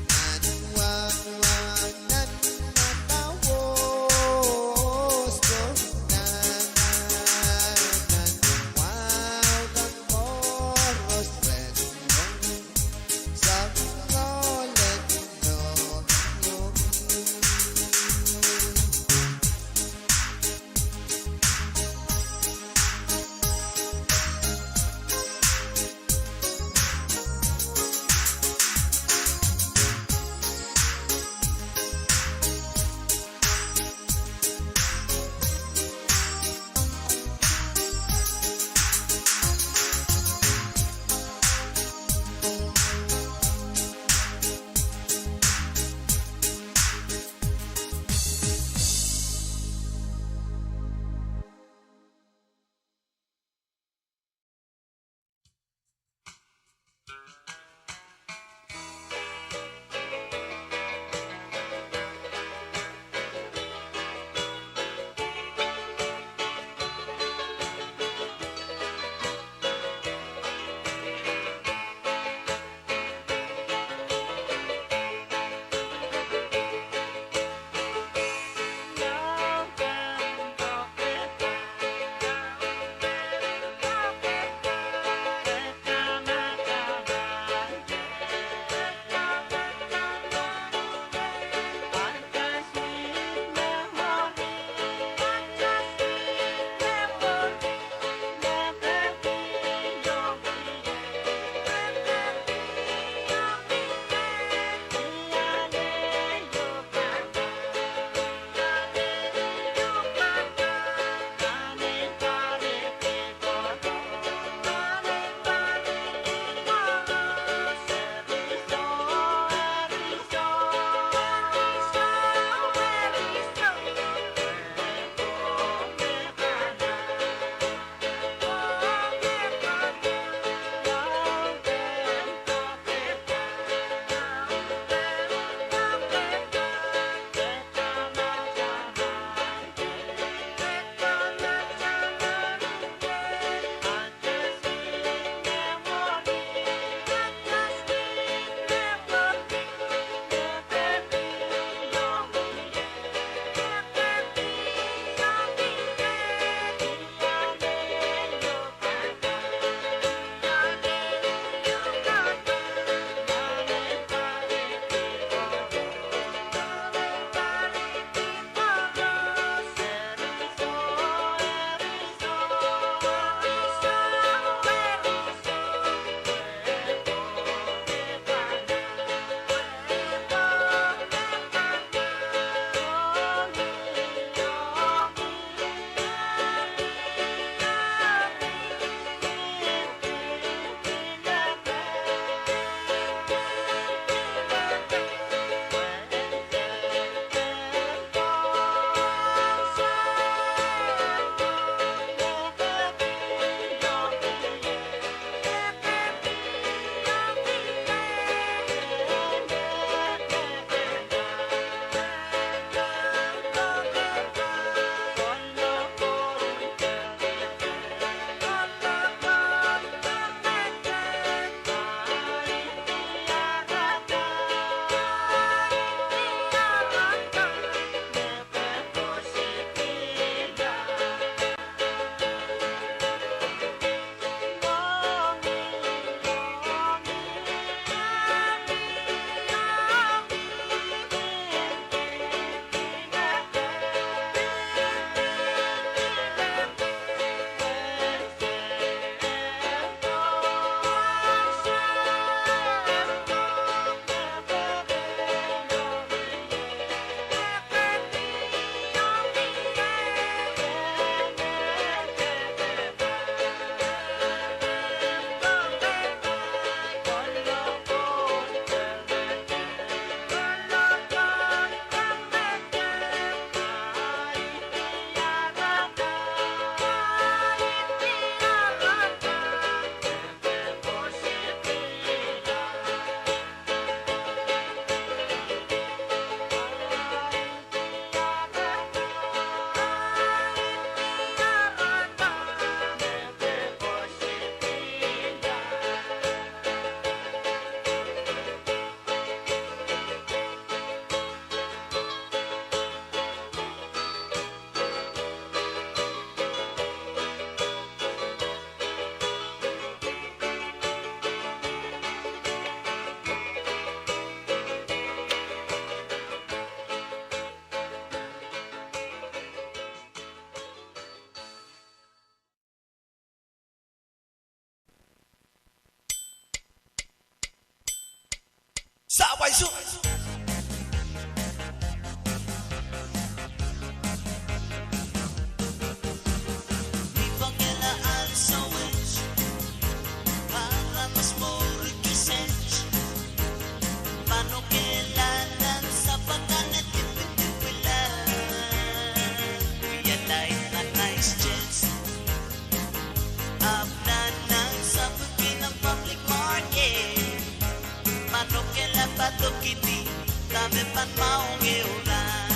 Nan wawa nan madawao, nan, nan, nan Paiso. Ni pekila ansou wet, aramas mour kiset, pahn okehla nan sapwakane dipidipila. Wialahr nan Christchurch, ahpw nan nan sapwiki nan public market, pahn okehla padokidi dahme pahn mwahuiong ehu rahn.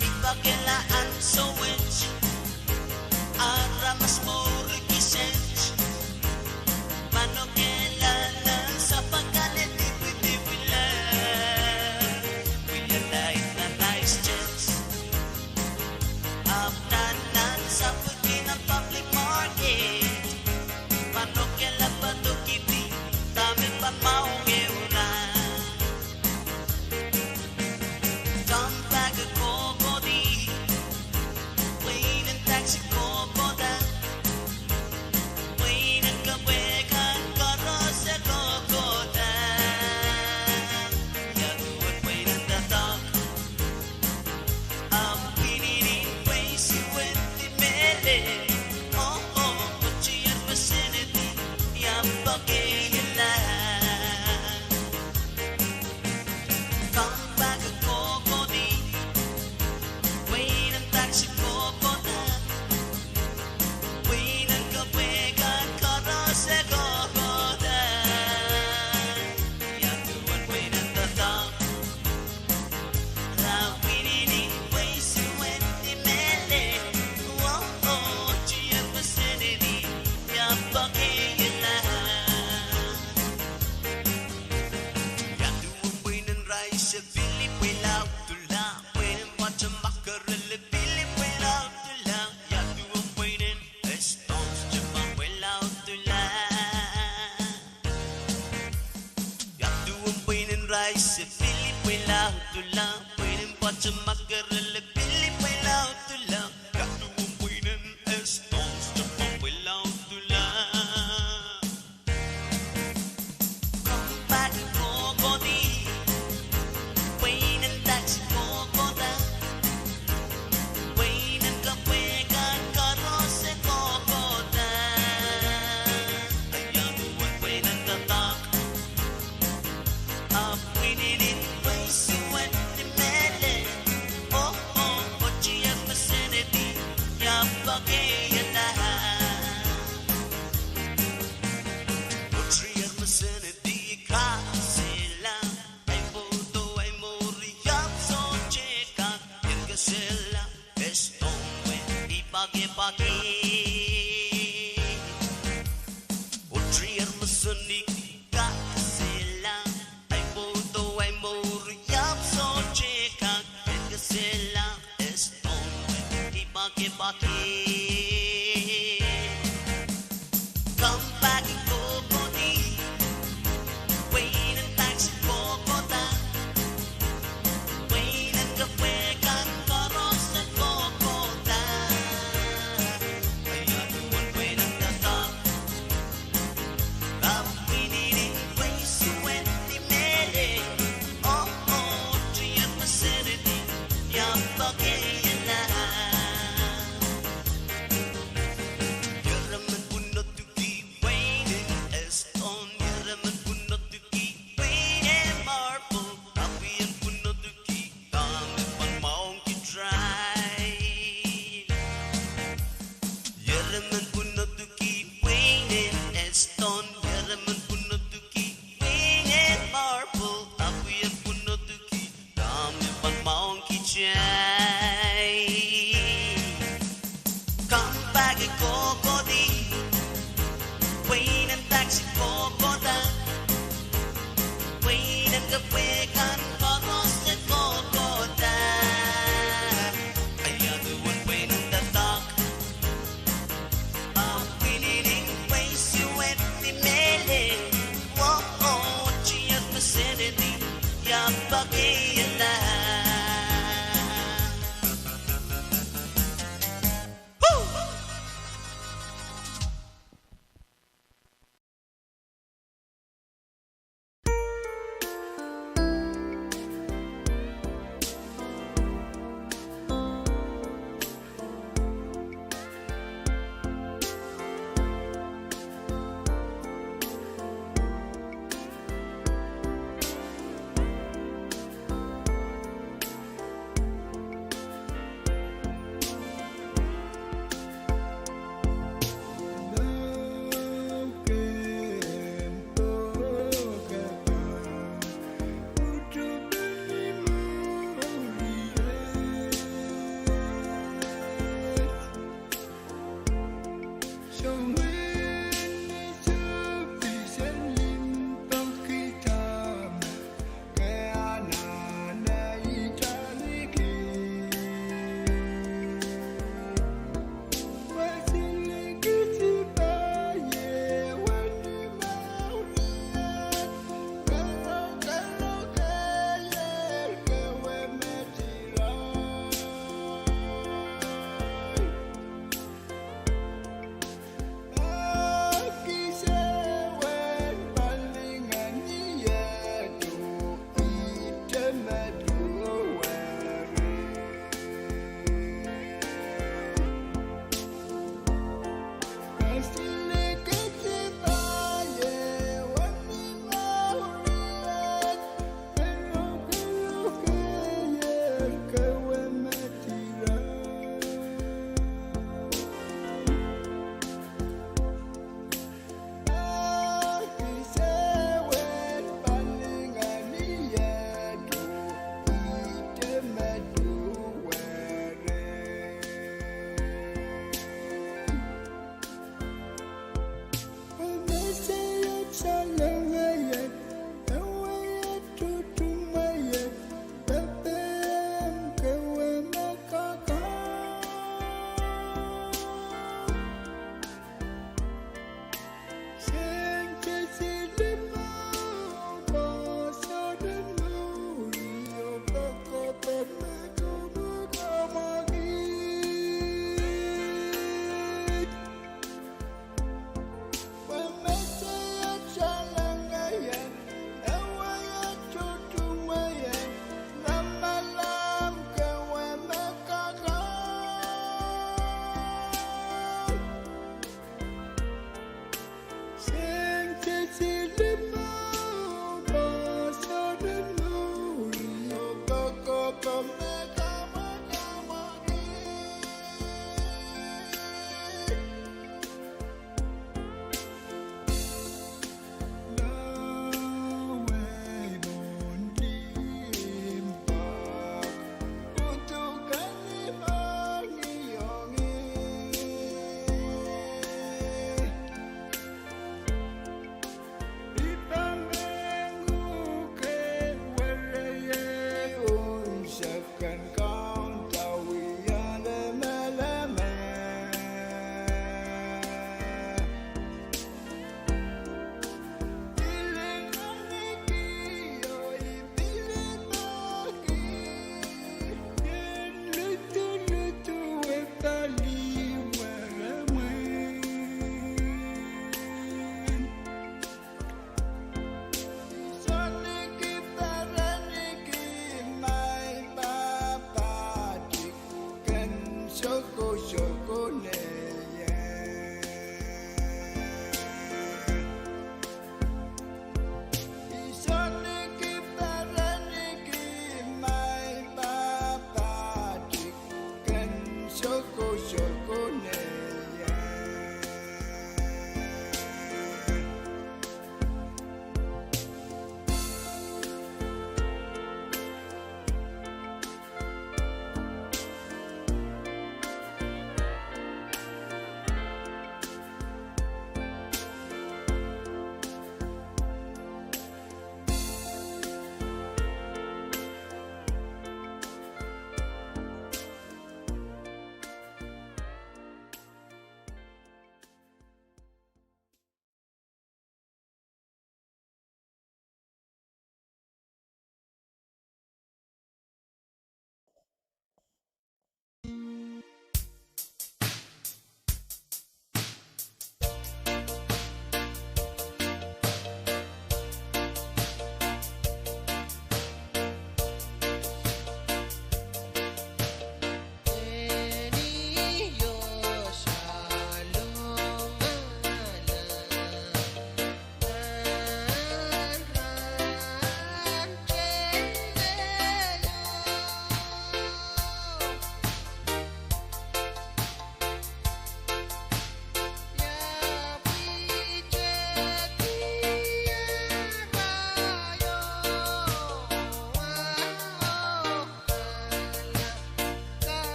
Ni pekila ansou wet, aramas mour kiset, pahn okehla nan sapwakane dipidipila. Wialahr nan Christchurch, ahpw nan nan sapwiki nan public market, pahn okehla padokidi dahme pahn mwahuiong ehu rahn. Compact kohkohdi, pweinen taksi kohkohda, pweinen kepwe kan koaros e kohkohda. Ia duwen pweinen doadoahk? Ahpw inenen pweisi wendi mehlel. Oh, oh, oh, tier mesenedi, ia pekila. Compact kohkohdi, pweinen taksi kohkohda, pweinen kepwe kan koaros e kohkohda. Ia duwen pweinen doadoahk? Ahpw inenen pweisi wendi mehlel. Oh, oh, tier mesenedi, ia pekila. Ia duwen pweinen rais e pil pweilaudula, pweinen patomakerel e pil pweilaudula. Ia duwen pweinen Estonia e pil pweilaudula? Ia duwen pweinen rais e pil pweilaudula, pweinen patomakerel e pil pweilaudula? Ia duwen pweinen Estonia e pil pweilaudula? Compact kohkohdi, pweinen taksi kohkohda, pweinen kepwe kan koaros e kohkohda. Ia duwen pweinen doadoahk? Ahpw inenen pweisi wendi mehlel. Oh, oh, oh, tier mesenedi, ia pekila. Oh, tier mesenedi, I kak esehla. Ahi pwoudo, ahi mour, I ahpw sohte kak en kesehla. Estonia wet I pahn peki. Oh, tier mesenedi, I kak esehla. Ahi pwoudo, ahi mour, I ahpw sohte kak en kesehla. Estonia wet I pahn peki. Compact kohkohdi, pweinen taksi kohkohda, pweinen kepwe kan koaros e kohkohda. Ia duwen pweinen doadoahk? Ahpw inenen pweisi wendi mehlel. Oh, oh, tier mesenedi, ia pekila. Ieremen pwunodki pweinen Estonia, ieremen pwunodki pweinen marble, ahpw I en pwunodki dahme pahn mwahuong kitail. Ieremen pwunodki pweinen Estonia, ieremen pwunodki pweinen marble, ahpw I en pwunodki dahme pahn mwahuong kitail. Compact kohkohdi, pweinen taksi kohkohda, pweinen kepwe kan koaros e kohkohda. Ia duwen pweinen doadoahk?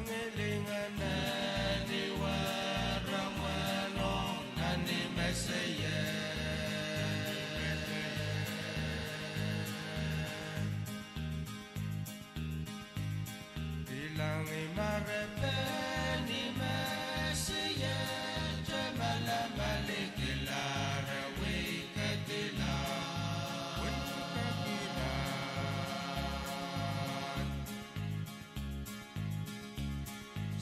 Ngilingan ni weramweno nan ni meseier. Kilang, I marepen ni meseier, te malamal, I kilang, re wei ketilang.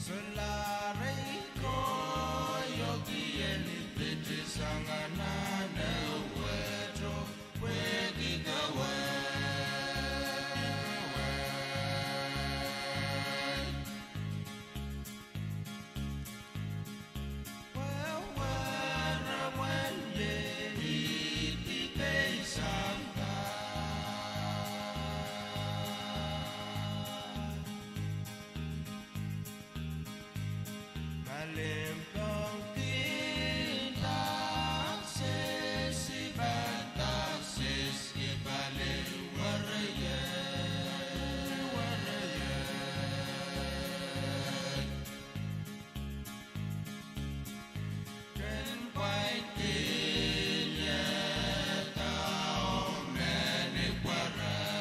Solahr ei koahiek, I en pitsang anahne wet oh pwehki kawehwe. Weramwen ie, I kihsang kan. Malimpoak kin taksis, I pahn taksis, I pali wereiet. Ken pwain kin iang dahme ni pwaren.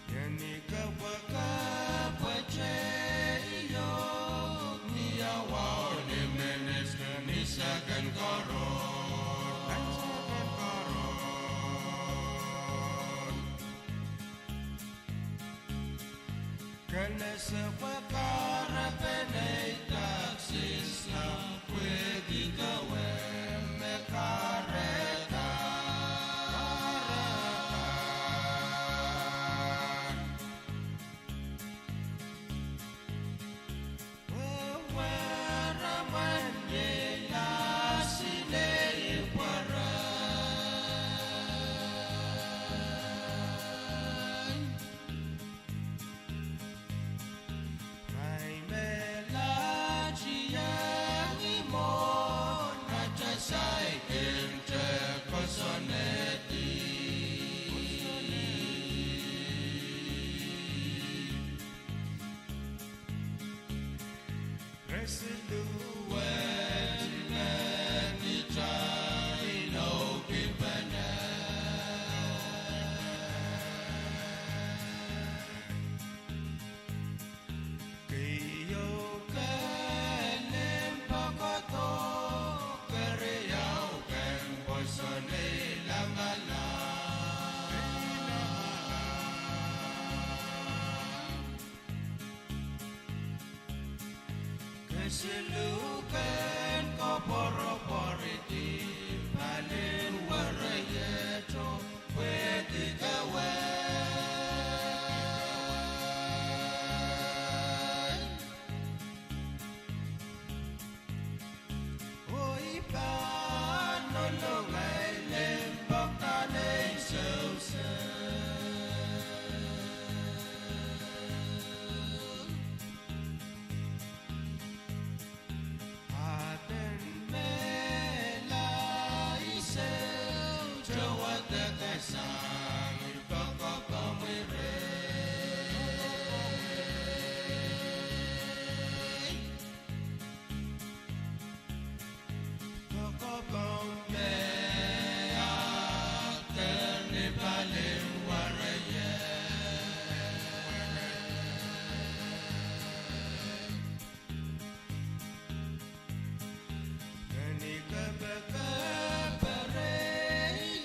Ien I kepwekepwete iohk ni awa oh ni minit, ni seken koaros. Ken ese pwe kahrepen ei taksis nan pwehki kawehwe me kahrehda. Weramwen ie, I lasin ei pwaren. Ngehi me latieng I mwohn atail saikinte kosonned. Re siluh wet me kitail inoukipene. Keieu ken limpoak koadoak, keriau ken pwoson ei lamalam. Kesiluh ken koapworopworki pali wereiet oh pwehki kawehwe. Oh I pahn olong ei limpoak kan ei sousou. Aden mehla I sou, te wadek sang I poakohng komwi reh. Poakohng me ahpw ni pali wereiet. Ken I kepekepere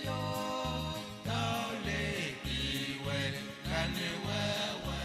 iohk, dauliki wet nan ni wehwe.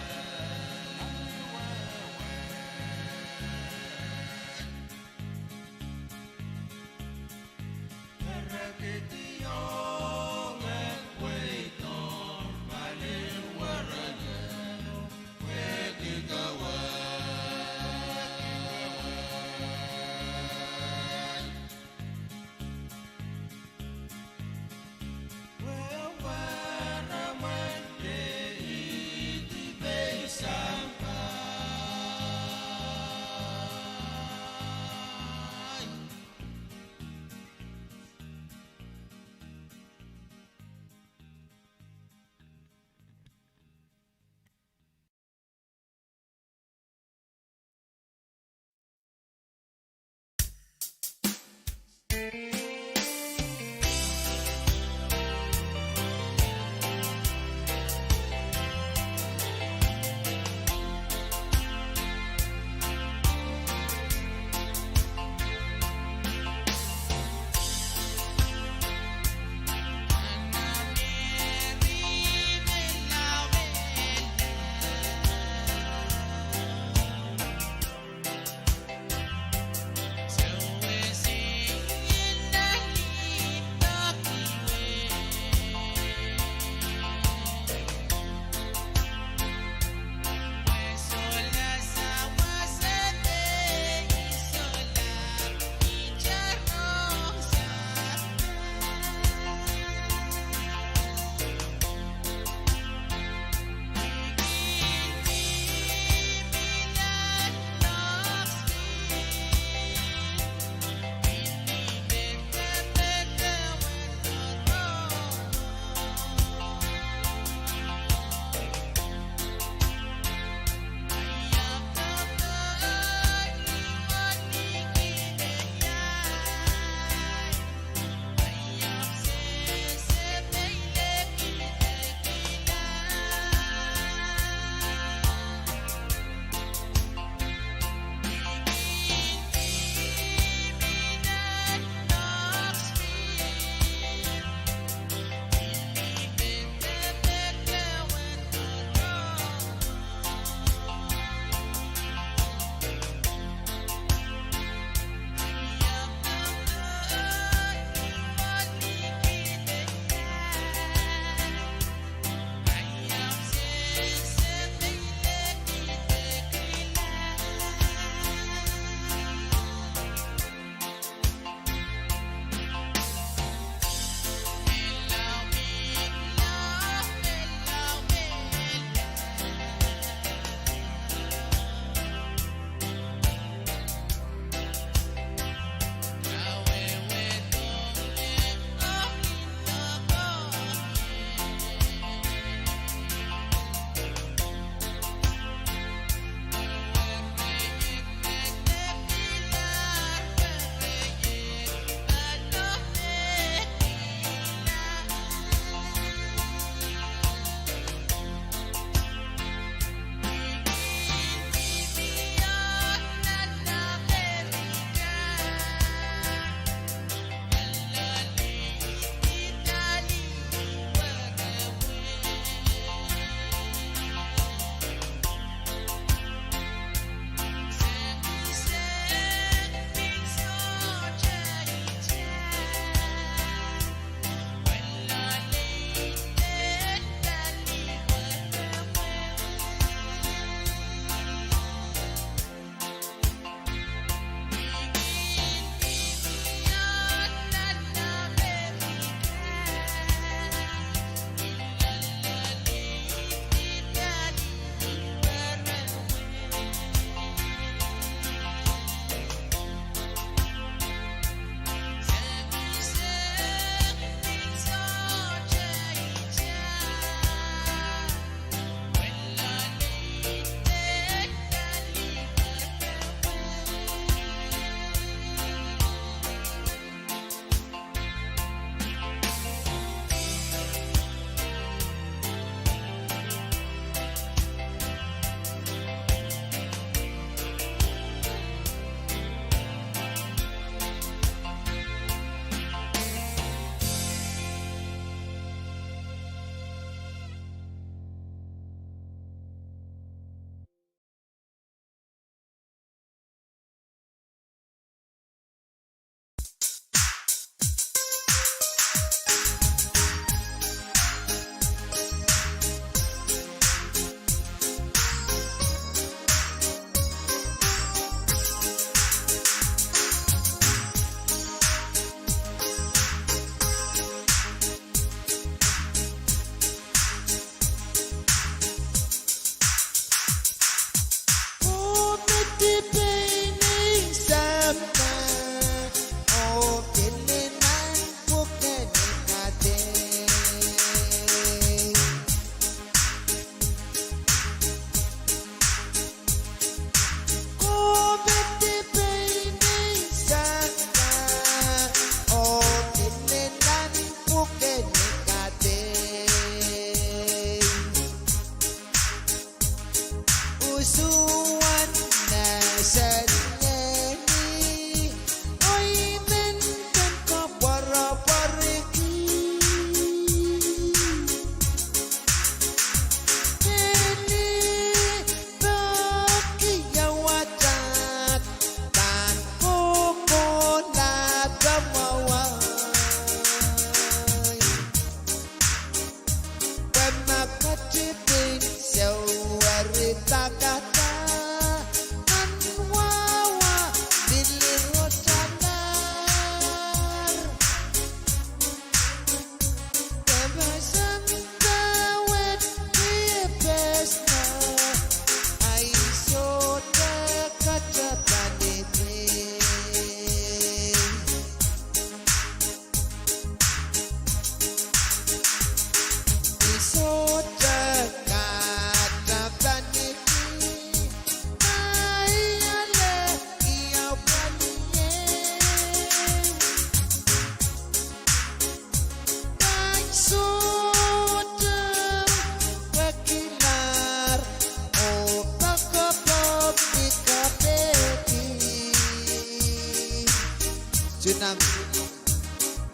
Tsunami.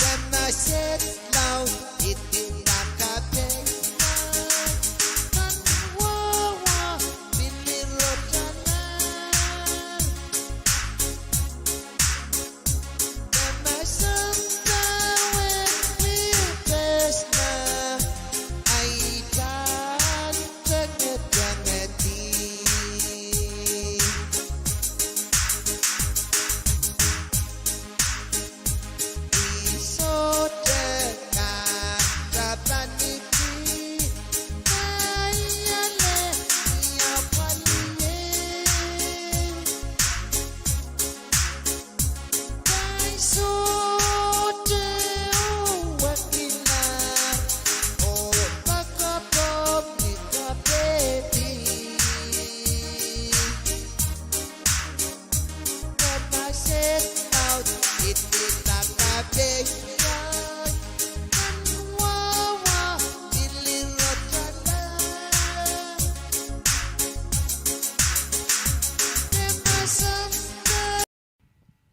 Dema set laud, iti lakapei. Nan wawa, pili rotana. Dema santa wet, wia pesna. Aidan tengedengedi.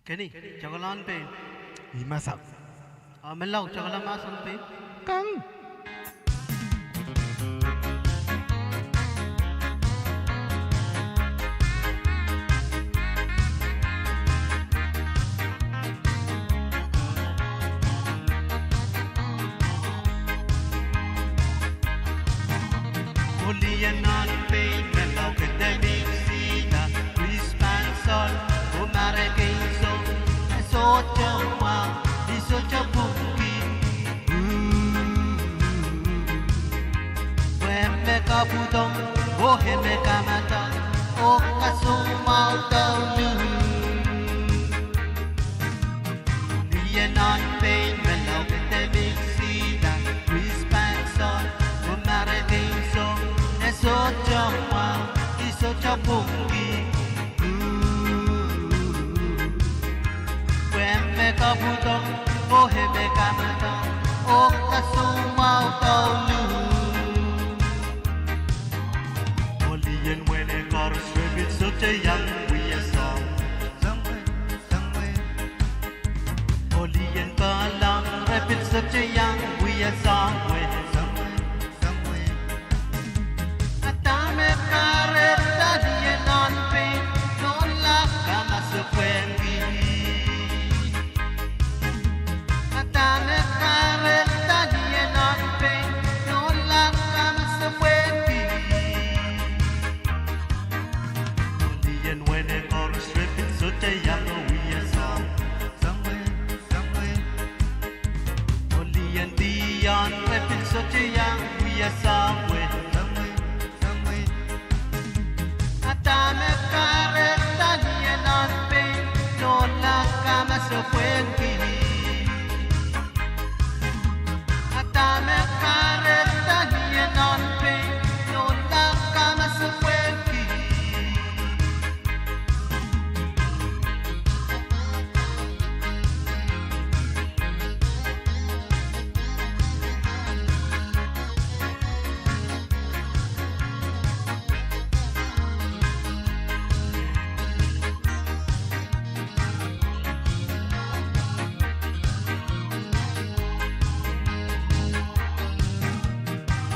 Keni, chokolahn pein. I masap. A menlau, chokola mahsen pein. Kang. Oh lien nan pein, menlau kedemik sihda, Krismas Sahm, oh Mehkot Keiso, e sohte mwahu, e sohte pwungki. Pwe e me kapwudohng, oh e me kamadahng, oh kasoumwahu douluhl. Lien nan pein, menlau kedemik sihda, Krismas Sahm, oh Mehkot Keiso, e sohte mwahu, e sohte pwungki. Pwe e me kapwudohng, oh e me kamadahng, oh kasoumwahu douluhl. Oh lien wehne koaros re pil sohte iang wia soahng. Oh lien kohlahng re pil sohte iang wia soahng wet. A dahme kahrehda lien nan pein, nohla kamasepwehki. A dahme kahrehda lien nan pein, nohla kamasepwehki. Oh lien wehne koaros re pil sohte iang wia soahng. Oh lien dion re pil sohte iang wia soahng wet. A dahme kahrehda lien nan pein, nohla kamasepwehki. A dahme kahrehda lien nan pein, nohla kamasepwehki.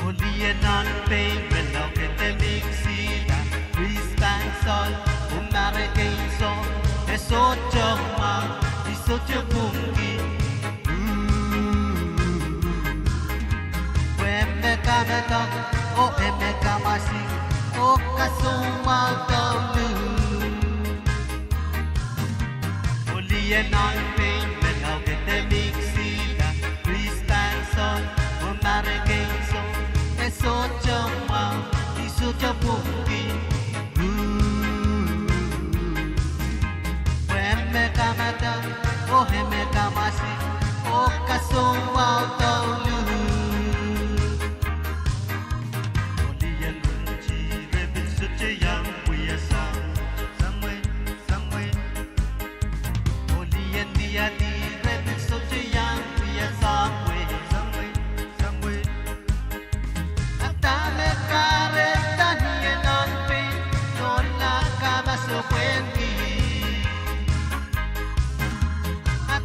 Oh lien nan pein, menlau kedemik sihda, Krismas Sahm, oh Mehkot Keiso, e sohte mwahu, e sohte pwungki. Pwe e me kamadahng, oh e me kamasi, oh kasoumwahu douluhl. Oh lien nan pein, menlau kedemik sihda, Krismas Sahm, oh Mehkot Keiso, e sohte mwahu, e sohte pwungki. Pwe e me kamadahng, oh e me kamasi, oh kasoumwahu douluhl. Oh lien ronti re pil sohte iang wia soahng. Oh lien diadi re pil sohte iang wia soahng wet. A dahme kahrehda lien nan pein, nohla kamasepwehki. A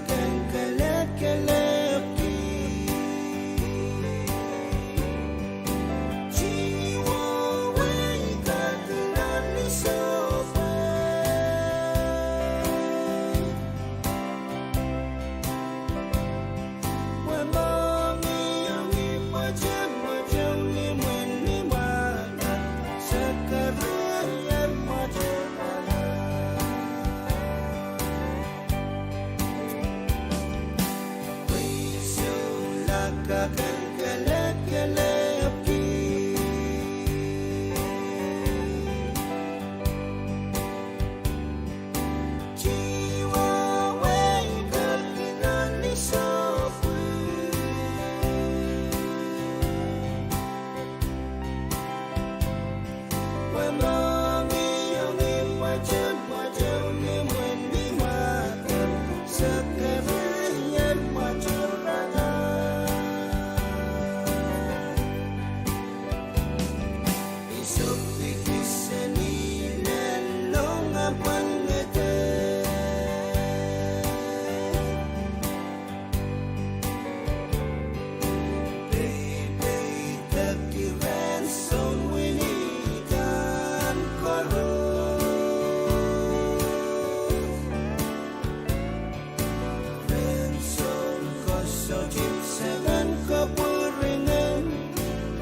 Kelekelehpw ki. Tiwo wei kak nan ni sohpwei. Pwe mohngiong mwotomwoto ni imwen ni mwahu, Sakaria mwotomwahu. Pwe souleng kak kelekelehpw ki. Tiwo wei kak nan ni sohpwei. Pwe mohngiong mwotomwoto ni imwen ni mwahu, Sakaria mwotomwahu. I sopwiki seni lel ong apwal ngehn. Peipeidek iren soun wini kan koaros. Ren soun koasoandi, sehdan kapwuren ngehn,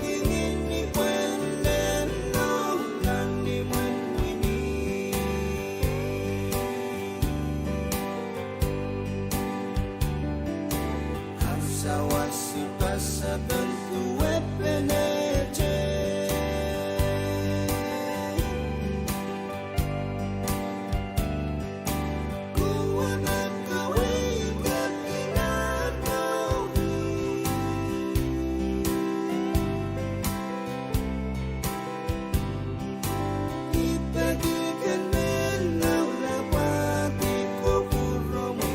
kingen ipwel lel ong nan imwen wini. Ahmw sawas pasapeng duwepenehte. Kuwama kawei kak nan mour. I peki ken mehn laula pwahki kupwuromwi,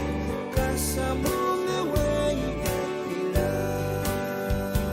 kasamwo me wei kak nan.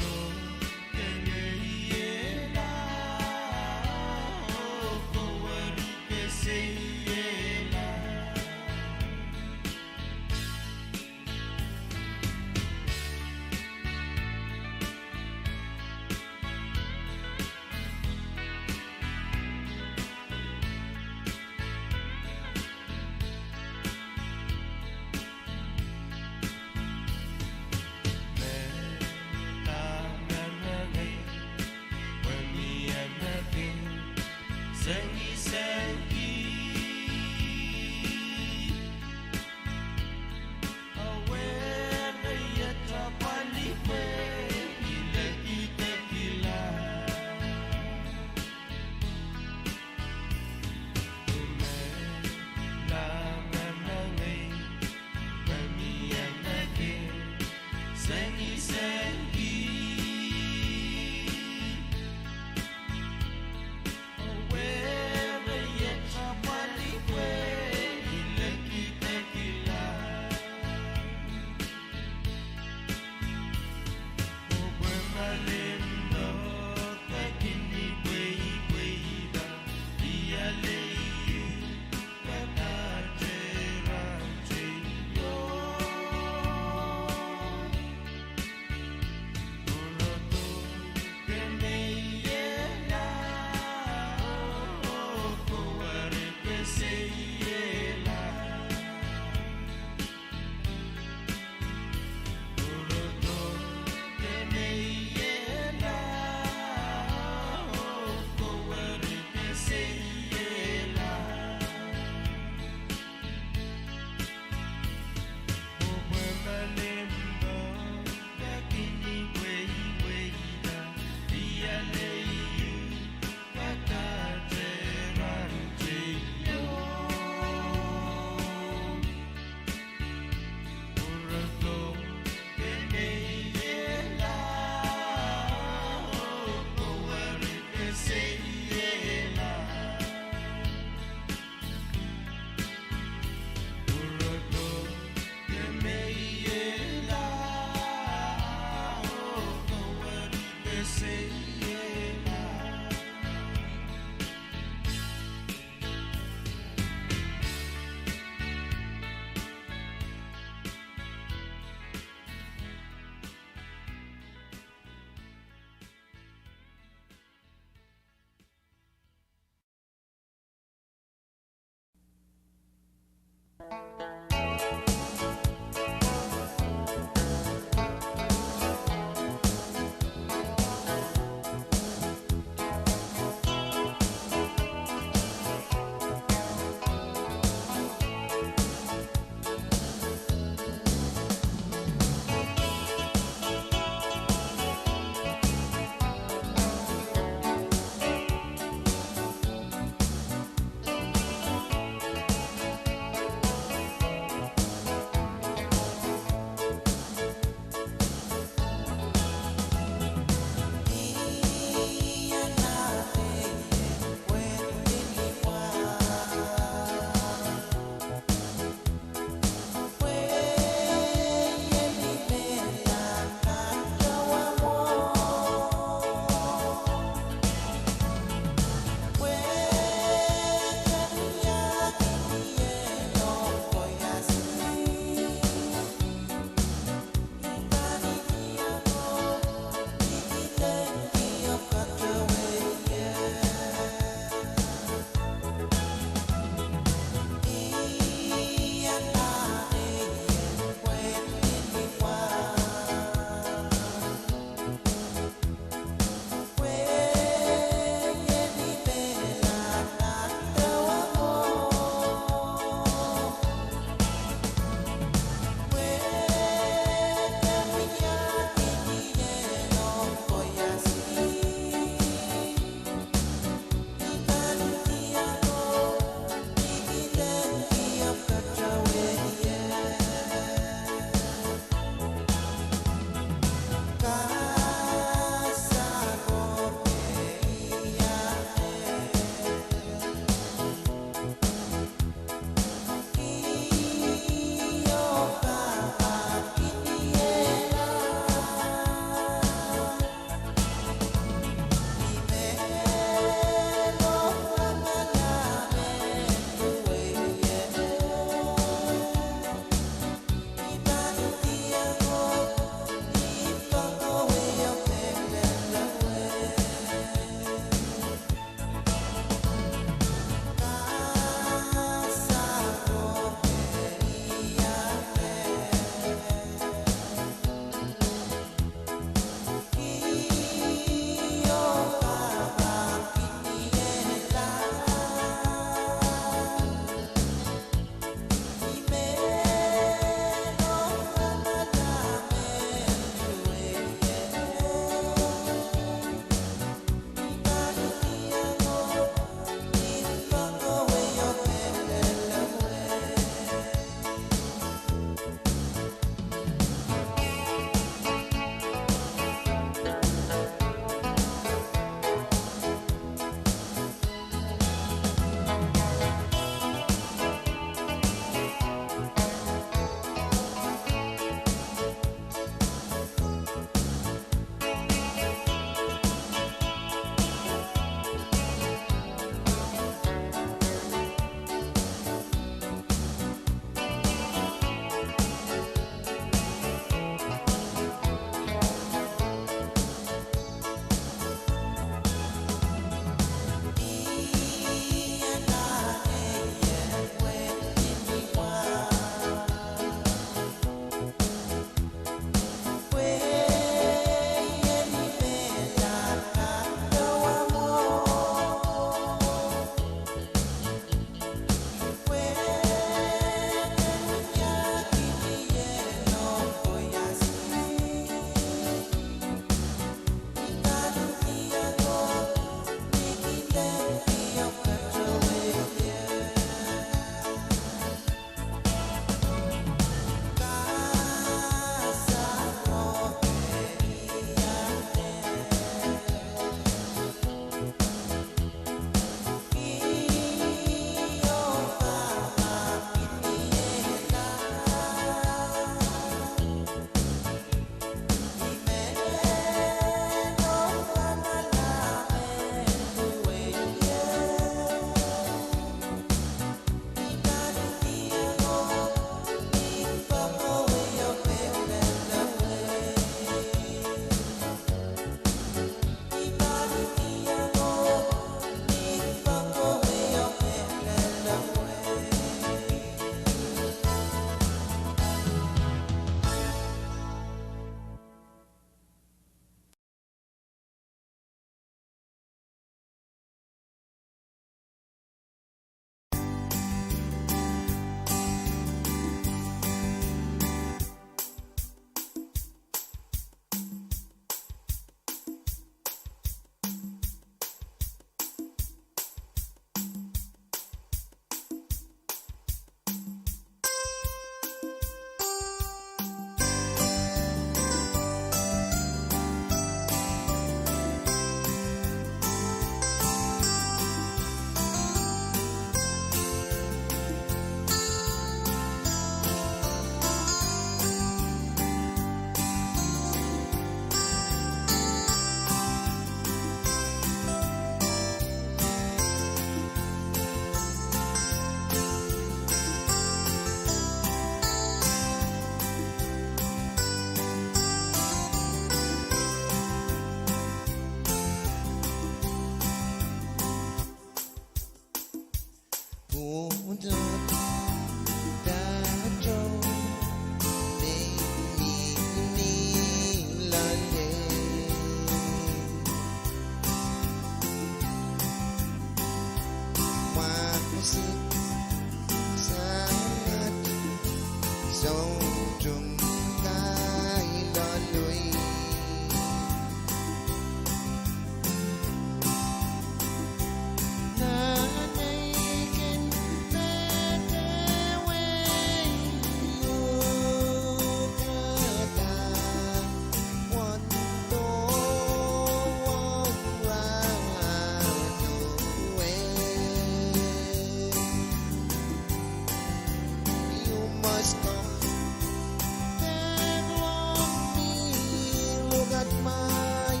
at my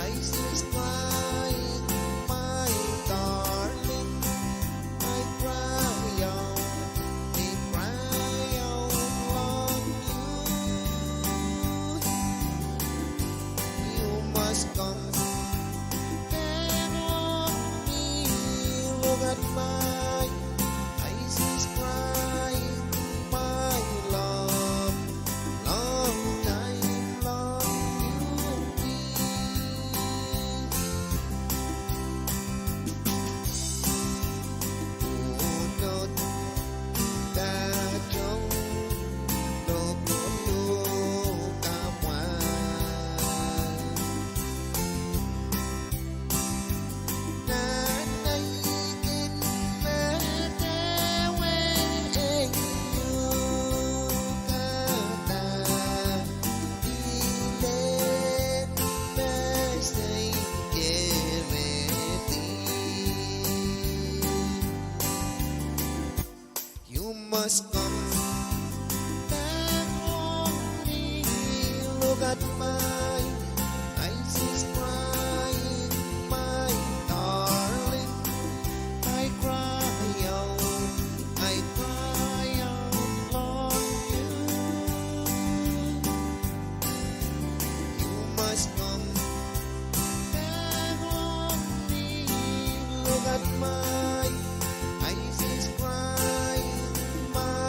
eyes is crying, my darling. I cry out, I cry out, long you. You must come back on me. Look at my eyes is crying, my love. Long time, long you been. Unot dato, lokolok amwail. Nan ahi kin medewe ehu kada ile mesei keredi. You must come back on me. Look at my eyes is crying, my darling. I cry out, I cry out, long you. You must come back on me. Look at my eyes is crying, my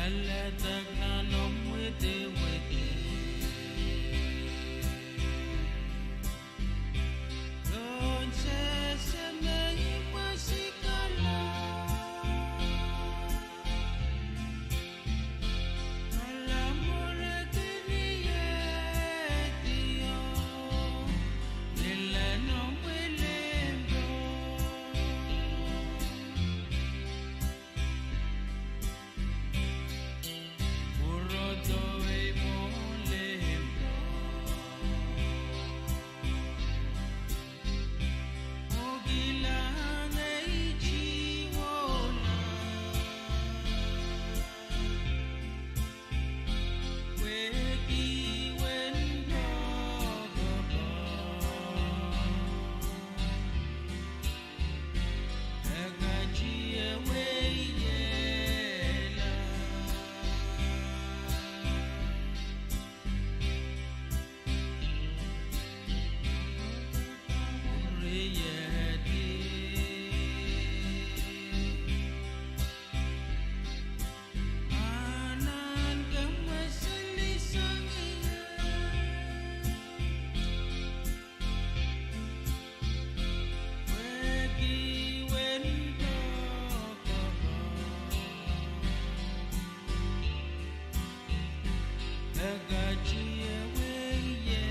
Ledak nan omw widawidi. Ronse seme imwe sikala. Alamwurek ni ehdio. Nilehn omw limpoak. Pwurodo ei mwohn limpoak. Oh kilang ei tiwohla. Pwehki wen tohkohpo. E katiaweiehla. Riehdi. Anahn kemwesel sang ie. Pwehki wen tohkohpo. E katiaweiehla.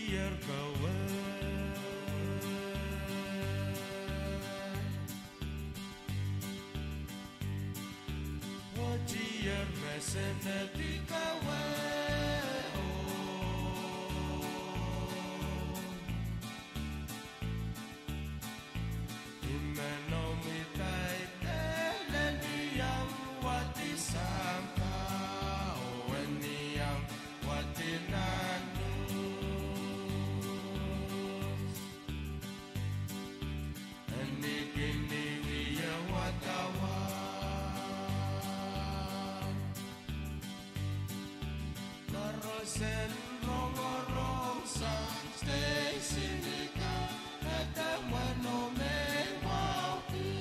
Tier kawe, oh tier me Senedi kawe, oh. I men omwi kaidehn en iang wadi sampah, oh en iang wadi nan news. En ih kin wia wadawad. Koaros en rongorong sang station ika, e dehr mweno me mwahuki.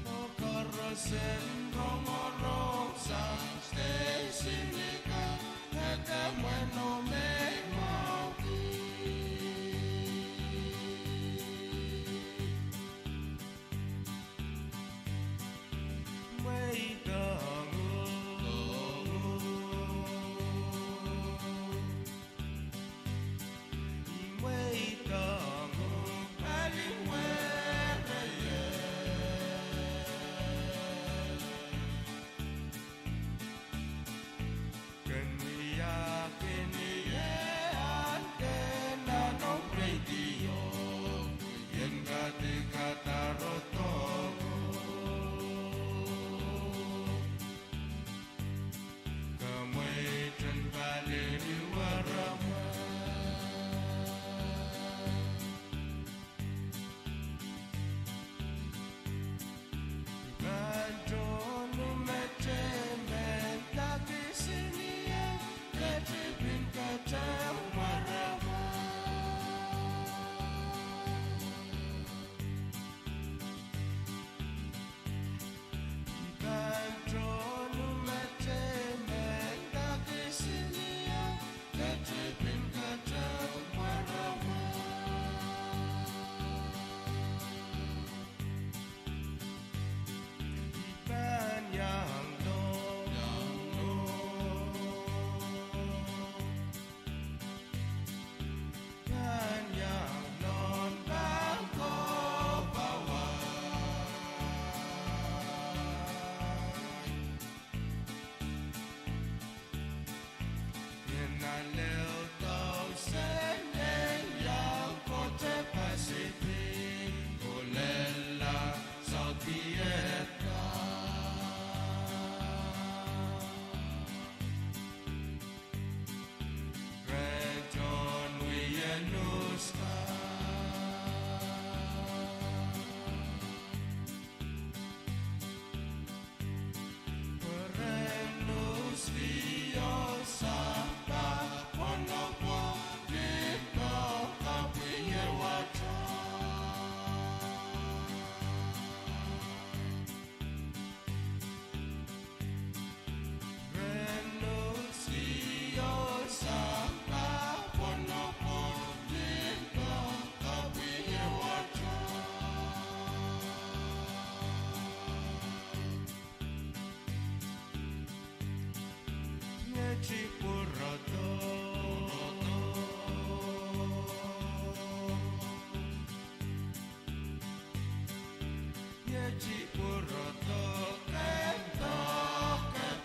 Oh koaros en rongorong sang station ika, e dehr mweno me mwahuki. Mweidohng uhk, mweidohng uhk, pali mwehre ie. Ken wia kin ie ahneki nan omw radio, ien kadi kadarodohng. Kamweiten pali waramwa. I pahn tohnu met emen, dake senieng, ketipin katail waramwa. I pahn tohnu met emen, dake senieng, ketipin katail waramwa. I pahn iang nohn, iang nohn, pahn iang nohn pahn koapawai. Ien alehda sen en iang kohte Pacific, kolella South Vietnam. Ren tohn wia news kan. Pwe ren news video sampah pwonohng pwohn limpoak kapwaiada. Ren news video sampah pwonohng pwohn limpoak kapwaiada. Iet ih pwurodo, iet ih pwurodo ken dokepahl.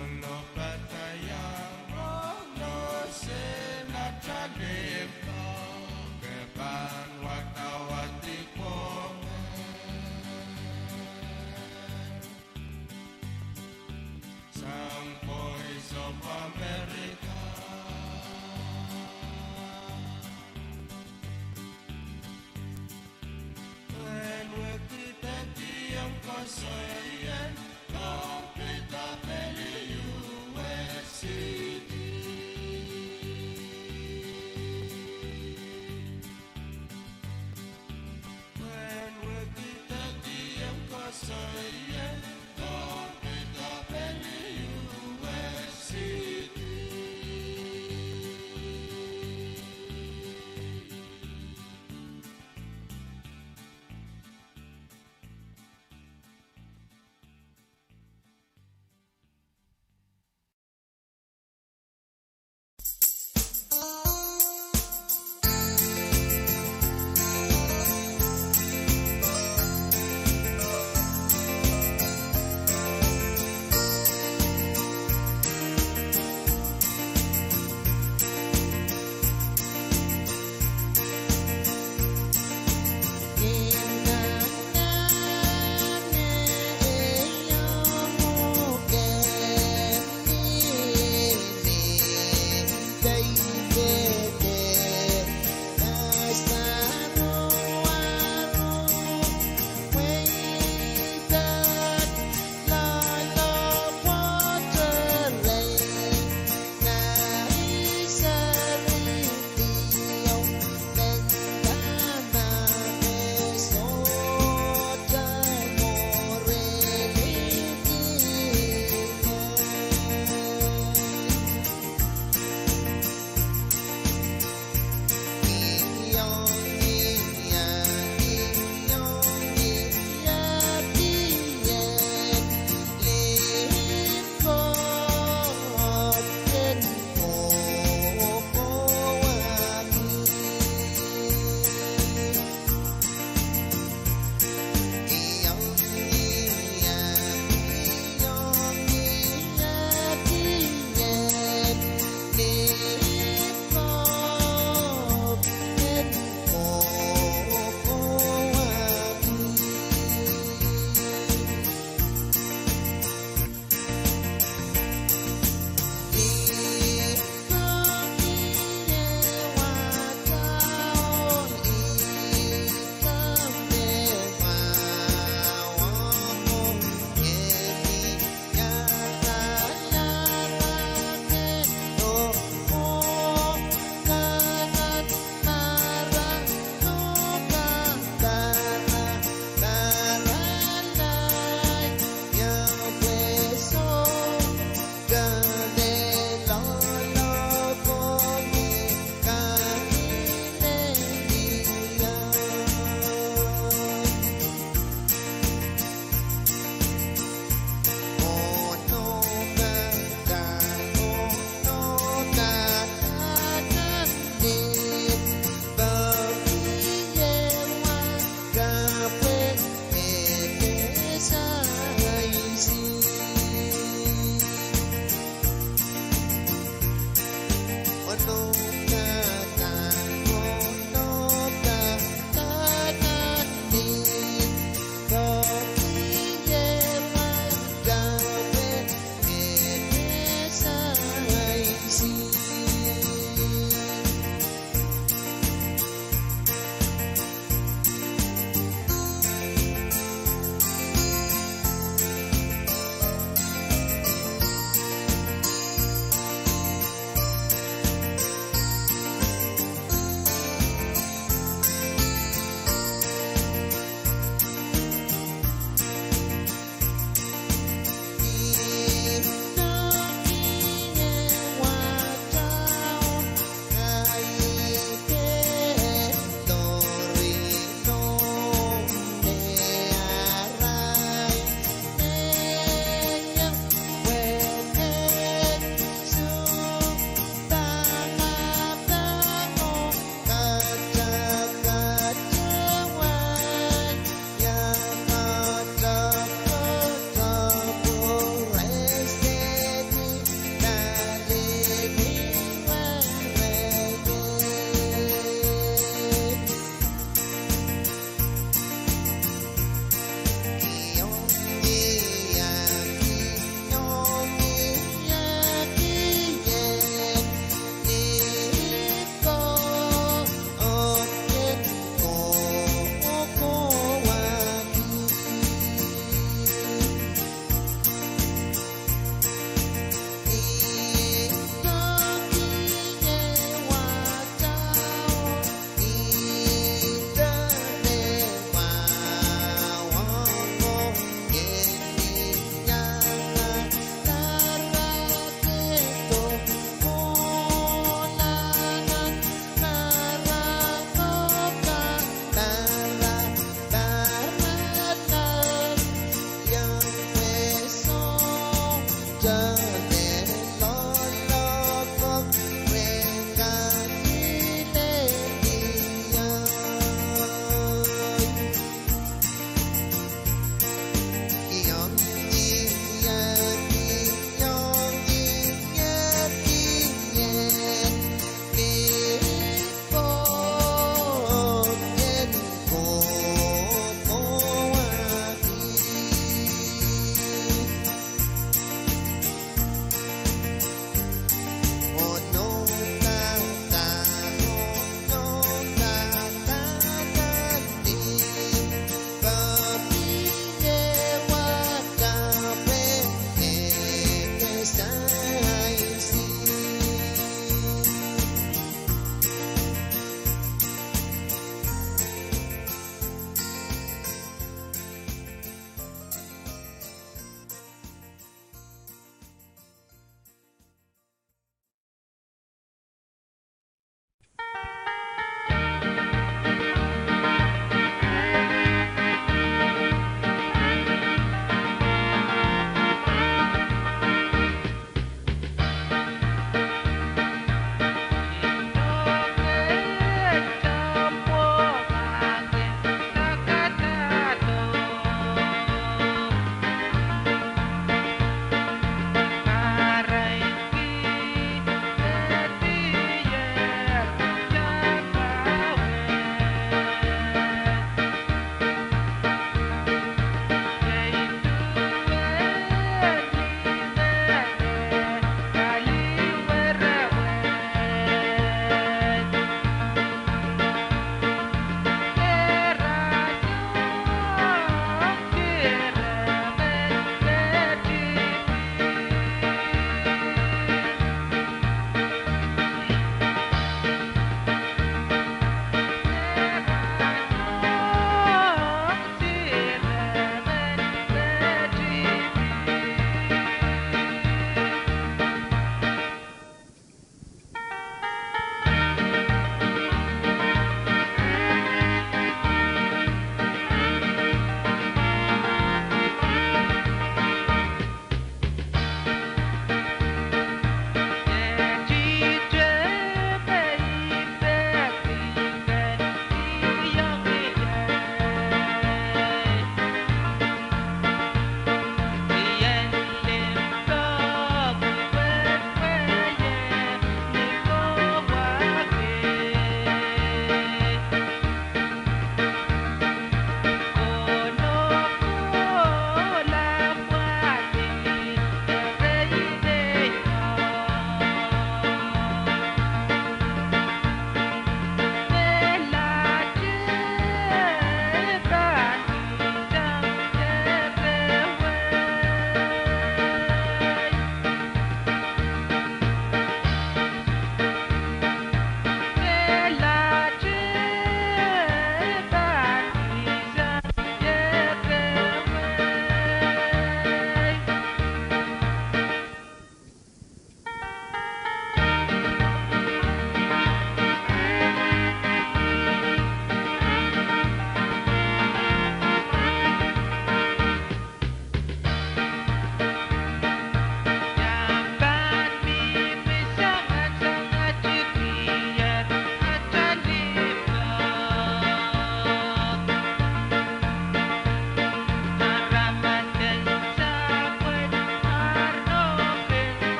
Ono pata iang rong nohn sehn atail limpoak, ke pahn wadawad ih pwohnge. Sang Voice of America. Wen wekidekihong koasoiong Pohnpei W S C D. Wen wekidekihong koasoiong Pohnpei W S C D.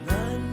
Nan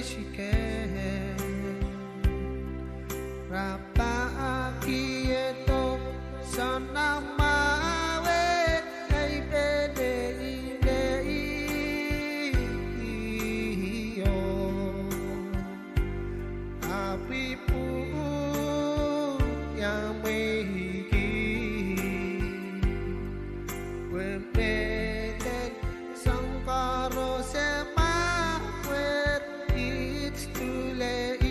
Michigan. Rapahki edo soanamwahu, ei pene inei o. Ahpw I pwung ia mwehki, pwe mehlel soang koaros e mwahu, it's too late.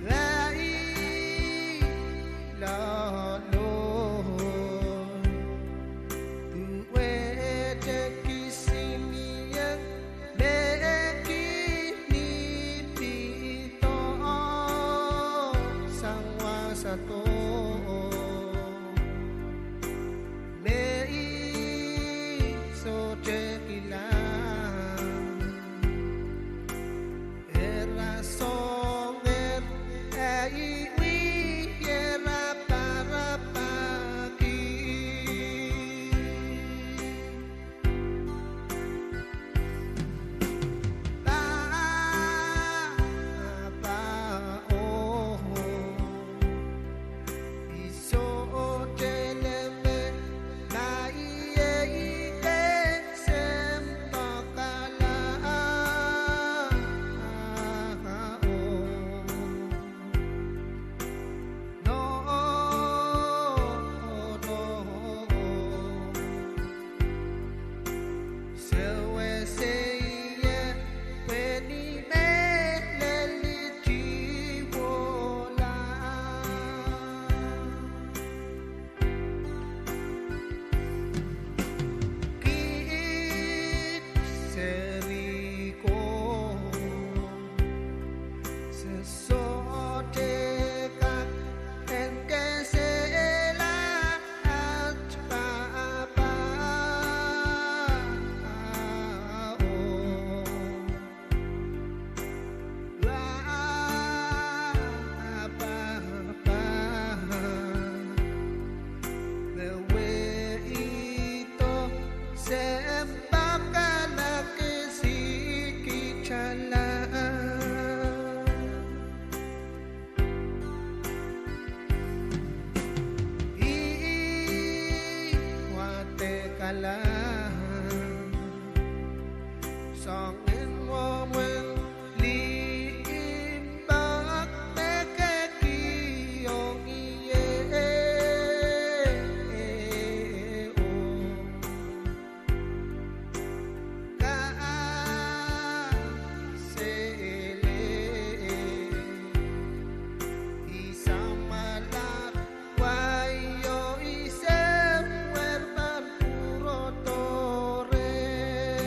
Ahi loalloal, duwehte kisinieng me kin ipwidi sang wasa doh, me I sohte kilang. Ira soangen ahi wih, ira parapahki. Pahpa oh, I sohte leme ma I iei kesempwal kalahngan oh. Nohno, sewese ie pwe ni mehlel I tiwohla. Kiht serihko, se sohte kak en kesehla aht pahpa oh. Pahpa, me wehwehdo sempwal kalahngan, kisin kitail la. Ih, wadek kalahngan, soangen mwomwen limpoak me kehkihong ie oh. Kasele, I samwalahro, wai oh I semwer pahn pwurodo reh.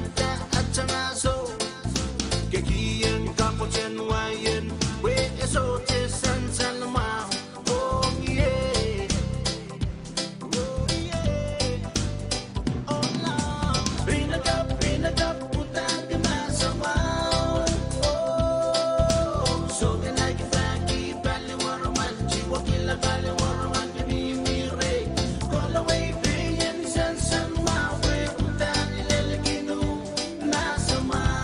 Ata, ata mahso, kekien kapwuren waien, pwe e sohte sansal mwahu. Oh, yeah. Oh, yeah. Oh, Lord. Pinakap, pinakap, uhdahn ke mahsamwahu. Oh, sohte nai ke fahki paliwar mwahu, tiwakila paliwar mwahu, ke mihmi rehi. Kohla wei pein sansan mwahu, pwe uhdahn lelkin uhk mahsamwahu.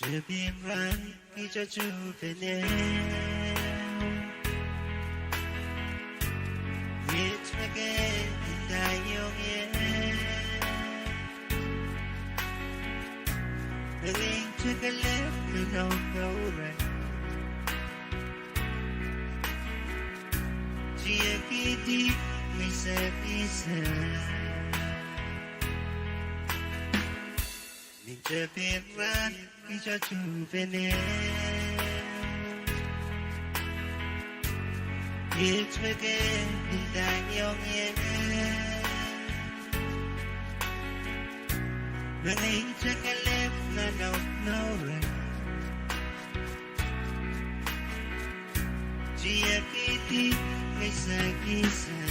Tepin rahn, kita tuhpene. Iet me ke ndaiong ie. Ngehi kekelepw nan omw mour. Tiekidi, ngehi sehse. Nin tepin rahn, kita tuhpene. Iet me ke ndaiong ie. Ngehi kekelepw nan omw mour. Tiekidi, ngehi sehse.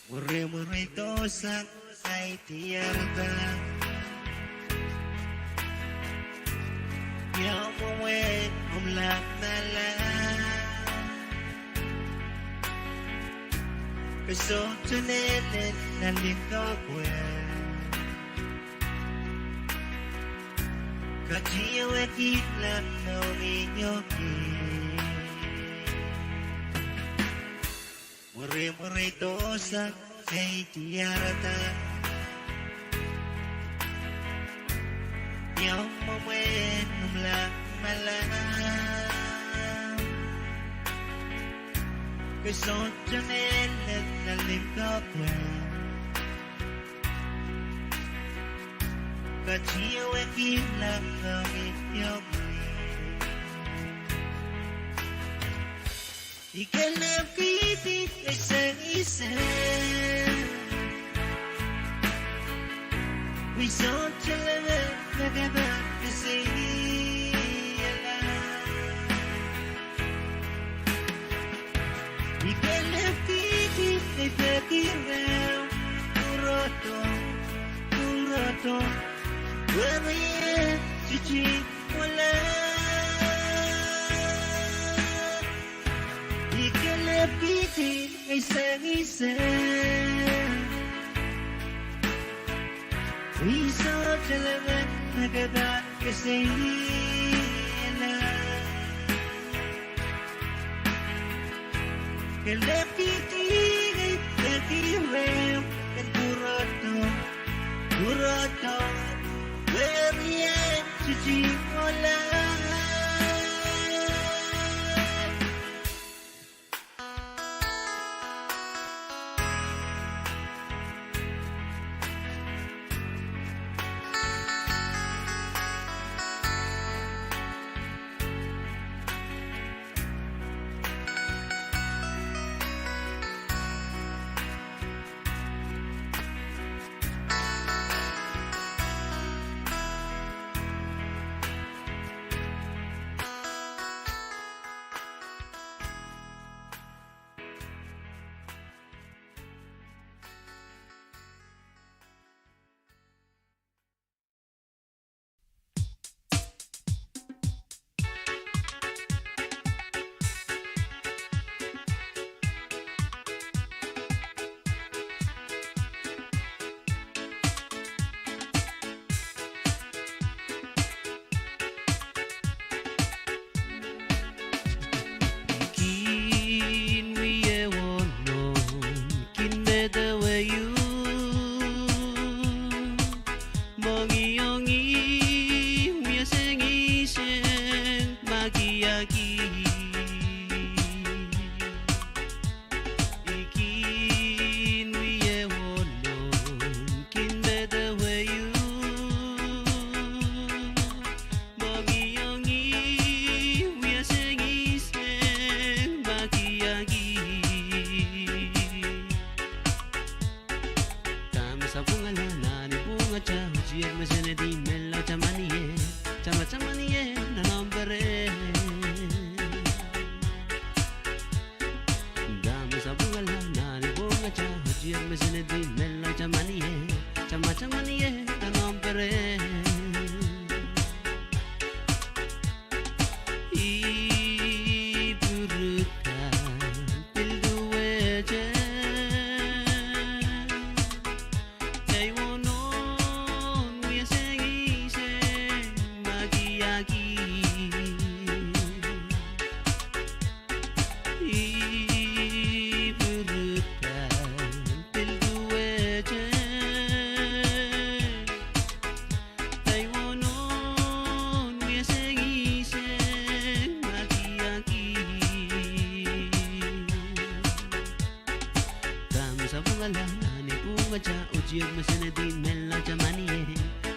Mwuri, mwuri dohsang ahi diarada. Ia mwomwen omw lahnmala. Ke sohte lel nan likou pwe ke tiwekihla mohngiong ie. Mwuri, mwuri dohsang ahi diarada. Ke sohte mehlel nan limpoak wet. Katiawehkin Laud ong ie. I kelehpw kihdi ei sangise. Pwe I sohte leme me ke pahn kesehla. I kelehpw kihdi ei peki reh, pwurodo, pwurodo, weriehn tikitik wala. I kelehpw kihdi ei sangise. I sohte leme me ke pahn kesehla. Kelehpw kihdi ei peki reh, en pwurodo, pwurodo, weriehn tikitik wala. Kin wie wohnon, kin medewe ieu, mohngiong ih wie sengiseng, makiaki. I kin wie wohnon, kin medewe ieu, mohngiong ih wie sengiseng, makiaki. Dahme sapwungala nan ipwungatail, oh tier me senedin, men lao tamanie, tamataman ie nan omw pere. Dahme sapwungala nan ipwungatail, oh tier me senedin, men lao tamanie, tamataman ie nan omw pere. Ih pwurka pil duwehte, ei wohnon wie sengiseng, makiaki. Ih pwurka pil duwehte, ei wohnon wie sengiseng, makiaki. Dahme sapwungala nan ipwungatail, oh tier me senedin, men lao tamanie,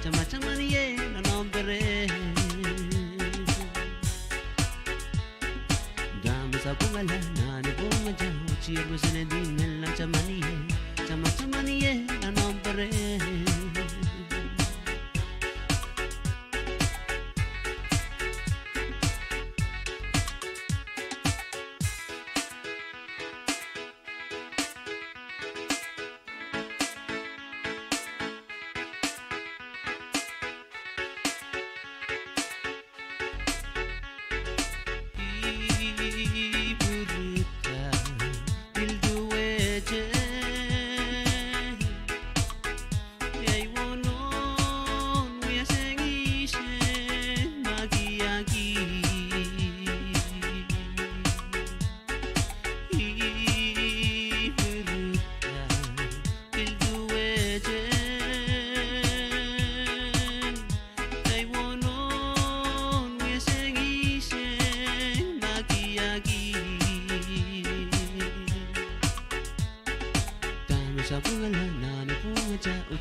tamataman ie nan omw pere. Dahme sapwungala nan ipwungatail, oh tier me senedin, men lao tamanie, tamataman ie nan omw pere. Ih pwurka pil duwehte,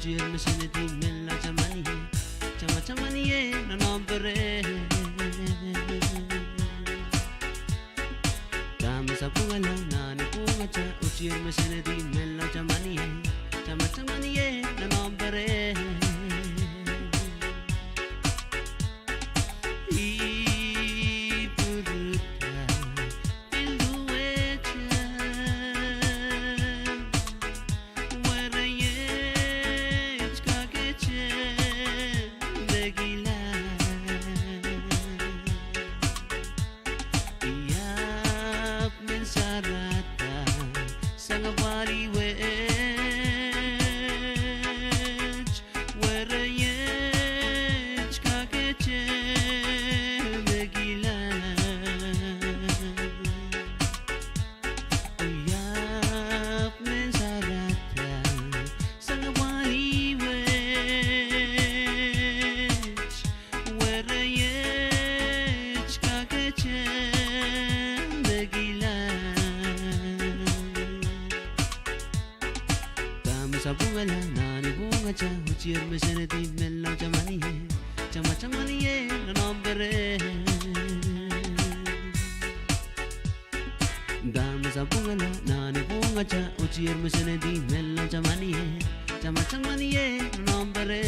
Tier me senedi menlau tamanie, tamataman ie nonompere. Dahme sapwungala nan ipwungata, oh tier me senedi menlau tamanie, tamataman ie nonompere. Ih pwurida pil duwehte wereiet kakete me kilang. I ahpw men sarada sang apwalih wet, wereiet kakete me kilang. Oh I ahpw men sarada sang apwalih wet, wereiet kakete me kilang. Dahme sapwungala nan ipwungata, oh tier me senedi menlau tamanie, tamataman ie nonompere. Dahme sapwungala nan ipwungata, oh tier me senedi menlau tamanie, tamataman ie nonompere.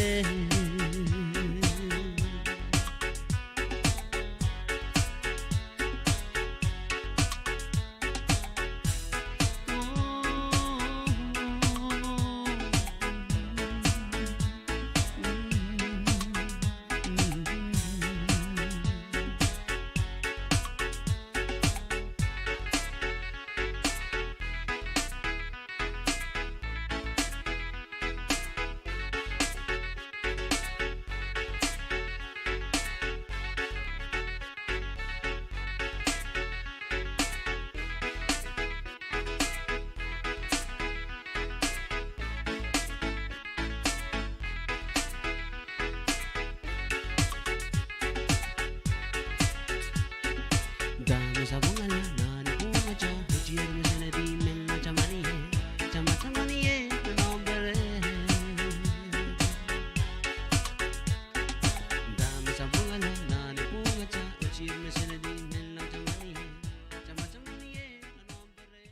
Dahme sapwungala nan ipwungata, oh tier me senedi menlau tamanie, tamataman ie nonompere. Dahme sapwungala nan ipwungata, oh tier me senedi menlau tamanie, tamataman ie nonompere.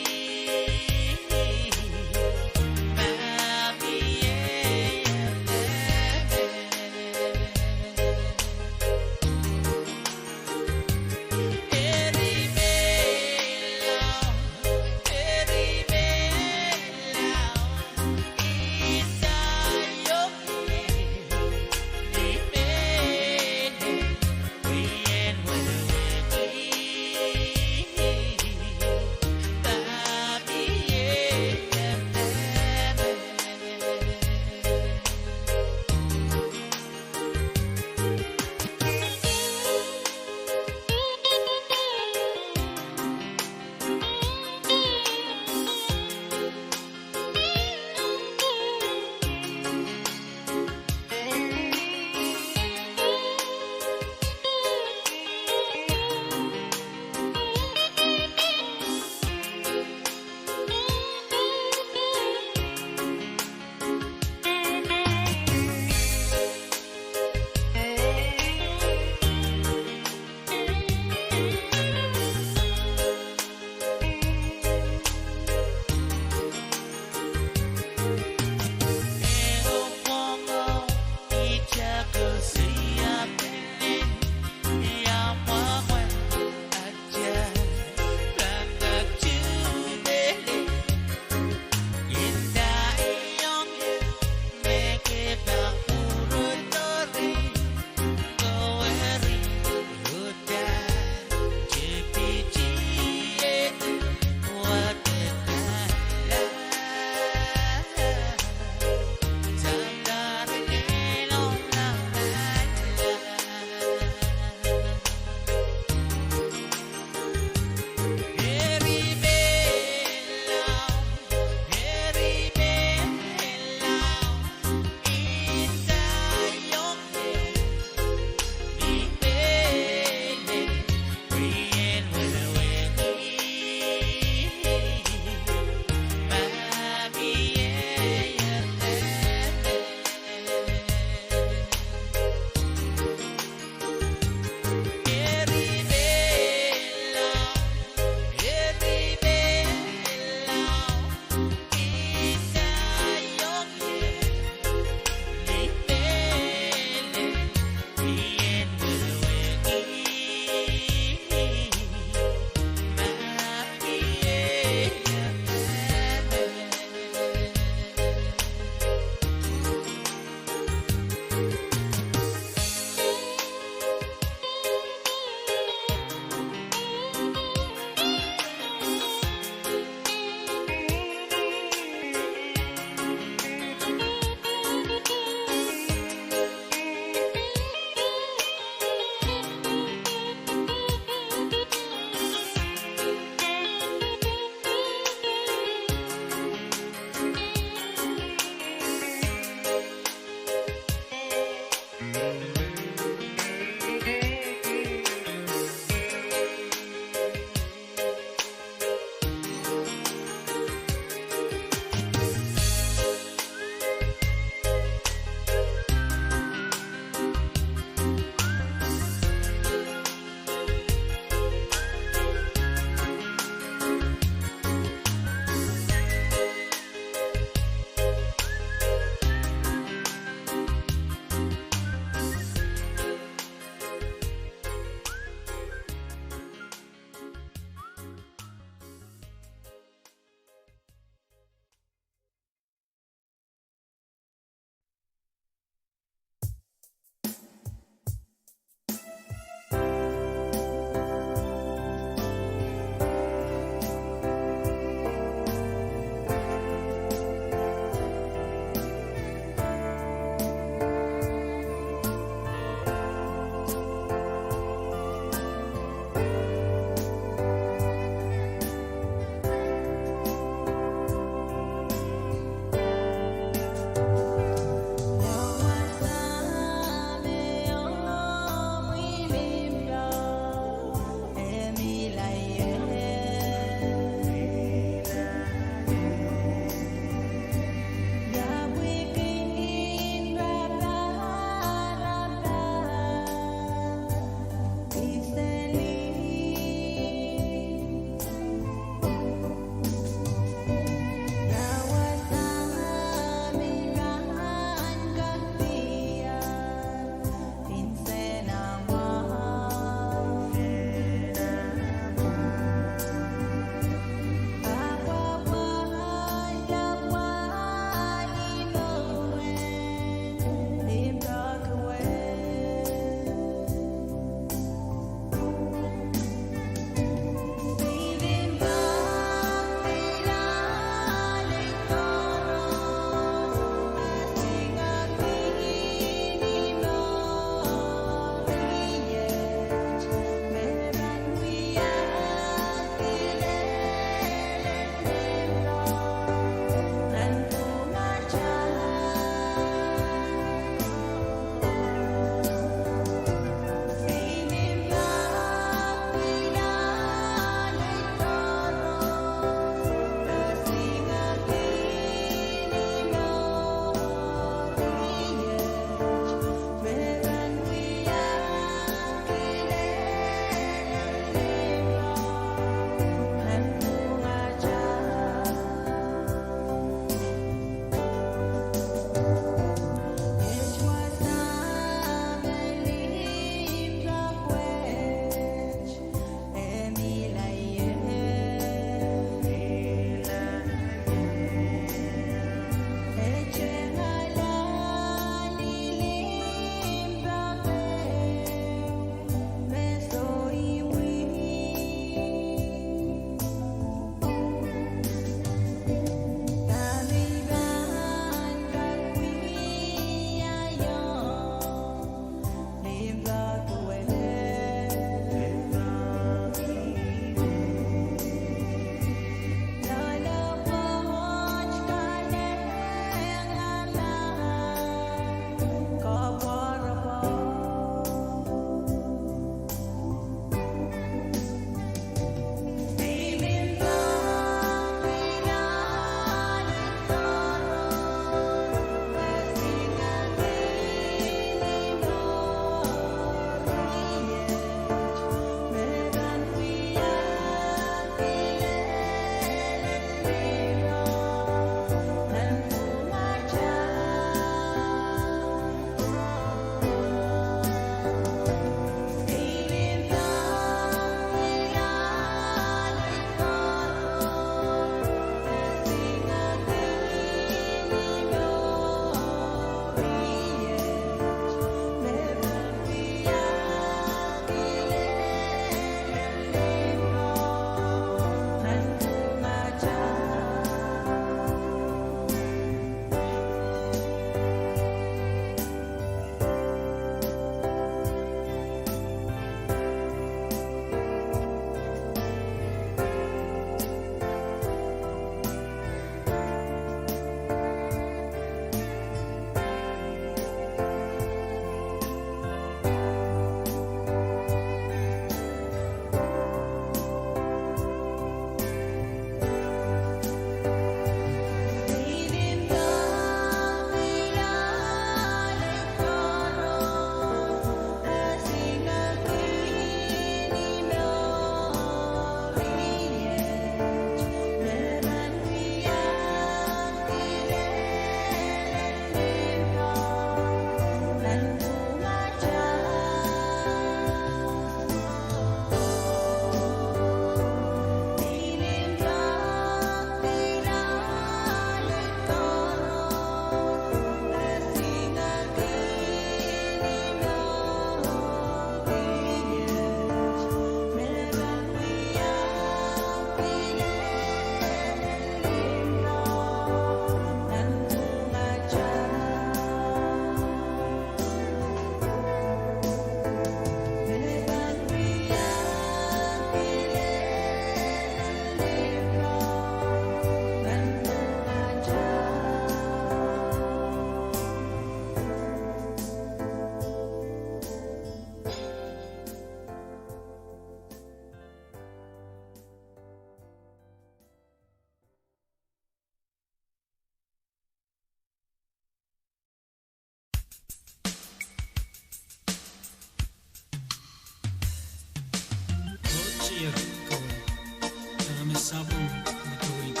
sapwung me kaweid,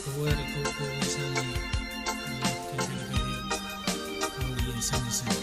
kawehwe kohkohwei sang ni, ni kekelekel, oh ie sansal.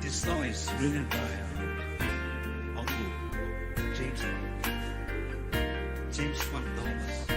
This song is written by, uh, Uncle James, James Juan Thomas.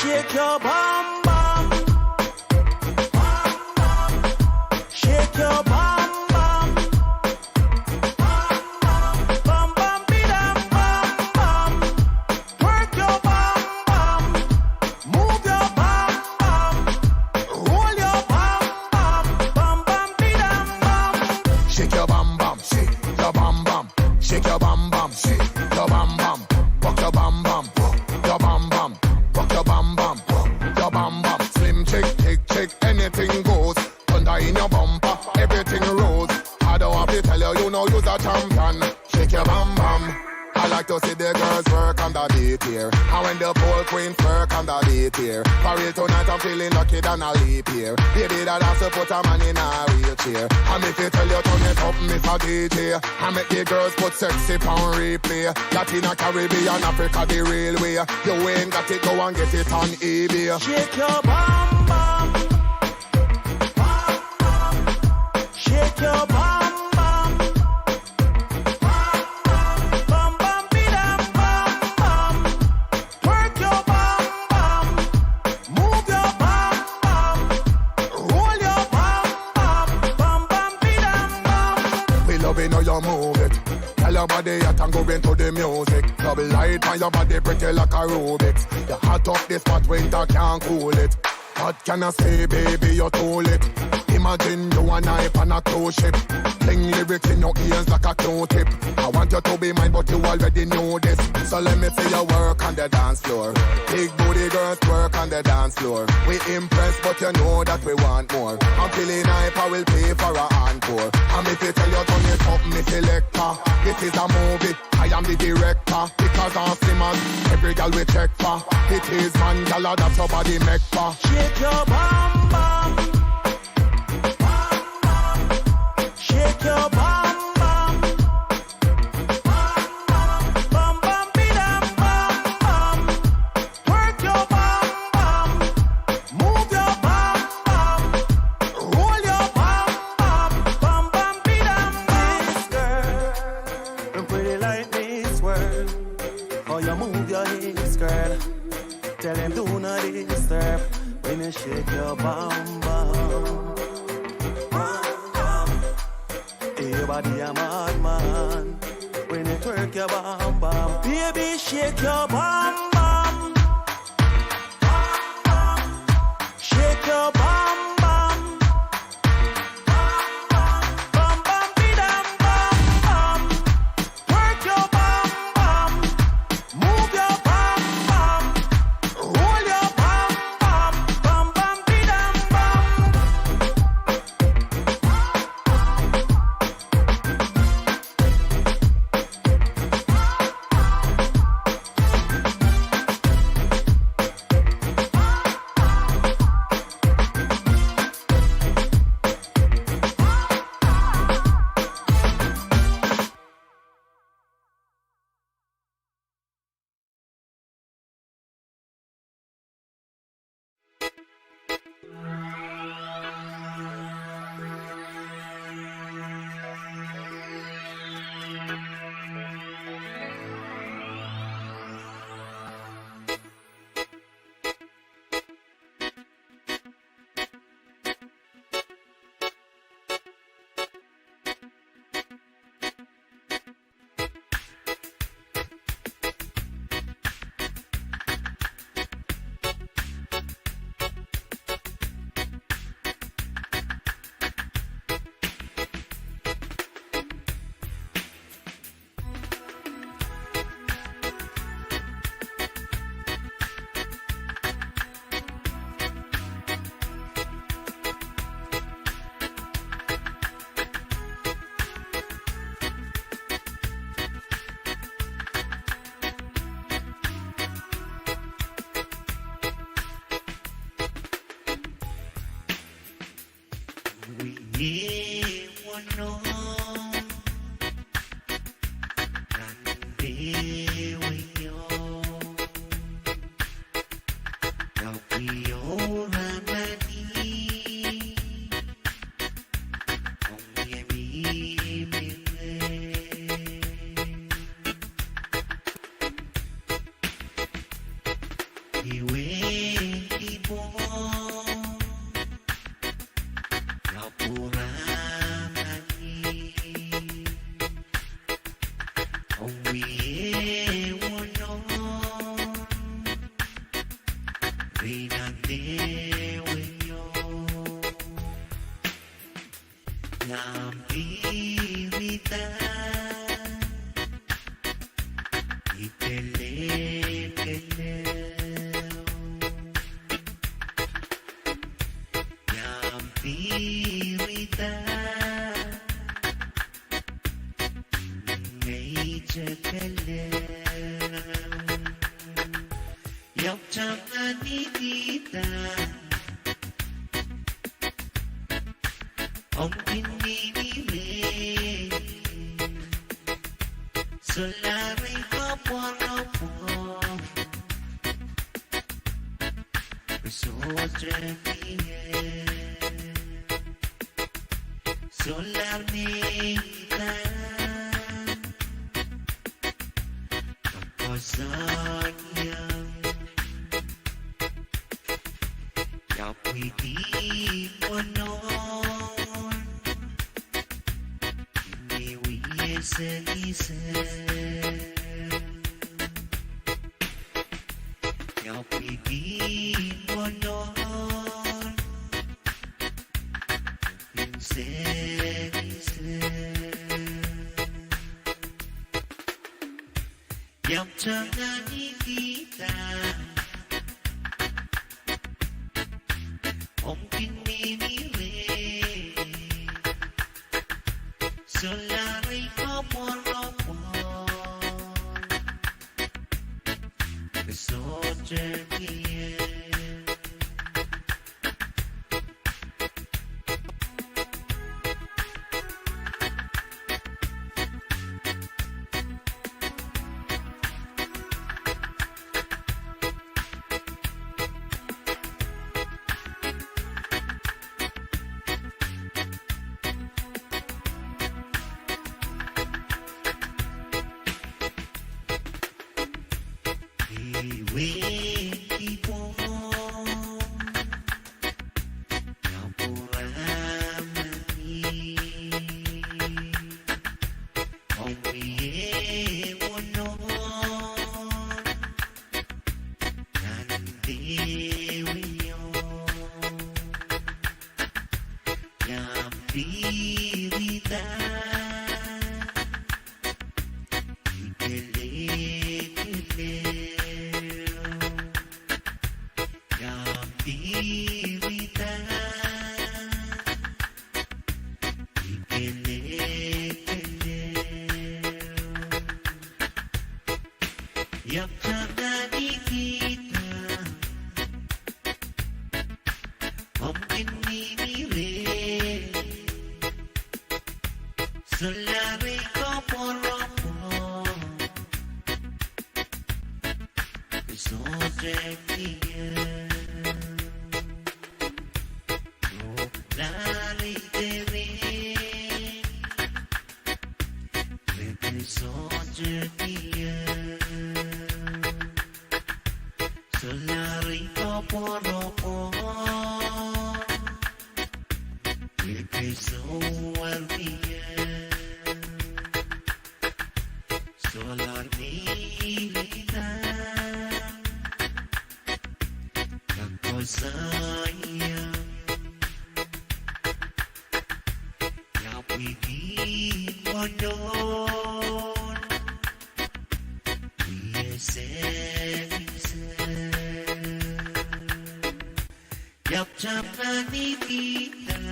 Shake your bam bam. Shake your bam bam. Bam bam bidam bam bam. Twerk your bam bam. Move your bam bam. Roll your bam bam. Bam bam bidam bam. Shake your bam bam. Shake your bam bam. Shake your bam bam. Shake your bam bam. Rock your bam bam. Rock your bam bam. Rock your bam bam. Rock your bam bam. Slim chick, thick chick, anything goes. Thunder in your bumper, everything rose. I don't have to tell you, you know you's a champion. Shake your bam bam. I like to see the girls work on the beat here. And when the pole queens work on the beat here. For real tonight, I'm feeling lucky than a leap year. Baby, that has to put a man in a wheelchair. And if you tell you turn it up, Mister D J, and make the girls put sexy pon replay. Latina, Caribbean, Africa, the real way. You ain't got it, go and get it on eBay. Shake your bam bam. Shake your bam bam. Bam bam bidam bam bam. Twerk your bam bam. Move your bam bam. Roll your bam bam. Bam bam bidam bam. We loving how you move it. Tell your body hot and go into the music. Double light on your body pretty like a Rubik's. You hot up this spot, winter can't cool it. What can I say, baby, you're too lit. Imagine you and I on a cruise ship. Fling lyrics in your ears like a Q-tip. I want you to be mine, but you already knew this. So let me see you work on the dance floor. Big booty girls work on the dance floor. We impressed, but you know that we want more. I'm feeling hype, I will pay for a encore. And if you tell you turn it up, Miss Selector, this is a movie. I am the director, because all slimmers, every gal we check for. It is man, gal, that's your body make for. Shake your bam bam. Bam bam. Shake your bam bam. Bam bam. Bam bam bidam bam bam. Twerk your bam bam. Move your bam bam. Roll your bam bam. Bam bam bidam bam. This girl, pretty like Miss World. How you move your hips, girl. Tell them do not disturb when you shake your bam bam. Bam bam. Your body a madman when you twerk your bam bam. Baby, shake your bam bam. Bam bam. Shake your bam bam. Bam bam. Bam bam bidam bam bam. Twerk your bam bam. Move your bam bam. Roll your bam bam. Bam bam bidam bam. Ong wie wohnon, rehi nan dehwe o. Iang pirida, I kelehpw kelehpw. Iang pirida, ngehi te kelehpw. Iang tanganikihda, ong kin mihmi rehi, solahr ei koapworopwor, sohte mie. Solahr neitail koasoaiong, iang pwidi wohnon, ni wie selisel. Iang pwidi wohnon, ni selisel. Iang tanganikihda, ong kin mihmi rehi, solahr ei koapworopwor, sohte mie. Ewen kihpwong, iang pwurehng mie, ong wie wohnon, nan dehwe o. Iang pirida, I kelehpw kelehpw. Iang pirida, I kelehpw kelehpw. Iang tanganikihda, ong kin mihmi rehi, solahr ei koapworopwor, sohte mie. Solahr ei dehr, pwe sohte mie. Solahr ei koapworopwor, pwe sohte mie. Solahr neitail koasoaiong, iang pwidi wohnon, wie selisel. Iang tanganikihda,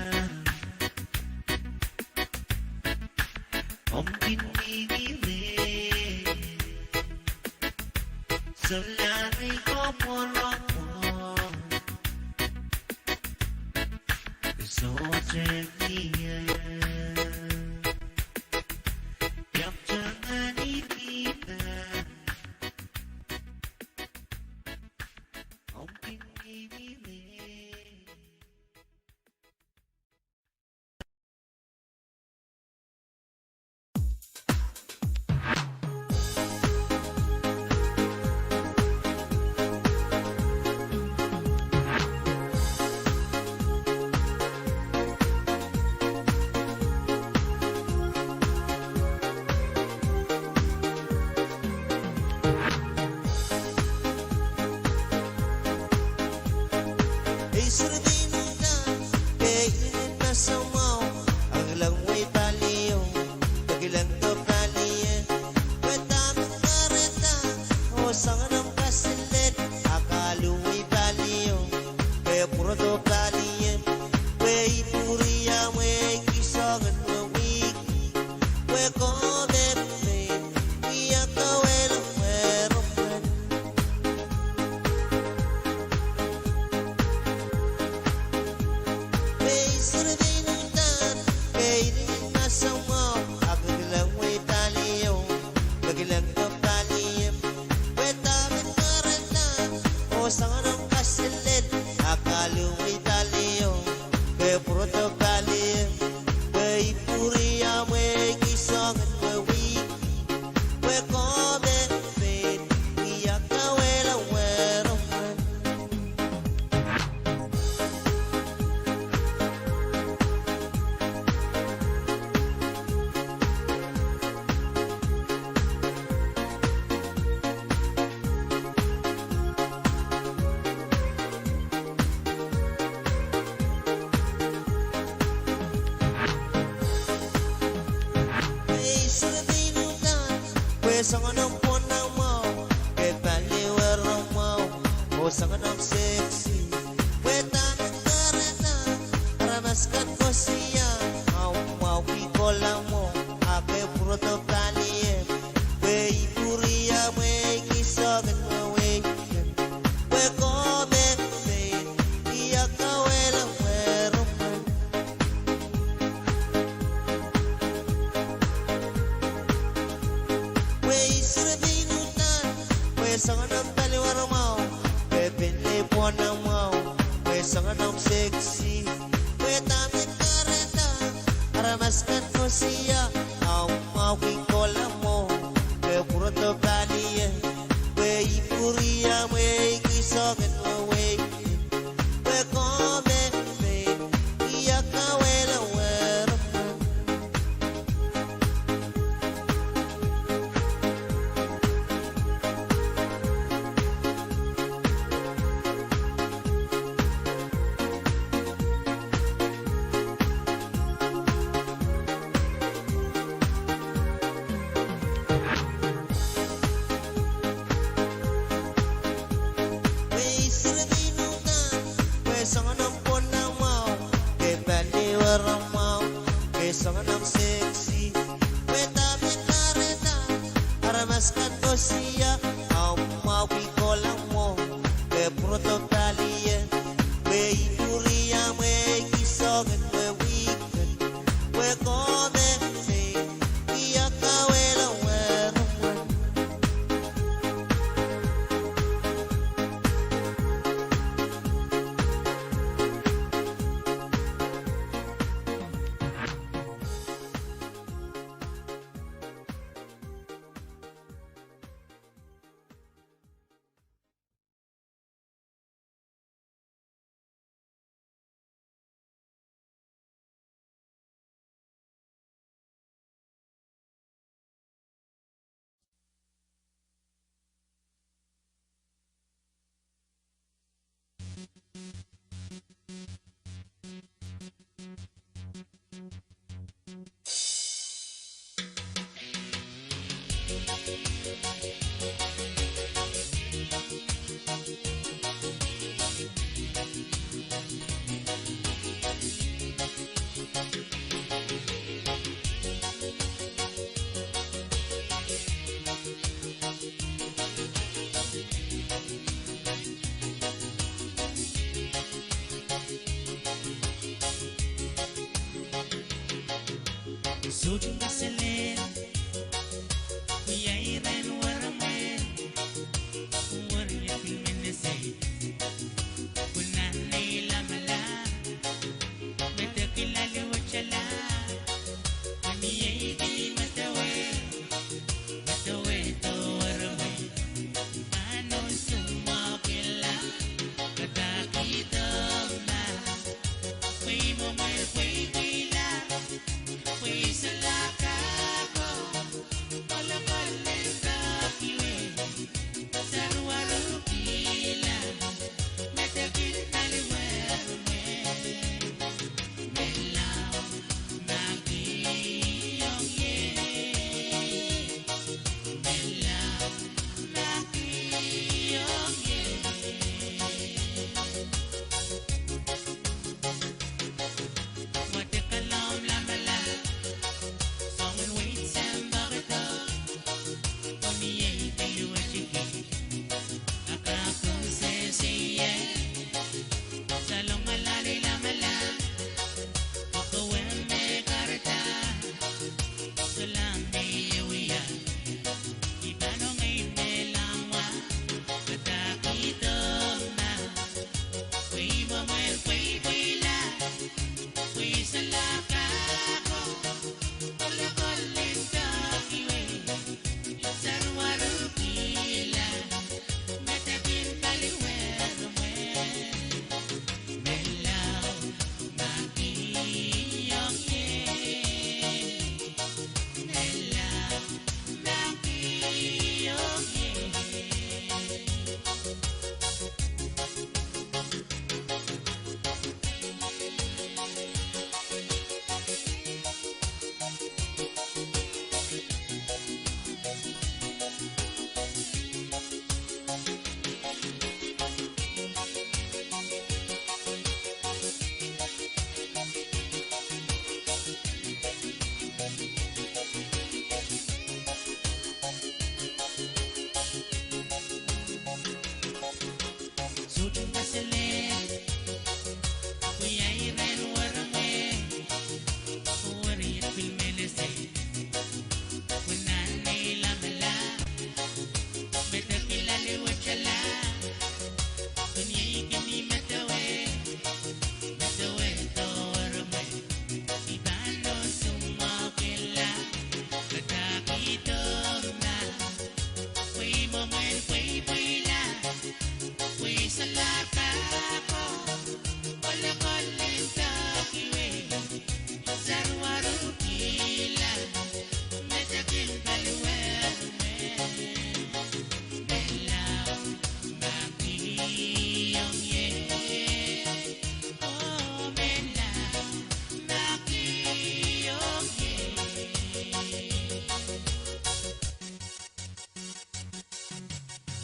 ong kin mihmi rehi, solahr ei koapworopwor, sohte mie. Iang tanganikihda, ong kin mihmi rehi. Pwe komw pein, pein, I a kawehla weremwen. Pwe I seri pein uhdahn, pwe soangen omw pwonamwahu, ke paliweremwahu, oh soangen omw sexy. Pwe dahme kahrehda aramas kan koasoia, ahmw mwahuki kohla mwo, a ke pwurodo palien. Pwe I pwuriamweiki soangen wehwehki. Pwe komw pein, pein, I a kawehla weremwen. Pwe I seri pein uhdahn, pwe soangen omw paliweremwahu, pwe pein lei pwonamwahu, pwe soangen omw sexy. Pwe dahme kahrehda aramas kan koasoia, ahmw mwahuki kohla mwo, ke pwurodo palien. Pwe I pwuriamweiki soangen wehwehki. Pwe komw pein, pein, I a kawehla weremwen. Pwe I seri pein uhdahn, pwe soangen omw pwonamwahu, ke paliweremwahu, ke soangen omw sexy. Pwe dahme kahrehda aramas kan koasoia, ahmw mwahuki kohla mwo, ke pwurodo palien. Pwe I pwuriamweiki soangen wehwehki. Pwe komw pein, pein, I a kawehla weremwen. Sohte kaselel, iei ren weremwe, weremwe pil menesei. Pwe nan nei lamalam, me de kilali wetala, pwe ni ei di medewe, medewe de weremwe. Ano sumwa kila, kadaki doma, pwe imomwe pwe kila, pwe isalak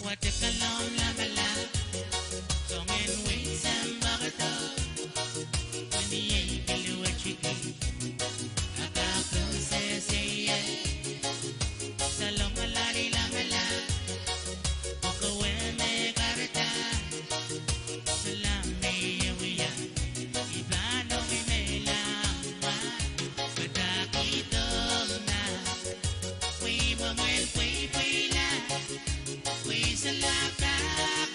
Wate kalomw lamalam, soangen wehi sampah koadoa, ni ei pil wetiki, a kapwung sehse ie. Salongala ni lamalam, pwe kowe me kahrehda, salam me I wia, I pahn ong I mehla mwahu, padahkihdo nah, pwe I mwomwel pweipweila, pwe I solahr kak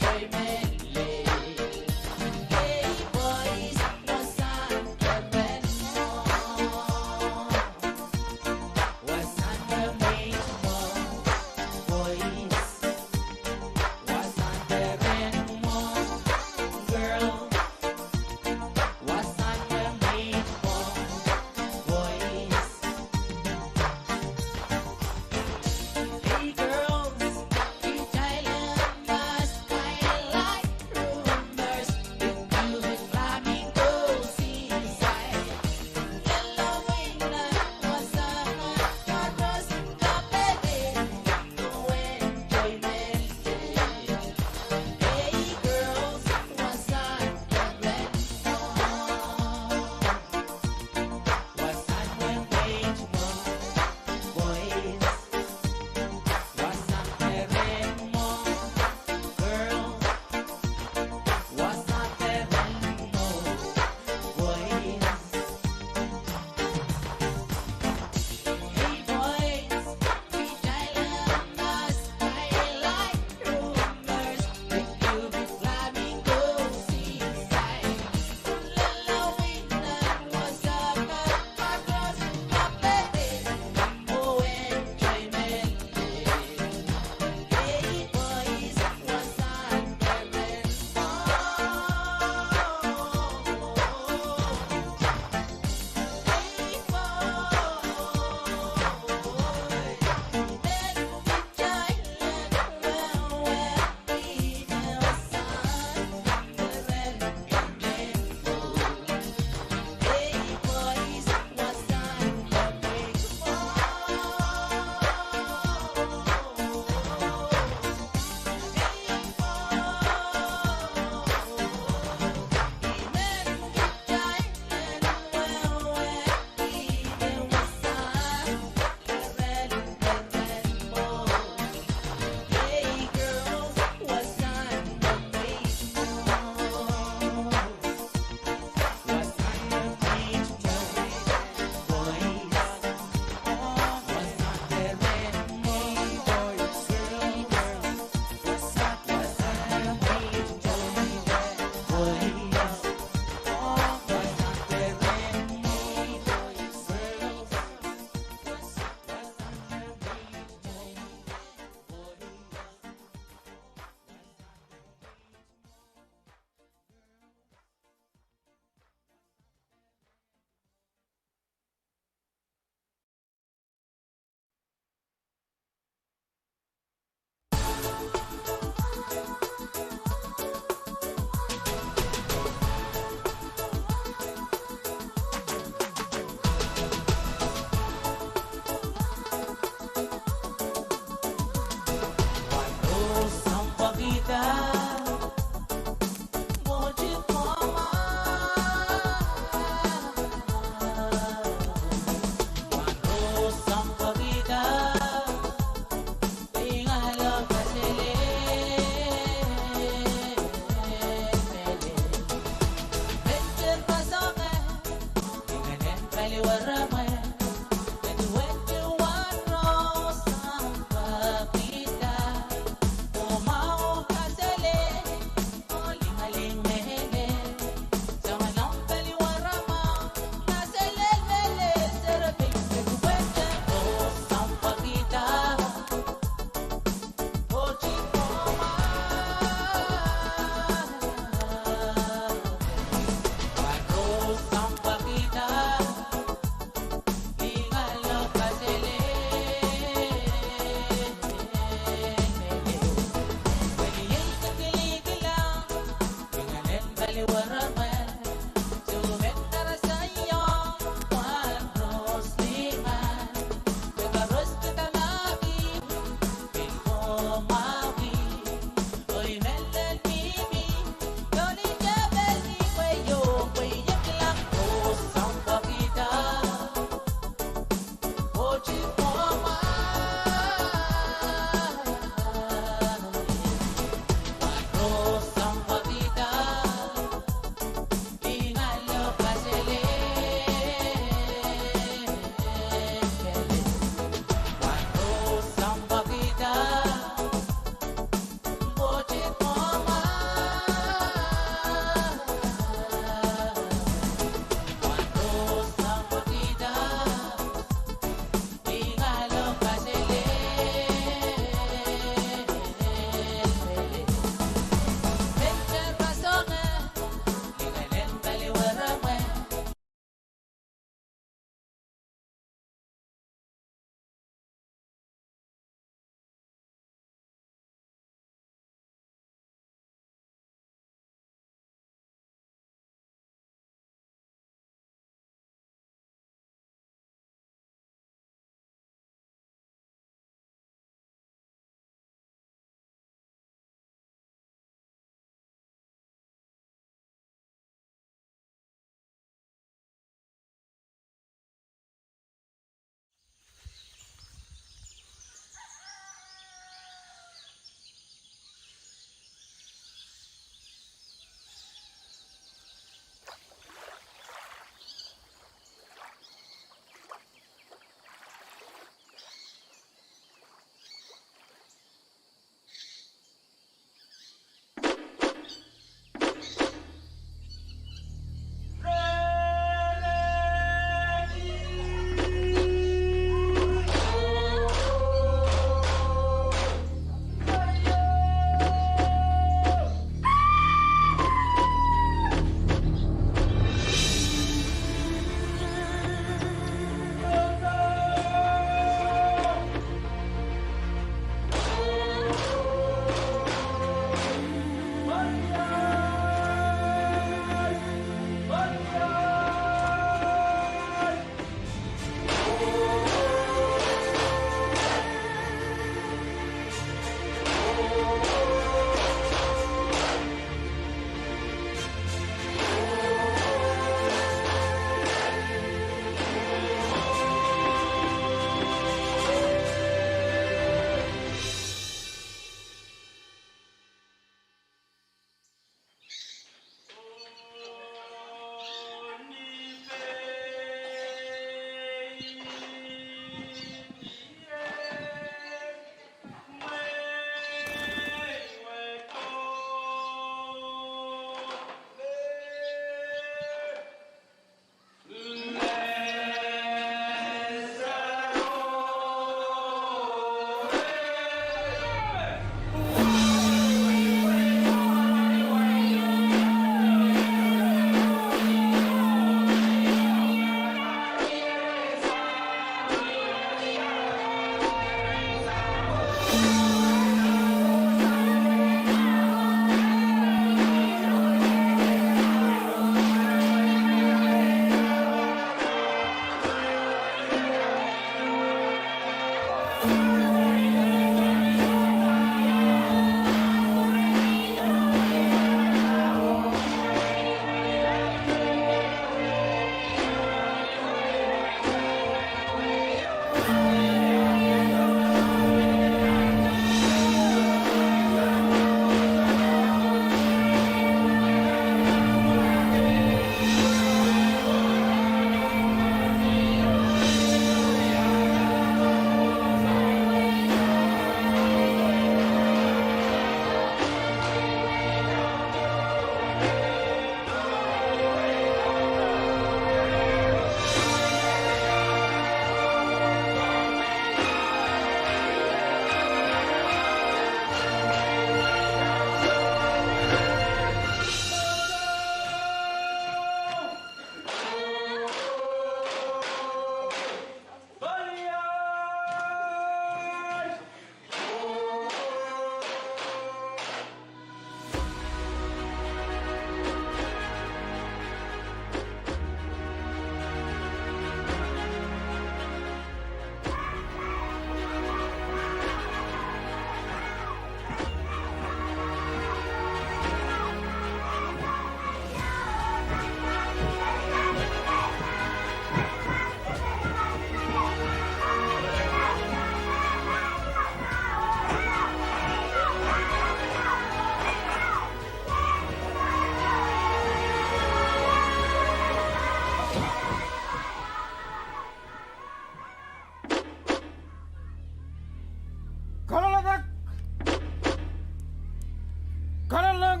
Kalelapak,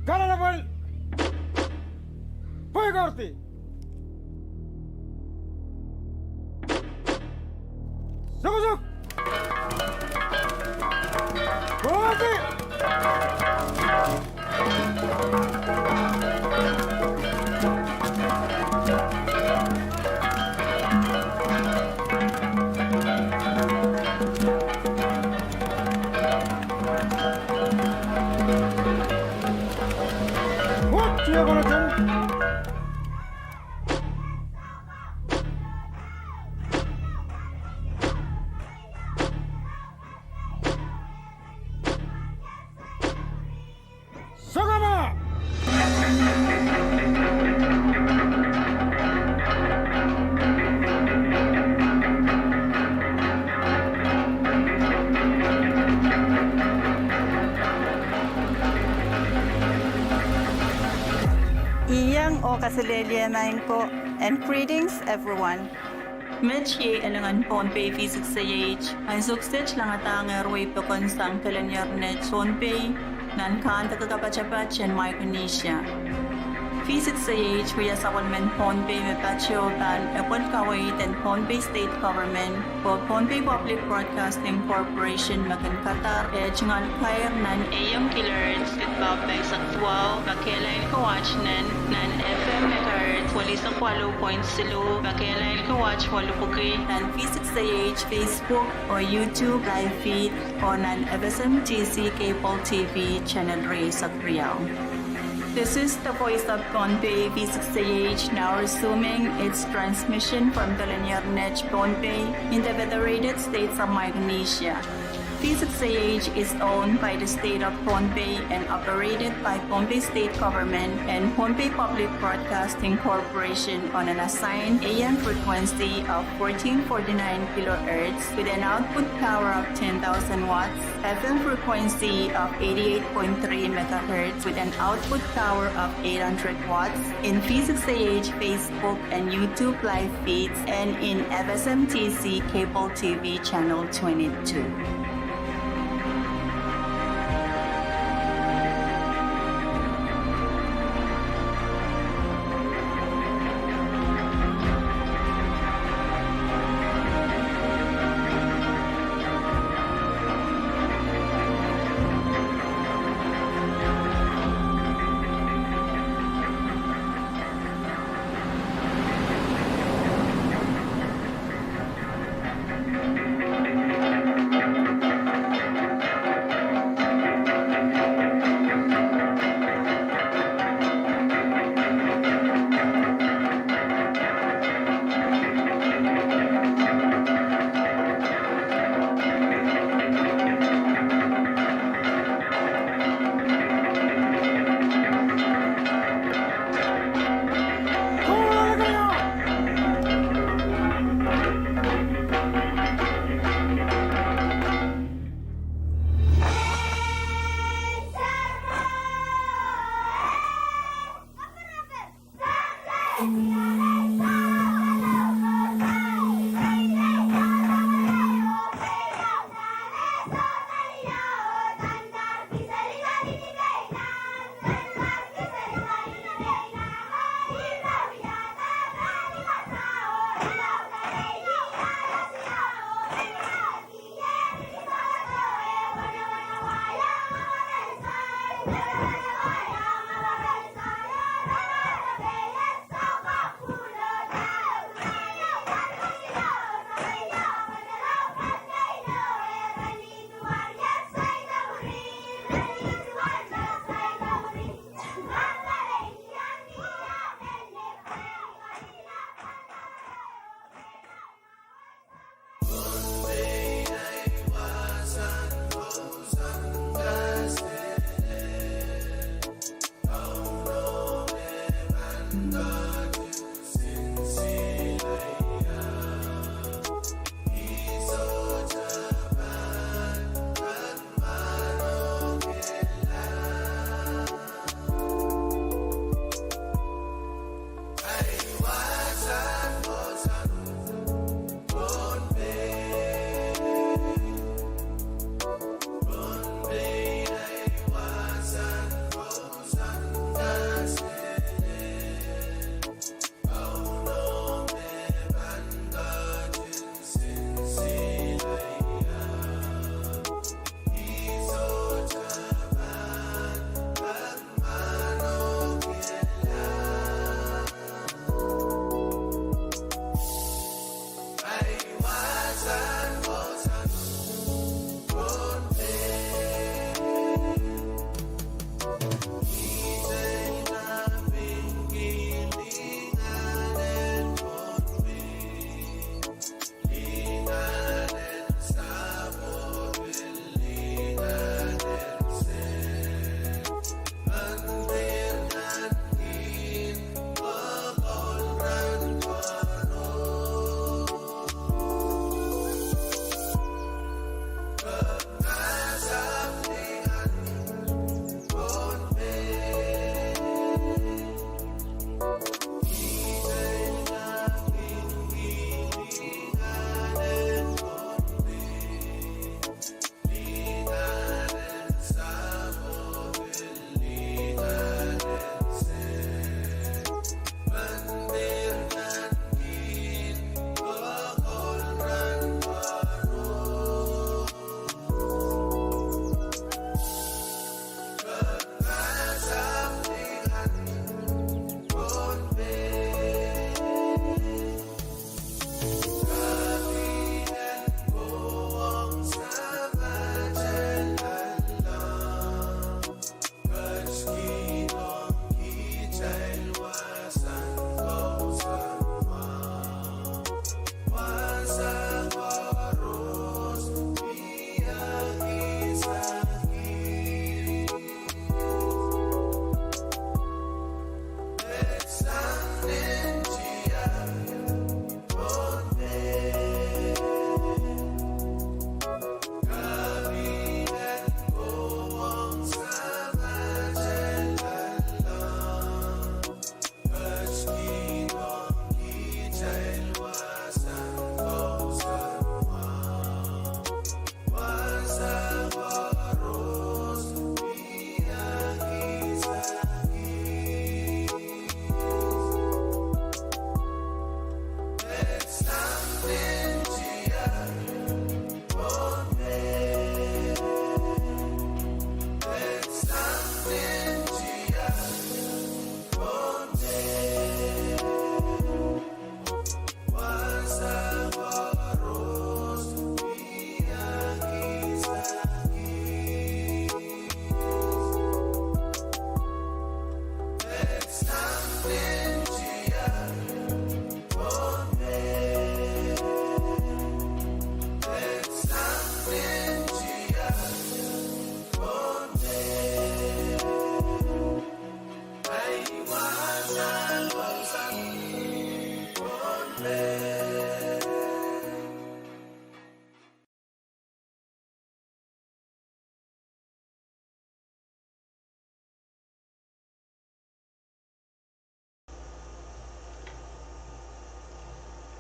kalelapak, pweikourdi. Sukosuk. Pweikourdi. Sokama! Iang oh kaselehlie maing ko, and greetings everyone. Met iei elingan Pohnpei V six A H, ansou kiset langadahngehr wei pokon sang kelenier net Pohnpei, nan kahndek kapatapat en Micronesia. V six A H wia sapwellimen Pohnpei me patoh pahn epwel kaweid en Pohnpei State Government, oh Pohnpei Public Broadcasting Corporation me kin kadar eh tungoal kair nan A M kilohertz, limpoak pahisek duwau, me kehlail kiwatt nen, nan F M megahertz, welisek waluh point siluh, me kehlail kiwatt waluh pwuki, nan V six A H Facebook oh YouTube live feed, oh nan F S M T C cable T V channel rieisek riau. This is the Voice of Pohnpei, V six A H, now resuming its transmission from Telenier Net, Pohnpei, in the Federated States of Micronesia. V six A H is owned by the State of Pohnpei and operated by Pohnpei State Government and Pohnpei Public Broadcasting Corporation on an assigned A M frequency of fourteen forty-nine kilohertz with an output power of ten thousand watts, F M frequency of eighty-eight point three megahertz with an output power of eight hundred watts, in V six A H Facebook and YouTube live feeds, and in F S M T C cable T V channel twenty-two.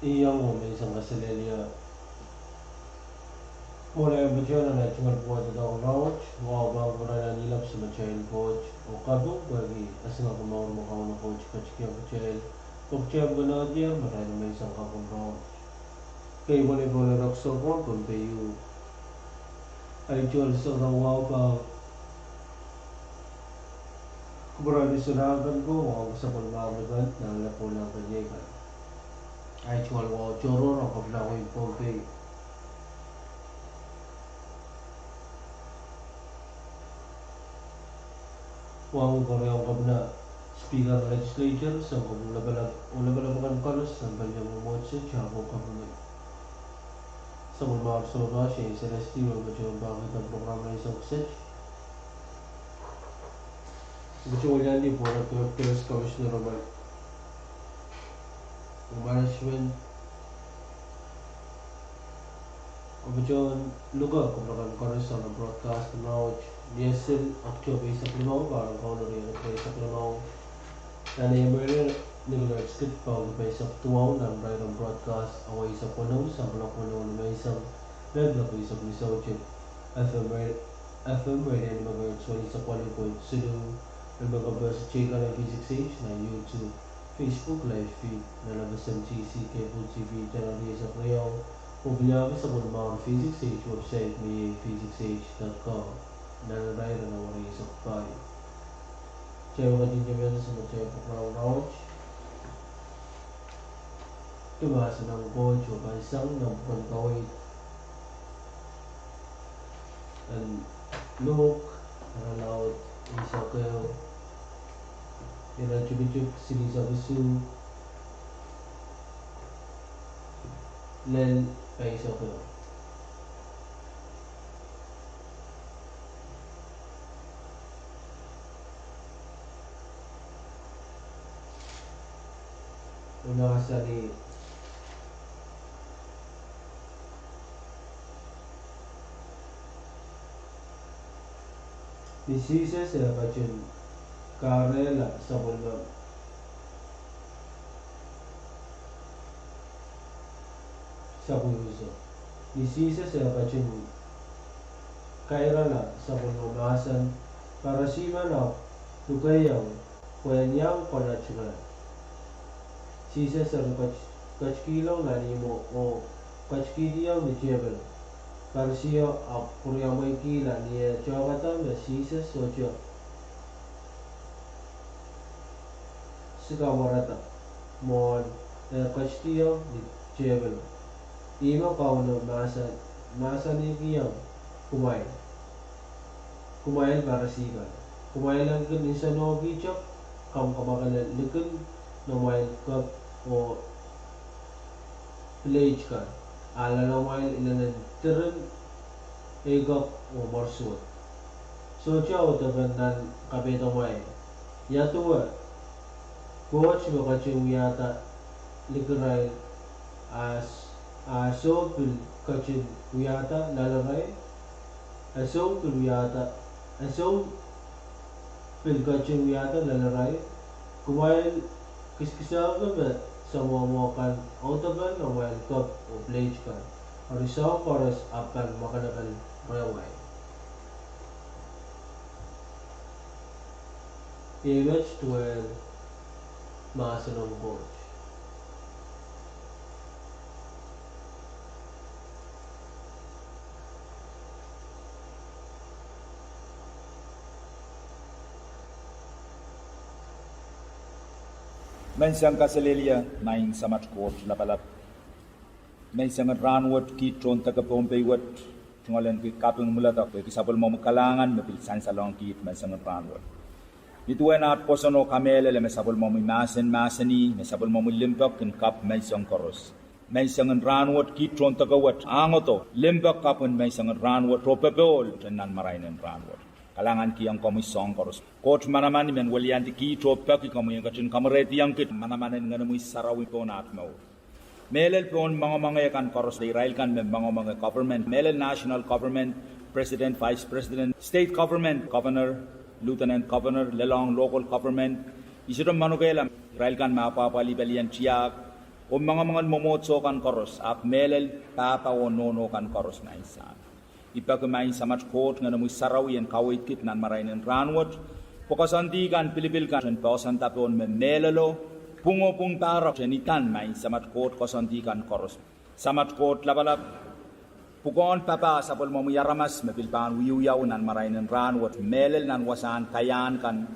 Iang oh menseng kaselehlie. Mwohn ei patohwan nan ei tungoal pwukat doadoahk rahnwet, wahu pahn kupwuren nan ilap samatail Koht, oh kaping pwehki esingek en mour me Kauno Koht ketikihong kitail, pwe kitail pwukoahdier me kitail en menseng kapwung rahnwet. Kei pwene pwene rak sokon pwe mpe iu. Ei tungoal sokon wahu pahn kupwuren ni sohte kan ko, wahu sapwellime American nan lap oh nan keieu kan. Ei tungoal wahu tohrohr oh kapwuren Pohnpei. Wahu koaros ong Kepina, Speaker, Legislature, sang kopwung lapalap, oh lapalap akan koaros sang pahn iang mwomwohdiso, Chairman Government. Sapwellime Sounkoaros, Celestine, oh patohwan pahkihda program menseng kiset. Patohwan wiahda Board of Directors, Commissioner, oh management. Oh patohwan luke kupwuren koaros sang broadcast rahnwet, ni esil October eisek limau, pahr en Kauno riekid rieisek limau. Nan ei mwurin ni kilang skit pahn eisek duwau, nan irair en broadcast awa eisek weneu, samwalahro weneu ni menseng, nan lap eisek ni soutik. F M radio, F M radio ni megahertz eisek waluh point siluh, nan mega bus teikan V six H, nan YouTube, Facebook live feed, nan F S M T C cable T V channel rieisek riau, oh pil ahpw sapwellime V six H website me iei V six H dot com, nan irair en awa rieisek pahieu. Kitail wekidinda menseng samatail pwukat rahnwet. Ih mahsen en Koht oh pahn sang nan pwuken kaweid en Luk, irelaud eisek ehu, iretikitik silihsek isuh lel pahisek ehu. Mahsanih: Ni Sises eh ketin kahrehla sapwellimomwi sapwellimomwi, ni Sises eh ketin kahrehla sapwellimomwi mahsen, Parisi men ahpw lukeiong pwehn iang konehng. Sises eri ket-, ketikihla nan ihmwo oh ketikihdiong ni tehpelo. Parisio ahpw pwuriamweikihla ni eh tohkada me Sises sohte sikamwarada mwohn eh ketidiong ni tehpelo. Ihme Kauno mahsan-, mahsanihkihong kumwail, kumwail Parisi kan, kumwail en kin nsenohkihte kamwakamwakele likin amwail kep oh pileit kan, a loalamwail inenen diren eikek oh mwersuwed. Sohte audepen nan kapehdomwail. Ia duwe Koht me ketin wiahda likirail, a s-, a soh pil ketin wiahda loalarail? E soh pil wiahda, e soh pil ketin wiahda loalarail? Kumwail kiskisehki me samwohmwoh kan audepen amwail kep oh pileit kan, eri soahng koaros ahpw pahn mwakelekel rehmwail. Iei met duwen mahsen en Koht. Menseng kaselehlie, Maing Samat Koht lapalap. Menseng en rahnwet kiht tohn deke Pohnpei wet, tungoal en ki kaping mwuledek pwehki sapwellimomwi kalahngan me pil sansalohng kiht menseng en rahnwet. Nin duwen aht pwoson oh kamehlele me sapwellimomwi mahsen mahsanih me sapwellimomwi limpoak kin kapw menseng koaros. Menseng en rahnwet kiht tohn deke wet, ahngdo limpoak kapw en menseng en rahnwet oh popohl nan marain en rahnwet. Kalahngan kihong komwi soahng koaros. Koht manaman, I men weliandi kiht oh peki komwi en ketin kamwerehdiong kiht manaman en Ngenomwi Sarawi pohn aht mour. Mehlel pohn moangomoange kan koaros, irail kan me moangomoange government, mehlel national government, president, vice president, state government, governor, lieutenant governor, lelohng local government, I sohte manokehla irail kan me apwahpwalih pelien tiahk, oh moangomoangen mwomwohdiso kan koaros, ahpw mehlel pahpa oh nohno kan koaros, Maing Sahm. I peki Maing Samat Koht Ngenomwi Sarawi en kaweid kit nan marain en rahnwet, pwe koasoandi kan, pilipil kan, en poahsoanda pohn me mehlelo, pwung oh pwung pahrek, en idan Maing Samat Koht koasoandi kan koaros. Samat Koht Lapalap, pwukoahn papah sapwellimomwi aramas me pil pahn wiewiawi nan marain en rahnwet, mehlel nan wasahn kaiahn kan,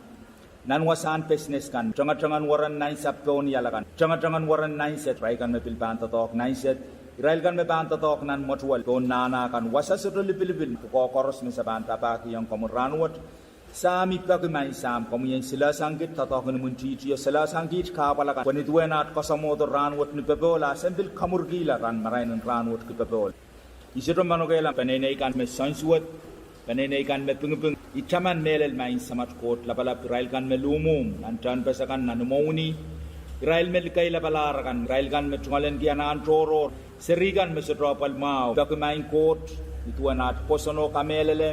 nan wasahn business kan, tengetengen weren nainsapw pohn iala kan, tengetengen weren naiset, irail kan me pil pahn doadoahk naiset, irail kan me pahn doadoahk nan mwetuwel pohn nahna kan, wasa sohte lipilipil, pwukoa koaros me se pahn papahkihong komwi rahnwet. Sahm, I peki Maing Sahm, komwi en silehsang kiht doadoahk en imwintihtio, silehsang kiht kahpwal akan, pwe nin duwen aht koasoamwohdo rahnwet ni popohl, a se pil kamwurkihla nan marain en rahnwet ki popohl. I sohte manokehla peneinei kan me soansuwed, peneinei kan me pingiping. I taman mehlel Maing Samat Koht Lapalap, irail kan me luhmwuhm nan tehnpas akan, nan imwowini, irail me likeilapalahr akan, irail kan me tungoalenki anahn tohrohr, seri kan me sohte apwal mwahu, peki Maing Koht, nin duwen aht pwoson oh kamehlele,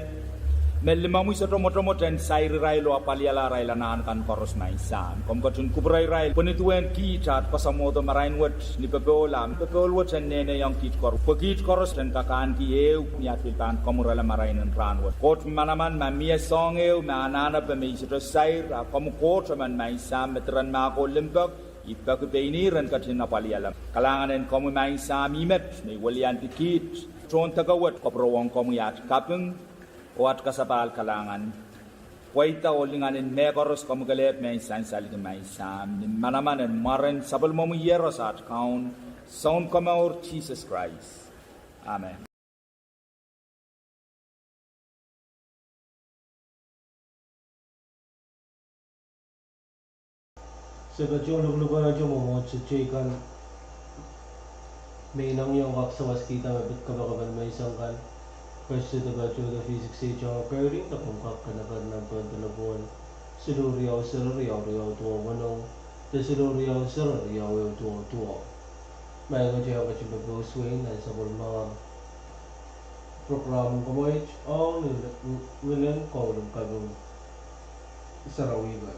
me limomwi sohte mwotomwot en sair irail oh apwaliala arail anahn kan koaros, Maing Sahm. Komw ketin kupwure irail, pwe nin duwen kiht aht koasoamwohdo marain wet ni popohl, a popohl wet en neneiong kiht koaros, pwe kiht koaros en kak ahneki ehu ni aht pil pahn kamwurala marain en rahnwet. Koht manaman, ma mie soahng ehu me anahnepe me I sohte sair, a komw Koht emen, Maing Sahm, me diren mahk oh limpoak, I peki pein ihr en ketin apwaliala. Kalahngan en komwi, Maing Sahm, I met me I weliandi kiht tohndoke wet, kupwurowong komwi aht kaping oh aht kasapahl. Kalahngan, pweida oh lingan en mehkoaros komwi kelehpw me I sansalki, Maing Sahm, ni manaman en mwaren sapwellimomwi Iehros aht Kaun, Sounkomour Sises Krais. Amen. Se patohwan luhluhkehte mwomwohdiso teikan me inengieng kak sawaskihda me pid kapakap en menseng kan. Pwe se patohwan physics teacher Gertie, de komw kak kanekehla nan pwon delepwohn siluh riau seri riau riau duwau weneu, de siluh riau seri riau ehu duwau duwau. Ma I ngehn, I ketin pepehs wehin nan sapwellimomwi program en komoit ong ngilen koul en kaping sarawi kan.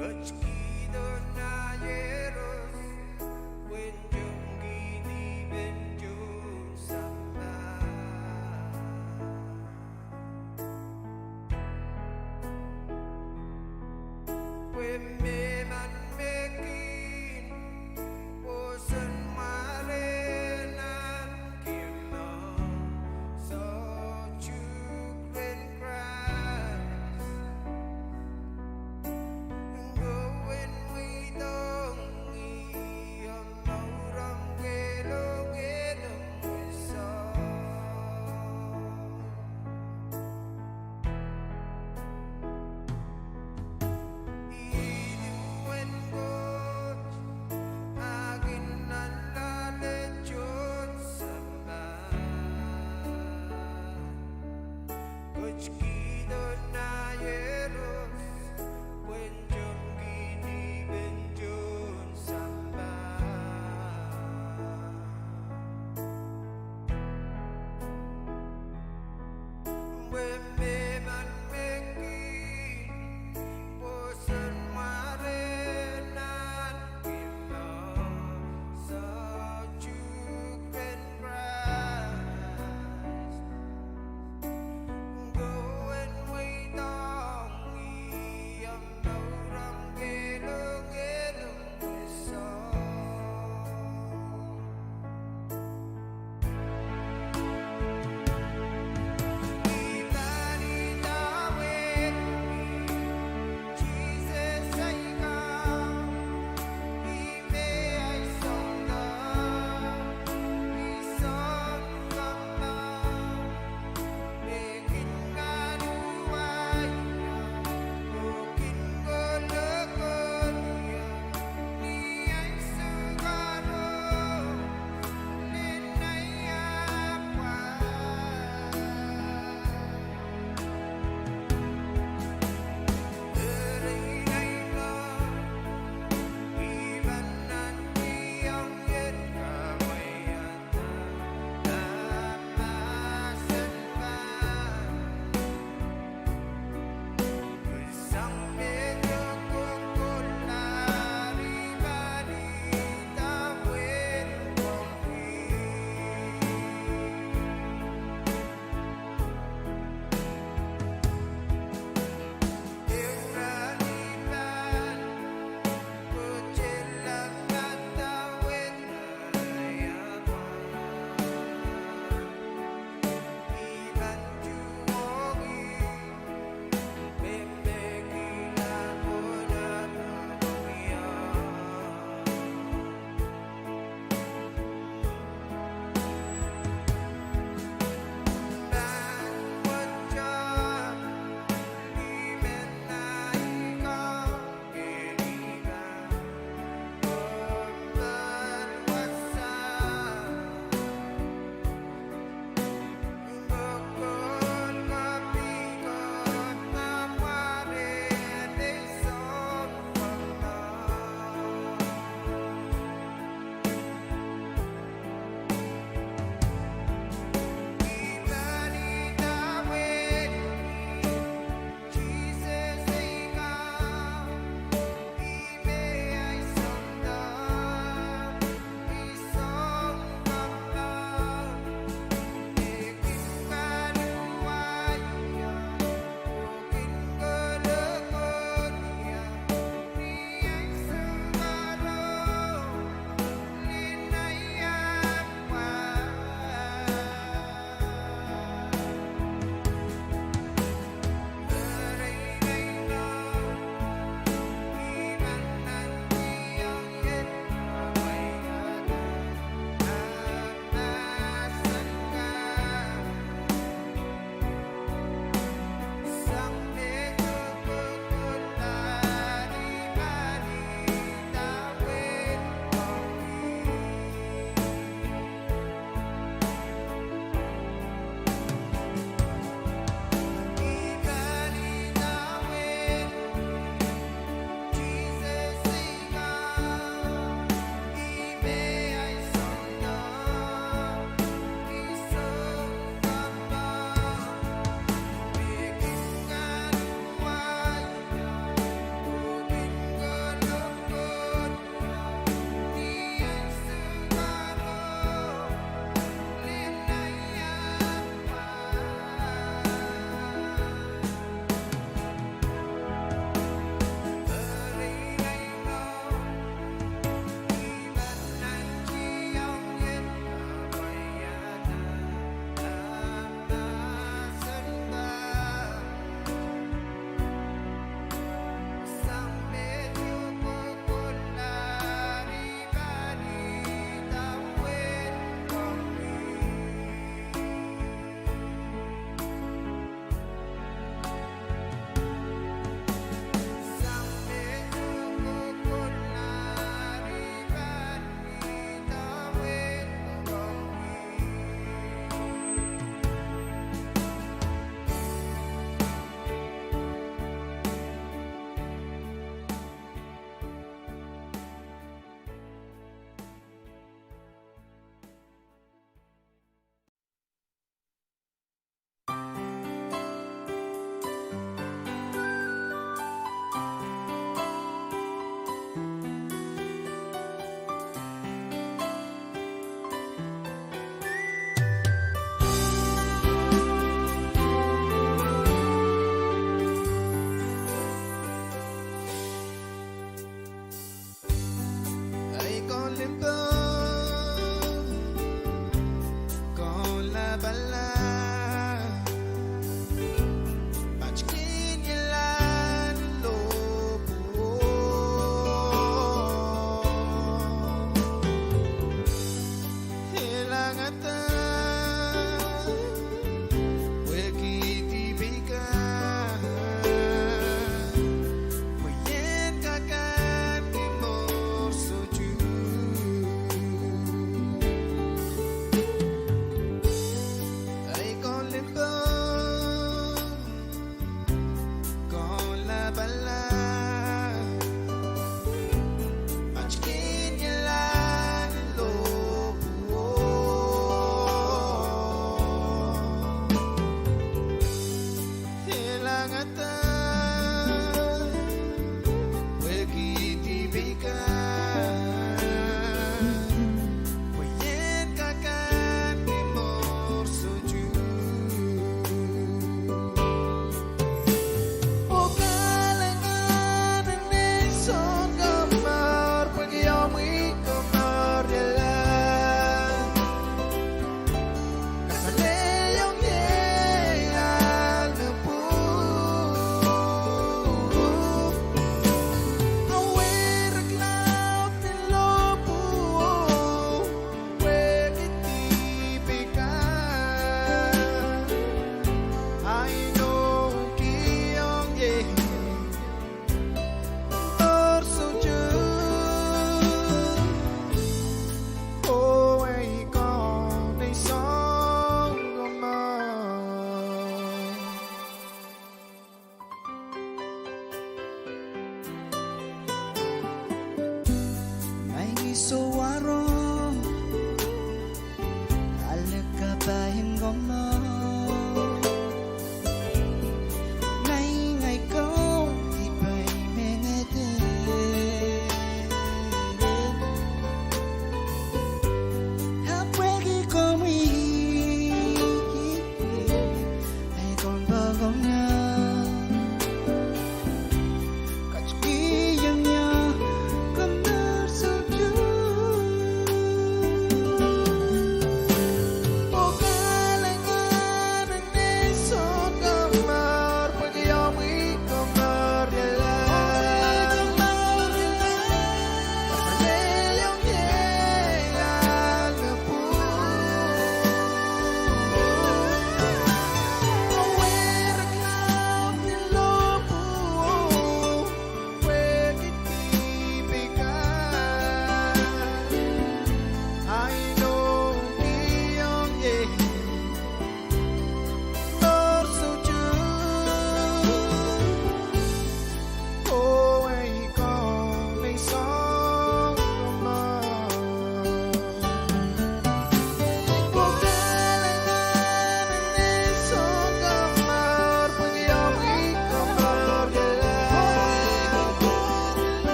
Ketikihdo naiehro